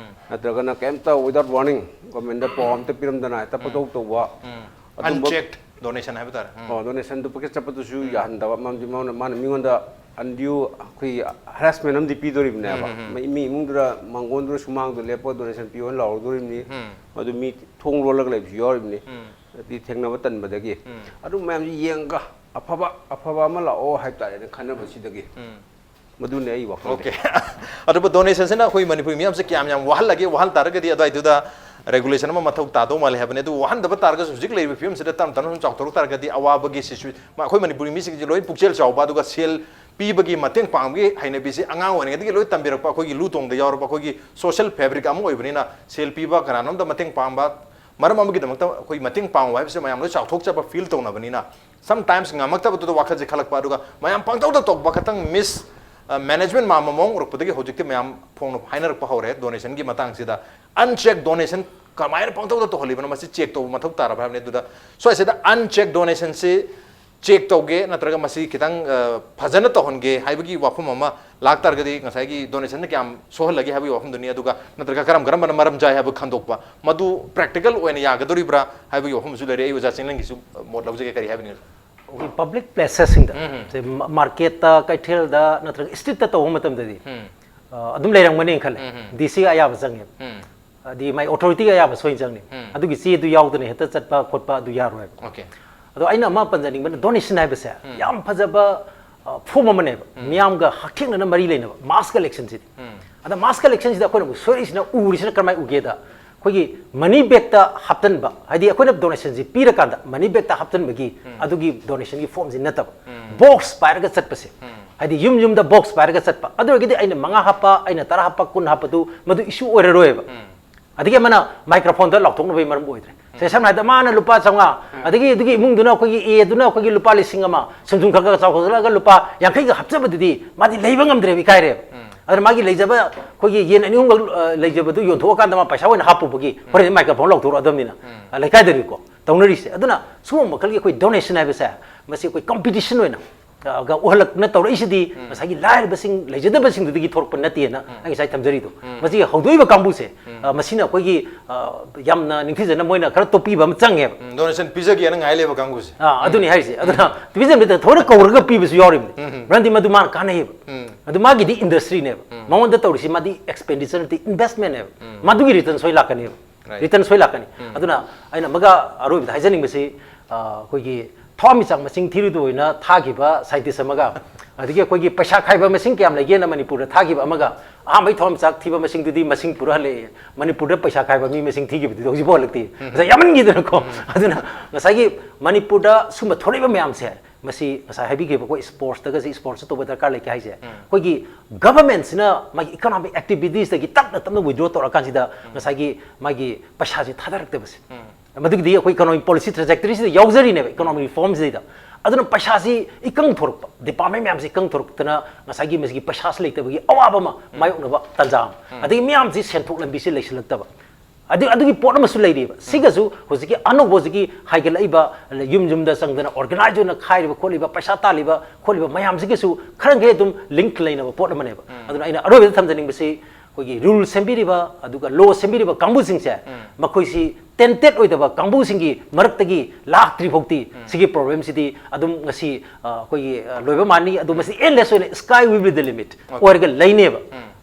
ꯅꯠꯇ꯭ꯔꯒꯅ ꯀꯩꯝꯇ without warning ꯒꯣꯔꯃꯦꯟꯗ ꯄꯥꯎ ꯑꯝꯇ ꯄꯤꯔꯝꯗꯅ ꯍꯦꯛꯇ ꯄꯪꯇꯧ ꯇꯧꯕ? ꯑꯗꯨꯝꯕ ꯑꯟꯆꯦꯛ ꯗꯣꯅꯦꯁꯟ ꯍꯥꯏꯕ ꯇꯥꯔꯦ꯫ ꯑꯣ, ꯗꯣꯅꯦꯁꯟꯗꯨ ꯄꯣꯀꯦꯠ ꯆꯠꯄꯗꯨꯁꯨ ꯌꯥꯍꯟꯗꯕ ꯃꯔꯝꯗꯤ ꯃꯥꯅ, ꯃꯥꯅ ꯃꯤꯉꯣꯟꯗ ꯑꯟꯗ꯭ꯌꯨ ꯑꯩꯈꯣꯏꯒꯤ ꯍꯔꯥꯁꯃꯦꯟ ꯑꯃꯗꯤ ꯄꯤꯗꯣꯔꯤꯕꯅꯦꯕ꯫ ꯃꯤ, ꯃꯤ ꯏꯃꯨꯡꯗꯨꯗ, ꯃꯥꯡꯒꯣꯟꯗꯨꯗ ꯁꯨꯃꯥꯡꯗꯨ ꯂꯦꯞꯄꯒ ꯗꯣꯅꯦꯁꯟ ꯄꯤꯌꯣꯅ ꯂꯥꯎꯔꯗꯣꯔꯤꯕꯅꯤ꯫ ꯑꯗꯨ ꯃꯤ ꯊꯣꯡ ꯂꯣꯜꯂꯒ ꯂꯩꯕꯁꯨ ꯌꯥꯎꯔꯤꯕꯅꯤ꯫ ꯑꯗꯨꯗꯤ ꯊꯦꯡꯅꯕ ꯇꯟꯕꯗꯒꯤ꯫ ꯑꯗꯨ ꯃꯌꯥꯝꯁꯤ ꯌꯦꯡꯉꯒ ꯑꯐꯕ, ꯑꯐꯕ ꯑꯃ ꯂꯥꯛꯑꯣ ꯍꯥꯏꯕ ꯇꯥꯔꯦꯅꯦ, ꯈꯟꯅꯕꯁꯤꯗꯒꯤ꯫ ꯃꯗꯨꯅꯦ ꯑꯩ ꯋꯥꯈꯜꯗꯤ꯫ ꯑꯣꯀꯦ꯫ ꯑꯗꯨꯕꯨ ꯗꯣꯅꯦꯁꯟꯁꯤꯅ ꯑꯩꯈꯣꯏ ꯃꯅꯤꯄꯨꯔꯤ ꯃꯤꯌꯥꯝꯁꯦ ꯀꯌꯥꯝ ꯌꯥꯝ ꯋꯥꯍꯜꯂꯒꯦ, ꯋꯥꯍꯟ ꯇꯥꯔꯒꯗꯤ ꯑꯗꯨꯋꯥꯏꯗꯨꯗ ꯔꯦꯒꯨꯂꯦꯁꯟ ꯑꯃ ꯃꯊꯧ ꯇꯥꯗꯧ ꯃꯥꯜꯂꯦ ꯍꯥꯏꯕꯅꯤ꯫ ꯑꯗꯨ ꯋꯥꯍꯟꯗꯕ ꯇꯥꯔꯒꯁꯨ ꯍꯧꯖꯤꯛ ꯂꯩꯔꯤꯕ ꯐꯤꯕꯝꯁꯤꯗ ꯇꯞ ꯇꯞꯅ ꯁꯨꯝ ꯆꯥꯎꯊꯣꯔꯛ ꯇꯥꯔꯒꯗꯤ ꯑꯋꯥꯕꯒꯤ ꯁꯤꯆꯨ-, ꯃ-, ꯑꯩꯈꯣꯏ ꯃꯅꯤꯄꯨꯔꯤ ꯃꯤꯁꯤꯡꯁꯦ ꯂꯣꯏ ꯄꯨꯛꯆꯦꯜ ꯆꯥꯎꯕ, ꯑꯗꯨꯒ ꯁꯦꯜ ꯄꯤꯕꯒꯤ ꯃꯇꯦꯡ ꯄꯥꯡꯕꯒꯤ ꯍꯩꯅꯕꯤꯁꯦ ꯑꯉꯥꯡ ꯑꯣꯏꯔꯤꯉꯩꯗꯒꯤ ꯂꯣꯏ ꯇꯝꯕꯤꯔꯛꯄ, ꯑꯩꯈꯣꯏꯒꯤ ꯂꯨ ꯇꯣꯡꯗ ꯌꯥꯎꯔꯕ, ꯑꯩꯈꯣꯏꯒꯤ ꯁꯣꯁꯦꯜ ꯐꯦꯕ꯭ꯔꯤꯛ ꯑꯃ ꯑꯣꯏꯕꯅꯤꯅ ꯁꯦꯜ ꯄꯤꯕ, ꯀꯅꯥꯅꯣꯝꯗ ꯃꯇꯦꯡ ꯄꯥꯡꯕ, ꯃꯔꯝ ꯑꯃꯒꯤꯗꯃꯛꯇ ꯑꯩꯈꯣꯏ ꯃꯇꯦꯡ ꯄꯥꯡꯕ ꯍꯥꯏꯕꯁꯦ ꯃꯌꯥꯝ ꯂꯣꯏ ꯆꯥꯎꯊꯣꯛꯆꯕ ꯐꯤꯜ ꯇꯧꯅꯕꯅꯤꯅ, sometimes ꯉꯝꯃꯛꯇꯕꯗꯨꯗ ꯋꯥꯈꯜꯁꯦ ꯈꯜꯂꯛꯄ, ꯑꯗꯨꯒ ꯃꯌꯥꯝ ꯄꯪꯇꯧꯗ ꯇꯧꯕ ꯈꯛꯇꯪ ꯃꯤꯁ, ꯑ, ꯃꯦꯅꯦꯖꯃꯦꯟ ꯃꯥꯟꯕ ꯃꯑꯣꯡ ꯎꯔꯛꯄꯗꯒꯤ ꯍꯧꯖꯤꯛꯇꯤ ꯃꯌꯥꯝ ꯐꯣꯡꯅ ꯍꯥꯏꯅꯔꯛꯄ ꯍꯧꯔꯦ ꯗꯣꯅꯦꯁꯟꯒꯤ ꯃꯇꯥꯡꯁꯤꯗ꯫ ꯑꯟꯆꯦꯛ ꯗꯣꯅꯦꯁꯟ ꯀꯃꯥꯏꯅ ꯄꯪꯇꯧꯗ ꯇꯧꯍꯜꯂꯤꯕꯅꯣ, ꯃꯁꯤ ꯆꯦꯛ ꯇꯧꯕ ꯃꯊꯧ ꯇꯥꯔꯕ ꯍꯥꯏꯕꯅꯤ꯫ ꯑꯗꯨꯗ ꯁ꯭ꯋꯥꯏꯁꯤꯗ ꯑꯟꯆꯦꯛ ꯗꯣꯅꯦꯁꯟꯁꯤ ꯆꯦꯛ ꯇꯧꯒꯦ ꯅꯠꯇ꯭ꯔꯒ ꯃꯁꯤ ꯈꯤꯇꯪ, ꯑ, ꯐꯖꯅ ꯇꯧꯍꯟꯒꯦ ꯍꯥꯏꯕꯒꯤ ꯋꯥꯐꯝ ꯑꯃ ꯂꯥꯛꯇꯥꯔꯒꯗꯤ ꯉꯁꯥꯏꯒꯤ ꯗꯣꯅꯦꯁꯟꯅ ꯀꯌꯥꯝ ꯁꯣꯛꯍꯜꯂꯒꯦ ꯍꯥꯏꯕꯒꯤ ꯋꯥꯐꯝꯗꯨꯅꯤ, ꯑꯗꯨꯒ ꯅꯠꯇ꯭ꯔꯒ ꯀꯔꯝ ꯀꯔꯝꯕꯅ ꯃꯔꯝ ꯆꯥꯏ ꯍꯥꯏꯕ ꯈꯟꯗꯣꯛꯄ, ꯃꯗꯨ ꯄ꯭ꯔꯦꯛꯇꯤꯀꯦꯜ ꯑꯣꯏꯅ ꯌꯥꯒꯗꯧꯔꯤꯕ꯭ꯔꯥ ꯍꯥꯏꯕꯒꯤ ꯋꯥꯐꯝꯁꯨ ꯂꯩꯔꯦ꯫ ꯑꯩ ꯑꯣꯖꯥ ꯆꯤꯡꯂꯦꯟꯒꯤꯁꯨ ꯃꯣꯠ ꯂꯧꯖꯒꯦ, ꯀꯔꯤ ꯍꯥꯏꯕꯅꯤ? ꯑꯩꯈꯣꯏ ꯄꯕ꯭ꯂꯤꯛ ꯄ꯭ꯂꯦꯁꯦꯁꯁꯤꯡꯗ, ꯁꯦ, ꯃ-, ꯃꯥꯔꯀꯦꯠꯇ, ꯀꯩꯊꯦꯜꯗ ꯅꯠꯇ꯭ꯔꯒ ꯁ꯭ꯇ꯭ꯔꯤꯠꯇ ꯇꯧꯕ ꯃꯇꯝꯗꯗꯤ, ꯑ, ꯑꯗꯨꯝ ꯂꯩꯔꯝꯒꯅꯤꯅ ꯈꯜꯂꯦ꯫ ꯗꯤ ꯁꯤꯒ ꯑꯌꯥꯕ ꯆꯪꯉꯦꯕ꯫ ꯍꯥꯏꯗꯤ ꯃꯥꯏ ꯑꯣꯊꯣꯔꯤꯇꯤꯒ ꯑꯌꯥꯕ ꯁꯣꯏꯅ ꯆꯪꯅꯤ꯫ ꯑꯗꯨꯒꯤ ꯆꯦꯗꯨ ꯌꯥꯎꯗꯅ ꯍꯦꯛꯇ ꯆꯠꯄ ꯈꯣꯠꯄ ꯑꯗꯨ ꯌꯥꯔꯣꯏꯕ꯫ ꯑꯣꯀꯦ꯫ ꯑꯗꯣ ꯑꯩꯅ ꯑꯃ ꯄꯟꯖꯅꯤꯡꯕꯅ, ꯗꯣꯅꯦꯁꯟ ꯍꯥꯏꯕꯁꯦ ꯌꯥꯝ ꯐꯖꯕ, ꯑ, ꯐꯣꯝ ꯑꯃꯅꯦꯕ꯫ ꯃꯤꯌꯥꯝꯒ ꯍꯛꯊꯦꯡꯅꯅ ꯃꯔꯤ ꯂꯩꯅꯕ ꯃꯥꯁ ꯀꯂꯦꯛꯁꯟꯁꯤꯗꯤ꯫ ꯑꯗ mass collectionꯁꯤꯗ ꯑꯩꯈꯣꯏꯅ ꯑꯃꯨꯛ ꯁꯣꯏꯔꯛꯏꯁꯤꯅ, ꯎꯔꯤꯁꯤꯅ ꯀꯔꯝꯍꯥꯏꯅ ꯎꯒꯦꯗ, ꯑꯩꯈꯣꯏꯒꯤ money bagꯇ ꯍꯥꯞꯆꯤꯟꯕ, ꯍꯥꯏꯗꯤ ꯑꯩꯈꯣꯏꯅ donationꯁꯤ ꯄꯤꯔꯀꯥꯟꯗ money bagꯇ ꯍꯥꯞꯆꯤꯟꯕꯒꯤ ꯑꯗꯨꯒꯤ donationꯒꯤ formꯁꯤ ꯅꯠꯇꯕ, box ꯄꯥꯏꯔꯒ ꯆꯠꯄꯁꯦ, ꯍꯥꯏꯗꯤ ꯌꯨꯝ ꯌꯨꯝꯗ box ꯄꯥꯏꯔꯒ ꯆꯠꯄ, ꯑꯗꯨ ꯑꯣꯏꯔꯒꯗꯤ ꯑꯩꯅ ꯃꯉꯥ ꯍꯥꯞꯄ, ꯑꯩꯅ ꯇꯔꯥ ꯍꯥꯞꯄ, ꯀꯨꯟ ꯍꯥꯞꯄꯗꯨ ꯃꯗꯨ issue ꯑꯣꯏꯔꯔꯣꯏꯕ꯫ ꯑꯗꯒꯤ ꯑꯃꯅ microphoneꯗ ꯂꯥꯎꯊꯣꯛꯅꯕꯒꯤ ꯃꯔꯝ ꯑꯣꯏꯗ꯭ꯔꯦ꯫ ꯁꯦ, ꯁꯝꯅ ꯍꯥꯏꯔꯕꯗ ꯃꯥꯅ ꯂꯨꯄꯥ ꯆꯥꯝꯃꯉꯥ, ꯑꯗꯒꯤ ꯑꯗꯨꯒꯤ ꯏꯃꯨꯡꯗꯨꯅ, ꯑꯩꯈꯣꯏꯒꯤ Aꯗꯨꯅ ꯑꯩꯈꯣꯏꯒꯤ ꯂꯨꯄꯥ ꯂꯤꯁꯤꯡ ꯑꯃ, ꯁꯨꯝ ꯁꯨꯝ ꯈꯔ ꯈꯔ ꯆꯥꯎꯈꯠꯂꯛꯑꯒ ꯂꯨꯄꯥ ꯌꯥꯡꯈꯩꯒ ꯍꯥꯞꯆꯕꯗꯨꯗꯤ ꯃꯥꯗꯤ ꯂꯩꯕ ꯉꯝꯗ꯭ꯔꯦꯕ, ꯏꯀꯥꯏꯔꯦꯕ꯫ ꯑꯗꯨꯅ ꯃꯥꯒꯤ ꯂꯩꯖꯕ, ꯑꯩꯈꯣꯏꯒꯤ ꯌꯦꯟ ꯑꯅꯤ ꯑꯍꯨꯝꯈꯛ, ꯑ, ꯂꯩꯖꯕꯗꯨ ꯌꯣꯟꯊꯣꯛꯑꯀꯥꯟꯗ ꯃꯥ ꯄꯩꯁꯥ ꯑꯣꯏꯅ ꯍꯥꯞꯄꯨꯕꯒꯤ ꯍꯣꯔꯦꯟ microphone ꯂꯥꯎꯊꯣꯔꯛꯑꯗꯕꯅꯤꯅ, ꯑ, ꯂꯩꯀꯥꯏꯗꯗꯤꯀꯣ ꯇꯧꯅꯔꯤꯁꯦ꯫ ꯑꯗꯨꯅ ꯁꯤꯒꯨꯝꯕ ꯃꯈꯜꯒꯤ ꯑꯩꯈꯣꯏ donation ꯍꯥꯏꯕꯁꯦ, ꯃꯁꯤ ꯑꯩꯈꯣꯏ competition ꯑꯣꯏꯅ, ꯑ, ꯒ ꯎꯍꯜꯂꯛꯇꯨꯅ ꯇꯧꯔꯛꯏꯁꯤꯗꯤ ꯉꯁꯥꯏꯒꯤ ꯂꯥꯏꯔꯕꯁꯤꯡ, ꯂꯩꯖꯗꯕꯁꯤꯡꯗꯨꯗꯒꯤ ꯊꯣꯛꯂꯛꯄ ꯅꯠꯇꯦꯅ ꯑꯩ ꯉꯁꯥꯏ ꯊꯝꯖꯔꯤꯗꯣ꯫ ꯃꯁꯤꯒꯤ ꯍꯧꯗꯣꯛꯏꯕ ꯀꯥꯡꯕꯨꯁꯦ, ꯑ, ꯃꯁꯤꯅ ꯑꯩꯈꯣꯏꯒꯤ, ꯑ, ꯌꯥꯝꯅ ꯅꯤꯡꯊꯤꯖꯅ ꯃꯣꯏꯅ ꯈꯔ ꯇꯣꯛꯄꯤꯕ ꯑꯃ ꯆꯪꯉꯦꯕ꯫ ꯗꯣꯅꯦꯁꯟ ꯄꯤꯖꯒꯦꯅ ꯉꯥꯏ ꯂꯩꯕ ꯀꯥꯡꯕꯨꯁꯦ꯫ ꯑꯥ, ꯑꯗꯨꯅꯤ ꯍꯥꯏꯔꯤꯁꯦ꯫ ꯑꯗꯨꯅ ꯄꯤꯖꯕꯗ ꯊꯑꯣꯏꯅ ꯀꯧꯔꯒ ꯄꯤꯕꯁꯨ ꯌꯥꯎꯔꯤꯕꯅꯤ꯫ ꯃꯔꯝꯗꯤ ꯃꯗꯨ ꯃꯥꯅ ꯀꯥꯟꯅꯩꯌꯦꯕ꯫ ꯑꯗꯨ ꯃꯥꯒꯤꯗꯤ industryꯅꯦꯕ꯫ ꯃꯉꯣꯟꯗ ꯇꯧꯔꯤꯁꯤ ꯃꯥꯗꯤ expenditure ꯅꯠꯇꯦ, investmentꯅꯦꯕ꯫ ꯃꯗꯨꯒꯤ return ꯁꯣꯏ ꯂꯥꯛꯀꯅꯦꯕ꯫ Right. Return ꯁꯣꯏ ꯂꯥꯛꯀꯅꯤ꯫ ꯑꯗꯨꯅ ꯑꯩꯅ ꯑꯃꯒ ꯑꯔꯣꯏꯕꯗ ꯍꯥꯏꯖꯅꯤꯡꯕꯁꯤ, ꯑ, ꯑꯩꯈꯣꯏꯒꯤ ꯊꯋꯥꯟꯃꯤꯆꯥꯛ ꯃꯁꯤꯡ ꯊꯤꯔꯨꯗ ꯑꯣꯏꯅ ꯊꯥꯈꯤꯕ scientist ꯑꯃꯒ, ꯑꯗꯒꯤ ꯑꯩꯈꯣꯏꯒꯤ ꯄꯩꯁꯥ ꯈꯥꯏꯕ ꯃꯁꯤꯡ ꯀꯌꯥꯝ ꯂꯩꯒꯦꯅ ꯃꯅꯤꯄꯨꯔꯗ ꯊꯥꯈꯤꯕ ꯑꯃꯒ, ꯑꯍꯥꯟꯕꯒꯤ ꯊꯋꯥꯟꯃꯤꯆꯥꯛ ꯊꯤꯕ ꯃꯁꯤꯡꯗꯨꯗꯤ ꯃꯁꯤꯡ ꯄꯨꯔꯥ ꯍꯜꯂꯛꯑꯦ, ꯃꯅꯤꯄꯨꯔꯗ ꯄꯩꯁꯥ ꯈꯥꯏꯕ ꯃꯤ ꯃꯁꯤꯡ ꯊꯤꯈꯤꯕꯗꯨꯗꯤ ꯍꯧꯖꯤꯛꯐꯥꯎ ꯍꯜꯂꯛꯇꯦ꯫ ꯉꯁꯥꯏ ꯌꯥꯝꯃꯟꯈꯤꯗꯅꯀꯣ꯫ ꯑꯗꯨꯅ ꯉꯁꯥꯏꯒꯤ ꯃꯅꯤꯄꯨꯔꯗ ꯁꯨꯝꯕ ꯊꯣꯛꯂꯛꯏꯕ ꯃꯌꯥꯝꯁꯦ, ꯃꯁꯤ ꯉꯁꯥꯏ ꯍꯥꯏꯕꯤꯈꯤꯕ ꯑꯩꯈꯣꯏ sportsꯇꯒꯁꯤ, sportsꯇ ꯇꯧꯕ ꯗꯔꯀꯥꯔ ꯂꯩ ꯀꯩ ꯍꯥꯏꯁꯦ, ꯑꯩꯈꯣꯏꯒꯤ governmentꯁꯤꯅ ꯃꯥꯒꯤ economic activitiesꯇꯒꯤ ꯇꯞꯅ ꯇꯞꯅ withdraw ꯇꯧꯔꯀꯥꯟꯁꯤꯗ ꯉꯁꯥꯏꯒꯤ ꯃꯥꯒꯤ ꯄꯩꯁꯥꯁꯤ ꯊꯥꯗꯔꯛꯇꯕꯁꯦ, ꯃꯗꯨꯒꯤꯗꯤ ꯑꯩꯈꯣꯏ economic policy trajectoryꯁꯤꯗ ꯌꯥꯎꯖꯔꯤꯅꯦꯕ, economic reformꯁꯤꯗꯩꯗ꯫ ꯑꯗꯨꯅ ꯄꯩꯁꯥꯁꯤ ꯏꯀꯪ ꯊꯣꯔꯛꯄ, department ꯃꯌꯥꯝꯁꯤ ꯏꯀꯪ ꯊꯣꯔꯛꯇꯅ ꯉꯁꯥꯏꯒꯤ ꯃꯁꯤꯒꯤ ꯄꯩꯁꯥꯁꯤ ꯂꯩꯇꯕꯒꯤ ꯑꯋꯥꯕ ꯑꯃ ꯃꯥꯌꯣꯛꯅꯕ ꯇꯥꯟꯖꯥ ꯑꯃ, ꯑꯗꯒꯤ ꯃꯌꯥꯝꯁꯤ ꯁꯦꯟꯊꯣꯛ ꯂꯝꯕꯤꯁꯤ ꯂꯩꯁꯤꯜꯂꯛꯇꯕ, ꯑꯗꯨ, ꯑꯗꯨꯒꯤ ꯄꯣꯠ ꯑꯃꯁꯨ ꯂꯩꯔꯤꯕ꯫ ꯁꯤꯒꯁꯨ ꯍꯧꯖꯤꯛꯀꯤ ꯑꯅꯧꯕ, ꯍꯧꯖꯤꯛꯀꯤ ꯍꯥꯏꯒꯠꯂꯛꯏꯕ ꯌꯨꯝ ꯌꯨꯝꯗ ꯆꯪꯗꯅ organize ꯑꯣꯏꯅ ꯈꯥꯏꯔꯤꯕ ꯈꯣꯠꯂꯤꯕ, ꯄꯩꯁꯥ ꯇꯥꯜꯂꯤꯕ ꯈꯣꯠꯂꯤꯕ ꯃꯌꯥꯝꯁꯤꯒꯁꯨ ꯈꯔ ꯃꯈꯩ ꯑꯗꯨꯝ link ꯂꯩꯅꯕ ꯄꯣꯠ ꯑꯃꯅꯦꯕ꯫ ꯑꯗꯨꯅ ꯑꯩꯅ ꯑꯔꯣꯏꯕꯗ ꯊꯝꯖꯅꯤꯡꯕꯁꯤ, ꯑꯩꯈꯣꯏꯒꯤ rule ꯁꯦꯝꯕꯤꯔꯤꯕ ꯑꯗꯨꯒ law ꯁꯦꯝꯕꯤꯔꯤꯕ ꯀꯥꯡꯕꯨꯁꯤꯡꯁꯦ, ꯃꯈꯣꯏꯁꯤ tainted ꯑꯣꯏꯗꯕ ꯀꯥꯡꯕꯨꯁꯤꯡꯒꯤ ꯃꯔꯛꯇꯒꯤ ꯂꯥꯛꯇ꯭ꯔꯤ ꯐꯥꯎꯇꯤ ꯁꯤꯒꯤ problemꯁꯤꯗꯤ ꯑꯗꯨꯝ ꯉꯁꯤ, ꯑ, ꯑꯩꯈꯣꯏꯒꯤ, ꯑ, ꯂꯣꯏꯕ ꯃꯥꯟꯅꯤ꯫ ꯑꯗꯨ ꯃꯁꯤ endless ꯑꯣꯏꯅ sky will be the limit ꯑꯣꯏꯔꯒ ꯂꯩꯅꯦꯕ꯫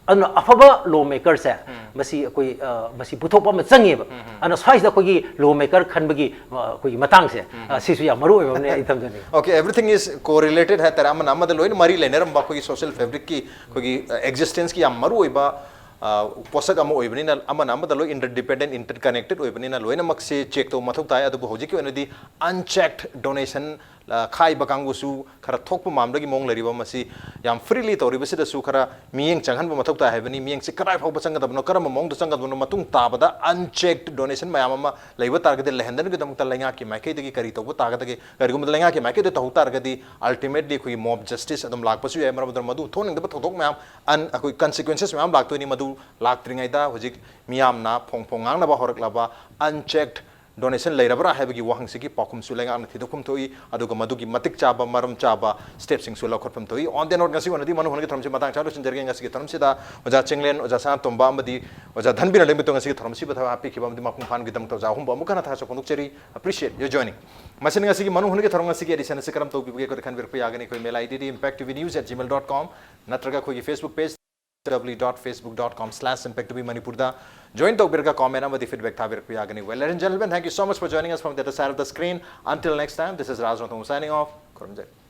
ꯑꯗꯨꯅ ꯑꯐꯕ ꯂꯣ ꯃꯦꯀꯔꯁꯦ ꯃꯁꯤ ꯑꯩꯈꯣꯏ ꯑ, ꯃꯁꯤ ꯄꯨꯊꯣꯛꯄ ꯑꯃ ꯆꯪꯉꯦꯕ꯫ ꯑꯗꯨꯅ ꯁ꯭ꯋꯥꯏꯁꯤꯗ ꯑꯩꯈꯣꯏꯒꯤ ꯂꯣ ꯃꯦꯀꯔ ꯈꯟꯕꯒꯤ ꯑ, ꯑꯩꯈꯣꯏꯒꯤ ꯃꯇꯥꯡꯁꯦ ꯑ, ꯁꯤꯁꯨ ꯌꯥꯝ ꯃꯔꯨ ꯑꯣꯏꯕ ꯑꯃꯅꯦ ꯑꯩ ꯊꯝꯖꯅꯤꯡꯉꯤ꯫ Okay, everything is correlated ꯍꯥꯏꯇꯥꯔꯦ꯫ ꯑꯃꯅ ꯑꯃꯗ ꯂꯣꯏꯅ ꯃꯔꯤ ꯂꯩꯅꯔꯝꯕ ꯑꯩꯈꯣꯏꯒꯤ social fabricꯀꯤ ꯑꯩꯈꯣꯏꯒꯤ ꯑꯦꯛꯖꯤꯁꯇꯦꯟꯁꯀꯤ ꯌꯥꯝ ꯃꯔꯨ ꯑꯣꯏꯕ ꯑ, ꯄꯣꯠꯁꯛ ꯑꯃ ꯑꯣꯏꯕꯅꯤꯅ, ꯑꯃꯅ ꯑꯃꯗ ꯂꯣꯏ interdependent, interconnected ꯑꯣꯏꯕꯅꯤꯅ ꯂꯣꯏꯅꯃꯛꯁꯦ ꯆꯦꯛ ꯇꯧꯕ ꯃꯊꯧ ꯇꯥꯏ꯫ ꯑꯗꯨꯕꯨ ꯍꯧꯖꯤꯛꯀꯤ ꯑꯣꯏꯅꯗꯤ unchecked donation ꯑ, ꯈꯥꯏꯕ ꯀꯥꯡꯕꯨꯁꯨ ꯈꯔ ꯊꯣꯛꯄ ꯃꯥꯟꯕꯒꯤ ꯃꯑꯣꯡ ꯂꯩꯔꯤꯕ, ꯃꯁꯤ ꯌꯥꯝ freely ꯇꯧꯔꯤꯕꯁꯤꯗꯁꯨ ꯈꯔ ꯃꯤꯠꯌꯦꯡ ꯆꯪꯍꯟꯕ ꯃꯊꯧ ꯇꯥꯏ ꯍꯥꯏꯕꯅꯤ꯫ ꯃꯤꯠꯌꯦꯡꯁꯤ ꯀꯗꯥꯏ ꯐꯥꯎꯕ ꯆꯪꯒꯗꯕꯅꯣ, ꯀꯔꯝꯕ ꯃꯑꯣꯡꯗ ꯆꯪꯒꯗꯕꯅꯣ, ꯃꯇꯨꯡ ꯇꯥꯕꯗ unchecked donation ꯃꯌꯥꯝ ꯑꯃ ꯂꯩꯕ ꯇꯥꯔꯒꯗꯤ ꯂꯩꯍꯟꯗꯅꯕꯒꯤꯗꯃꯛꯇ ꯂꯩꯉꯥꯛꯀꯤ ꯃꯥꯏꯀꯩꯗꯒꯤ ꯀꯔꯤ ꯇꯧꯕ ꯇꯥꯒꯗꯒꯦ? ꯀꯔꯤꯒꯨꯝꯕꯗ ꯂꯩꯉꯥꯛꯀꯤ ꯃꯥꯏꯀꯩꯗ ꯇꯧꯍꯧ ꯇꯥꯔꯒꯗꯤ ultimately ꯑꯩꯈꯣꯏꯒꯤ mob justice ꯑꯗꯨꯝ ꯂꯥꯛꯄꯁꯨ ꯌꯥꯏ꯫ ꯃꯔꯝ ꯑꯗꯨꯅ ꯃꯗꯨ ꯊꯣꯛꯅꯤꯡꯗꯕ ꯊꯧꯗꯣꯛ ꯃꯌꯥꯝ, ꯑꯟ-, ꯑꯩꯈꯣꯏ consequences ꯃꯌꯥꯝ ꯂꯥꯛꯇꯣꯏꯅꯤ꯫ ꯃꯗꯨ ꯂꯥꯛꯇ꯭ꯔꯤꯉꯩꯗ ꯍꯧꯖꯤꯛ ꯃꯤꯌꯥꯝꯅ ꯐꯣꯡ ꯐꯣꯡ ꯉꯥꯡꯅꯕ ꯍꯧꯔꯛꯂꯕ unchecked donation ꯂꯩꯔꯕ꯭ꯔꯥ ꯍꯥꯏꯕꯒꯤ ꯋꯥꯍꯪꯁꯤꯒꯤ ꯄꯥꯎꯈꯨꯝꯁꯨ ꯂꯩꯉꯥꯛꯅ ꯊꯤꯗꯣꯛꯐꯝ ꯊꯣꯛꯏ, ꯑꯗꯨꯒ ꯃꯗꯨꯒꯤ ꯃꯇꯤꯛ ꯆꯥꯕ, ꯃꯔꯝ ꯆꯥꯕ stepꯁꯤꯡꯁꯨ ꯂꯧꯈꯠꯐꯝ ꯊꯣꯛꯏ꯫ On that note, ꯉꯁꯤꯒꯤ ꯑꯣꯏꯅꯗꯤ ꯃꯅꯨ ꯍꯨꯟꯒꯤ ꯊꯧꯔꯝꯁꯤ ꯃꯇꯥꯡ ꯆꯥꯅ ꯂꯣꯏꯁꯤꯟꯖꯔꯒꯦ꯫ ꯉꯁꯤꯒꯤ ꯊꯧꯔꯝꯁꯤꯗ ꯑꯣꯖꯥ ꯆꯤꯡꯂꯦꯟ, ꯑꯣꯖꯥ ꯁꯅꯥꯇꯣꯝꯕ ꯑꯃꯗꯤ ꯑꯣꯖꯥ ꯙꯟꯕꯤꯔ ꯂꯩꯃꯤꯠꯇꯣ ꯉꯁꯤꯒꯤ ꯊꯧꯔꯝꯁꯤꯕꯨ ꯊꯋꯥꯏ ꯍꯥꯞꯄꯤꯈꯤꯕ ꯑꯃꯗꯤ ꯃꯄꯨꯡ ꯐꯥꯍꯟꯕꯒꯤꯗꯃꯛꯇ ꯑꯣꯖꯥ ꯑꯍꯨꯝꯕꯨ ꯑꯃꯨꯛ ꯍꯟꯅ ꯊꯥꯒꯠꯆꯕ ꯐꯣꯡꯗꯣꯛꯆꯔꯤ꯫ Appreciate your joining. ꯃꯁꯤꯅ ꯉꯁꯤꯒꯤ ꯃꯅꯨ ꯍꯨꯟꯒꯤ ꯊꯧꯔꯝ ꯉꯁꯤꯒꯤ edition ꯑꯁꯤ ꯀꯔꯝ ꯇꯧꯕꯤꯕꯒꯦ? ꯑꯩꯈꯣꯏꯗ ꯈꯟꯕꯤꯔꯛꯄ ꯌꯥꯒꯅꯤ꯫ ꯑꯩꯈꯣꯏ mail IDꯗꯤ impact T V news at gmail dot com ꯅꯠꯇ꯭ꯔꯒ ꯑꯩꯈꯣꯏꯒꯤ Facebook page w dot facebook dot com slash impact T V Manipurꯗ join ꯇꯧꯕꯤꯔꯒ comment ꯑꯃꯗꯤ feedback ꯊꯥꯕꯤꯔꯛꯄ ꯌꯥꯒꯅꯤ꯫ Well, ladies and gentlemen, thank you so much for joining us from the other side of the screen. Until next time, this is Raj Ranthambore signing off. ꯈꯨꯔꯨꯝꯖꯔꯤ꯫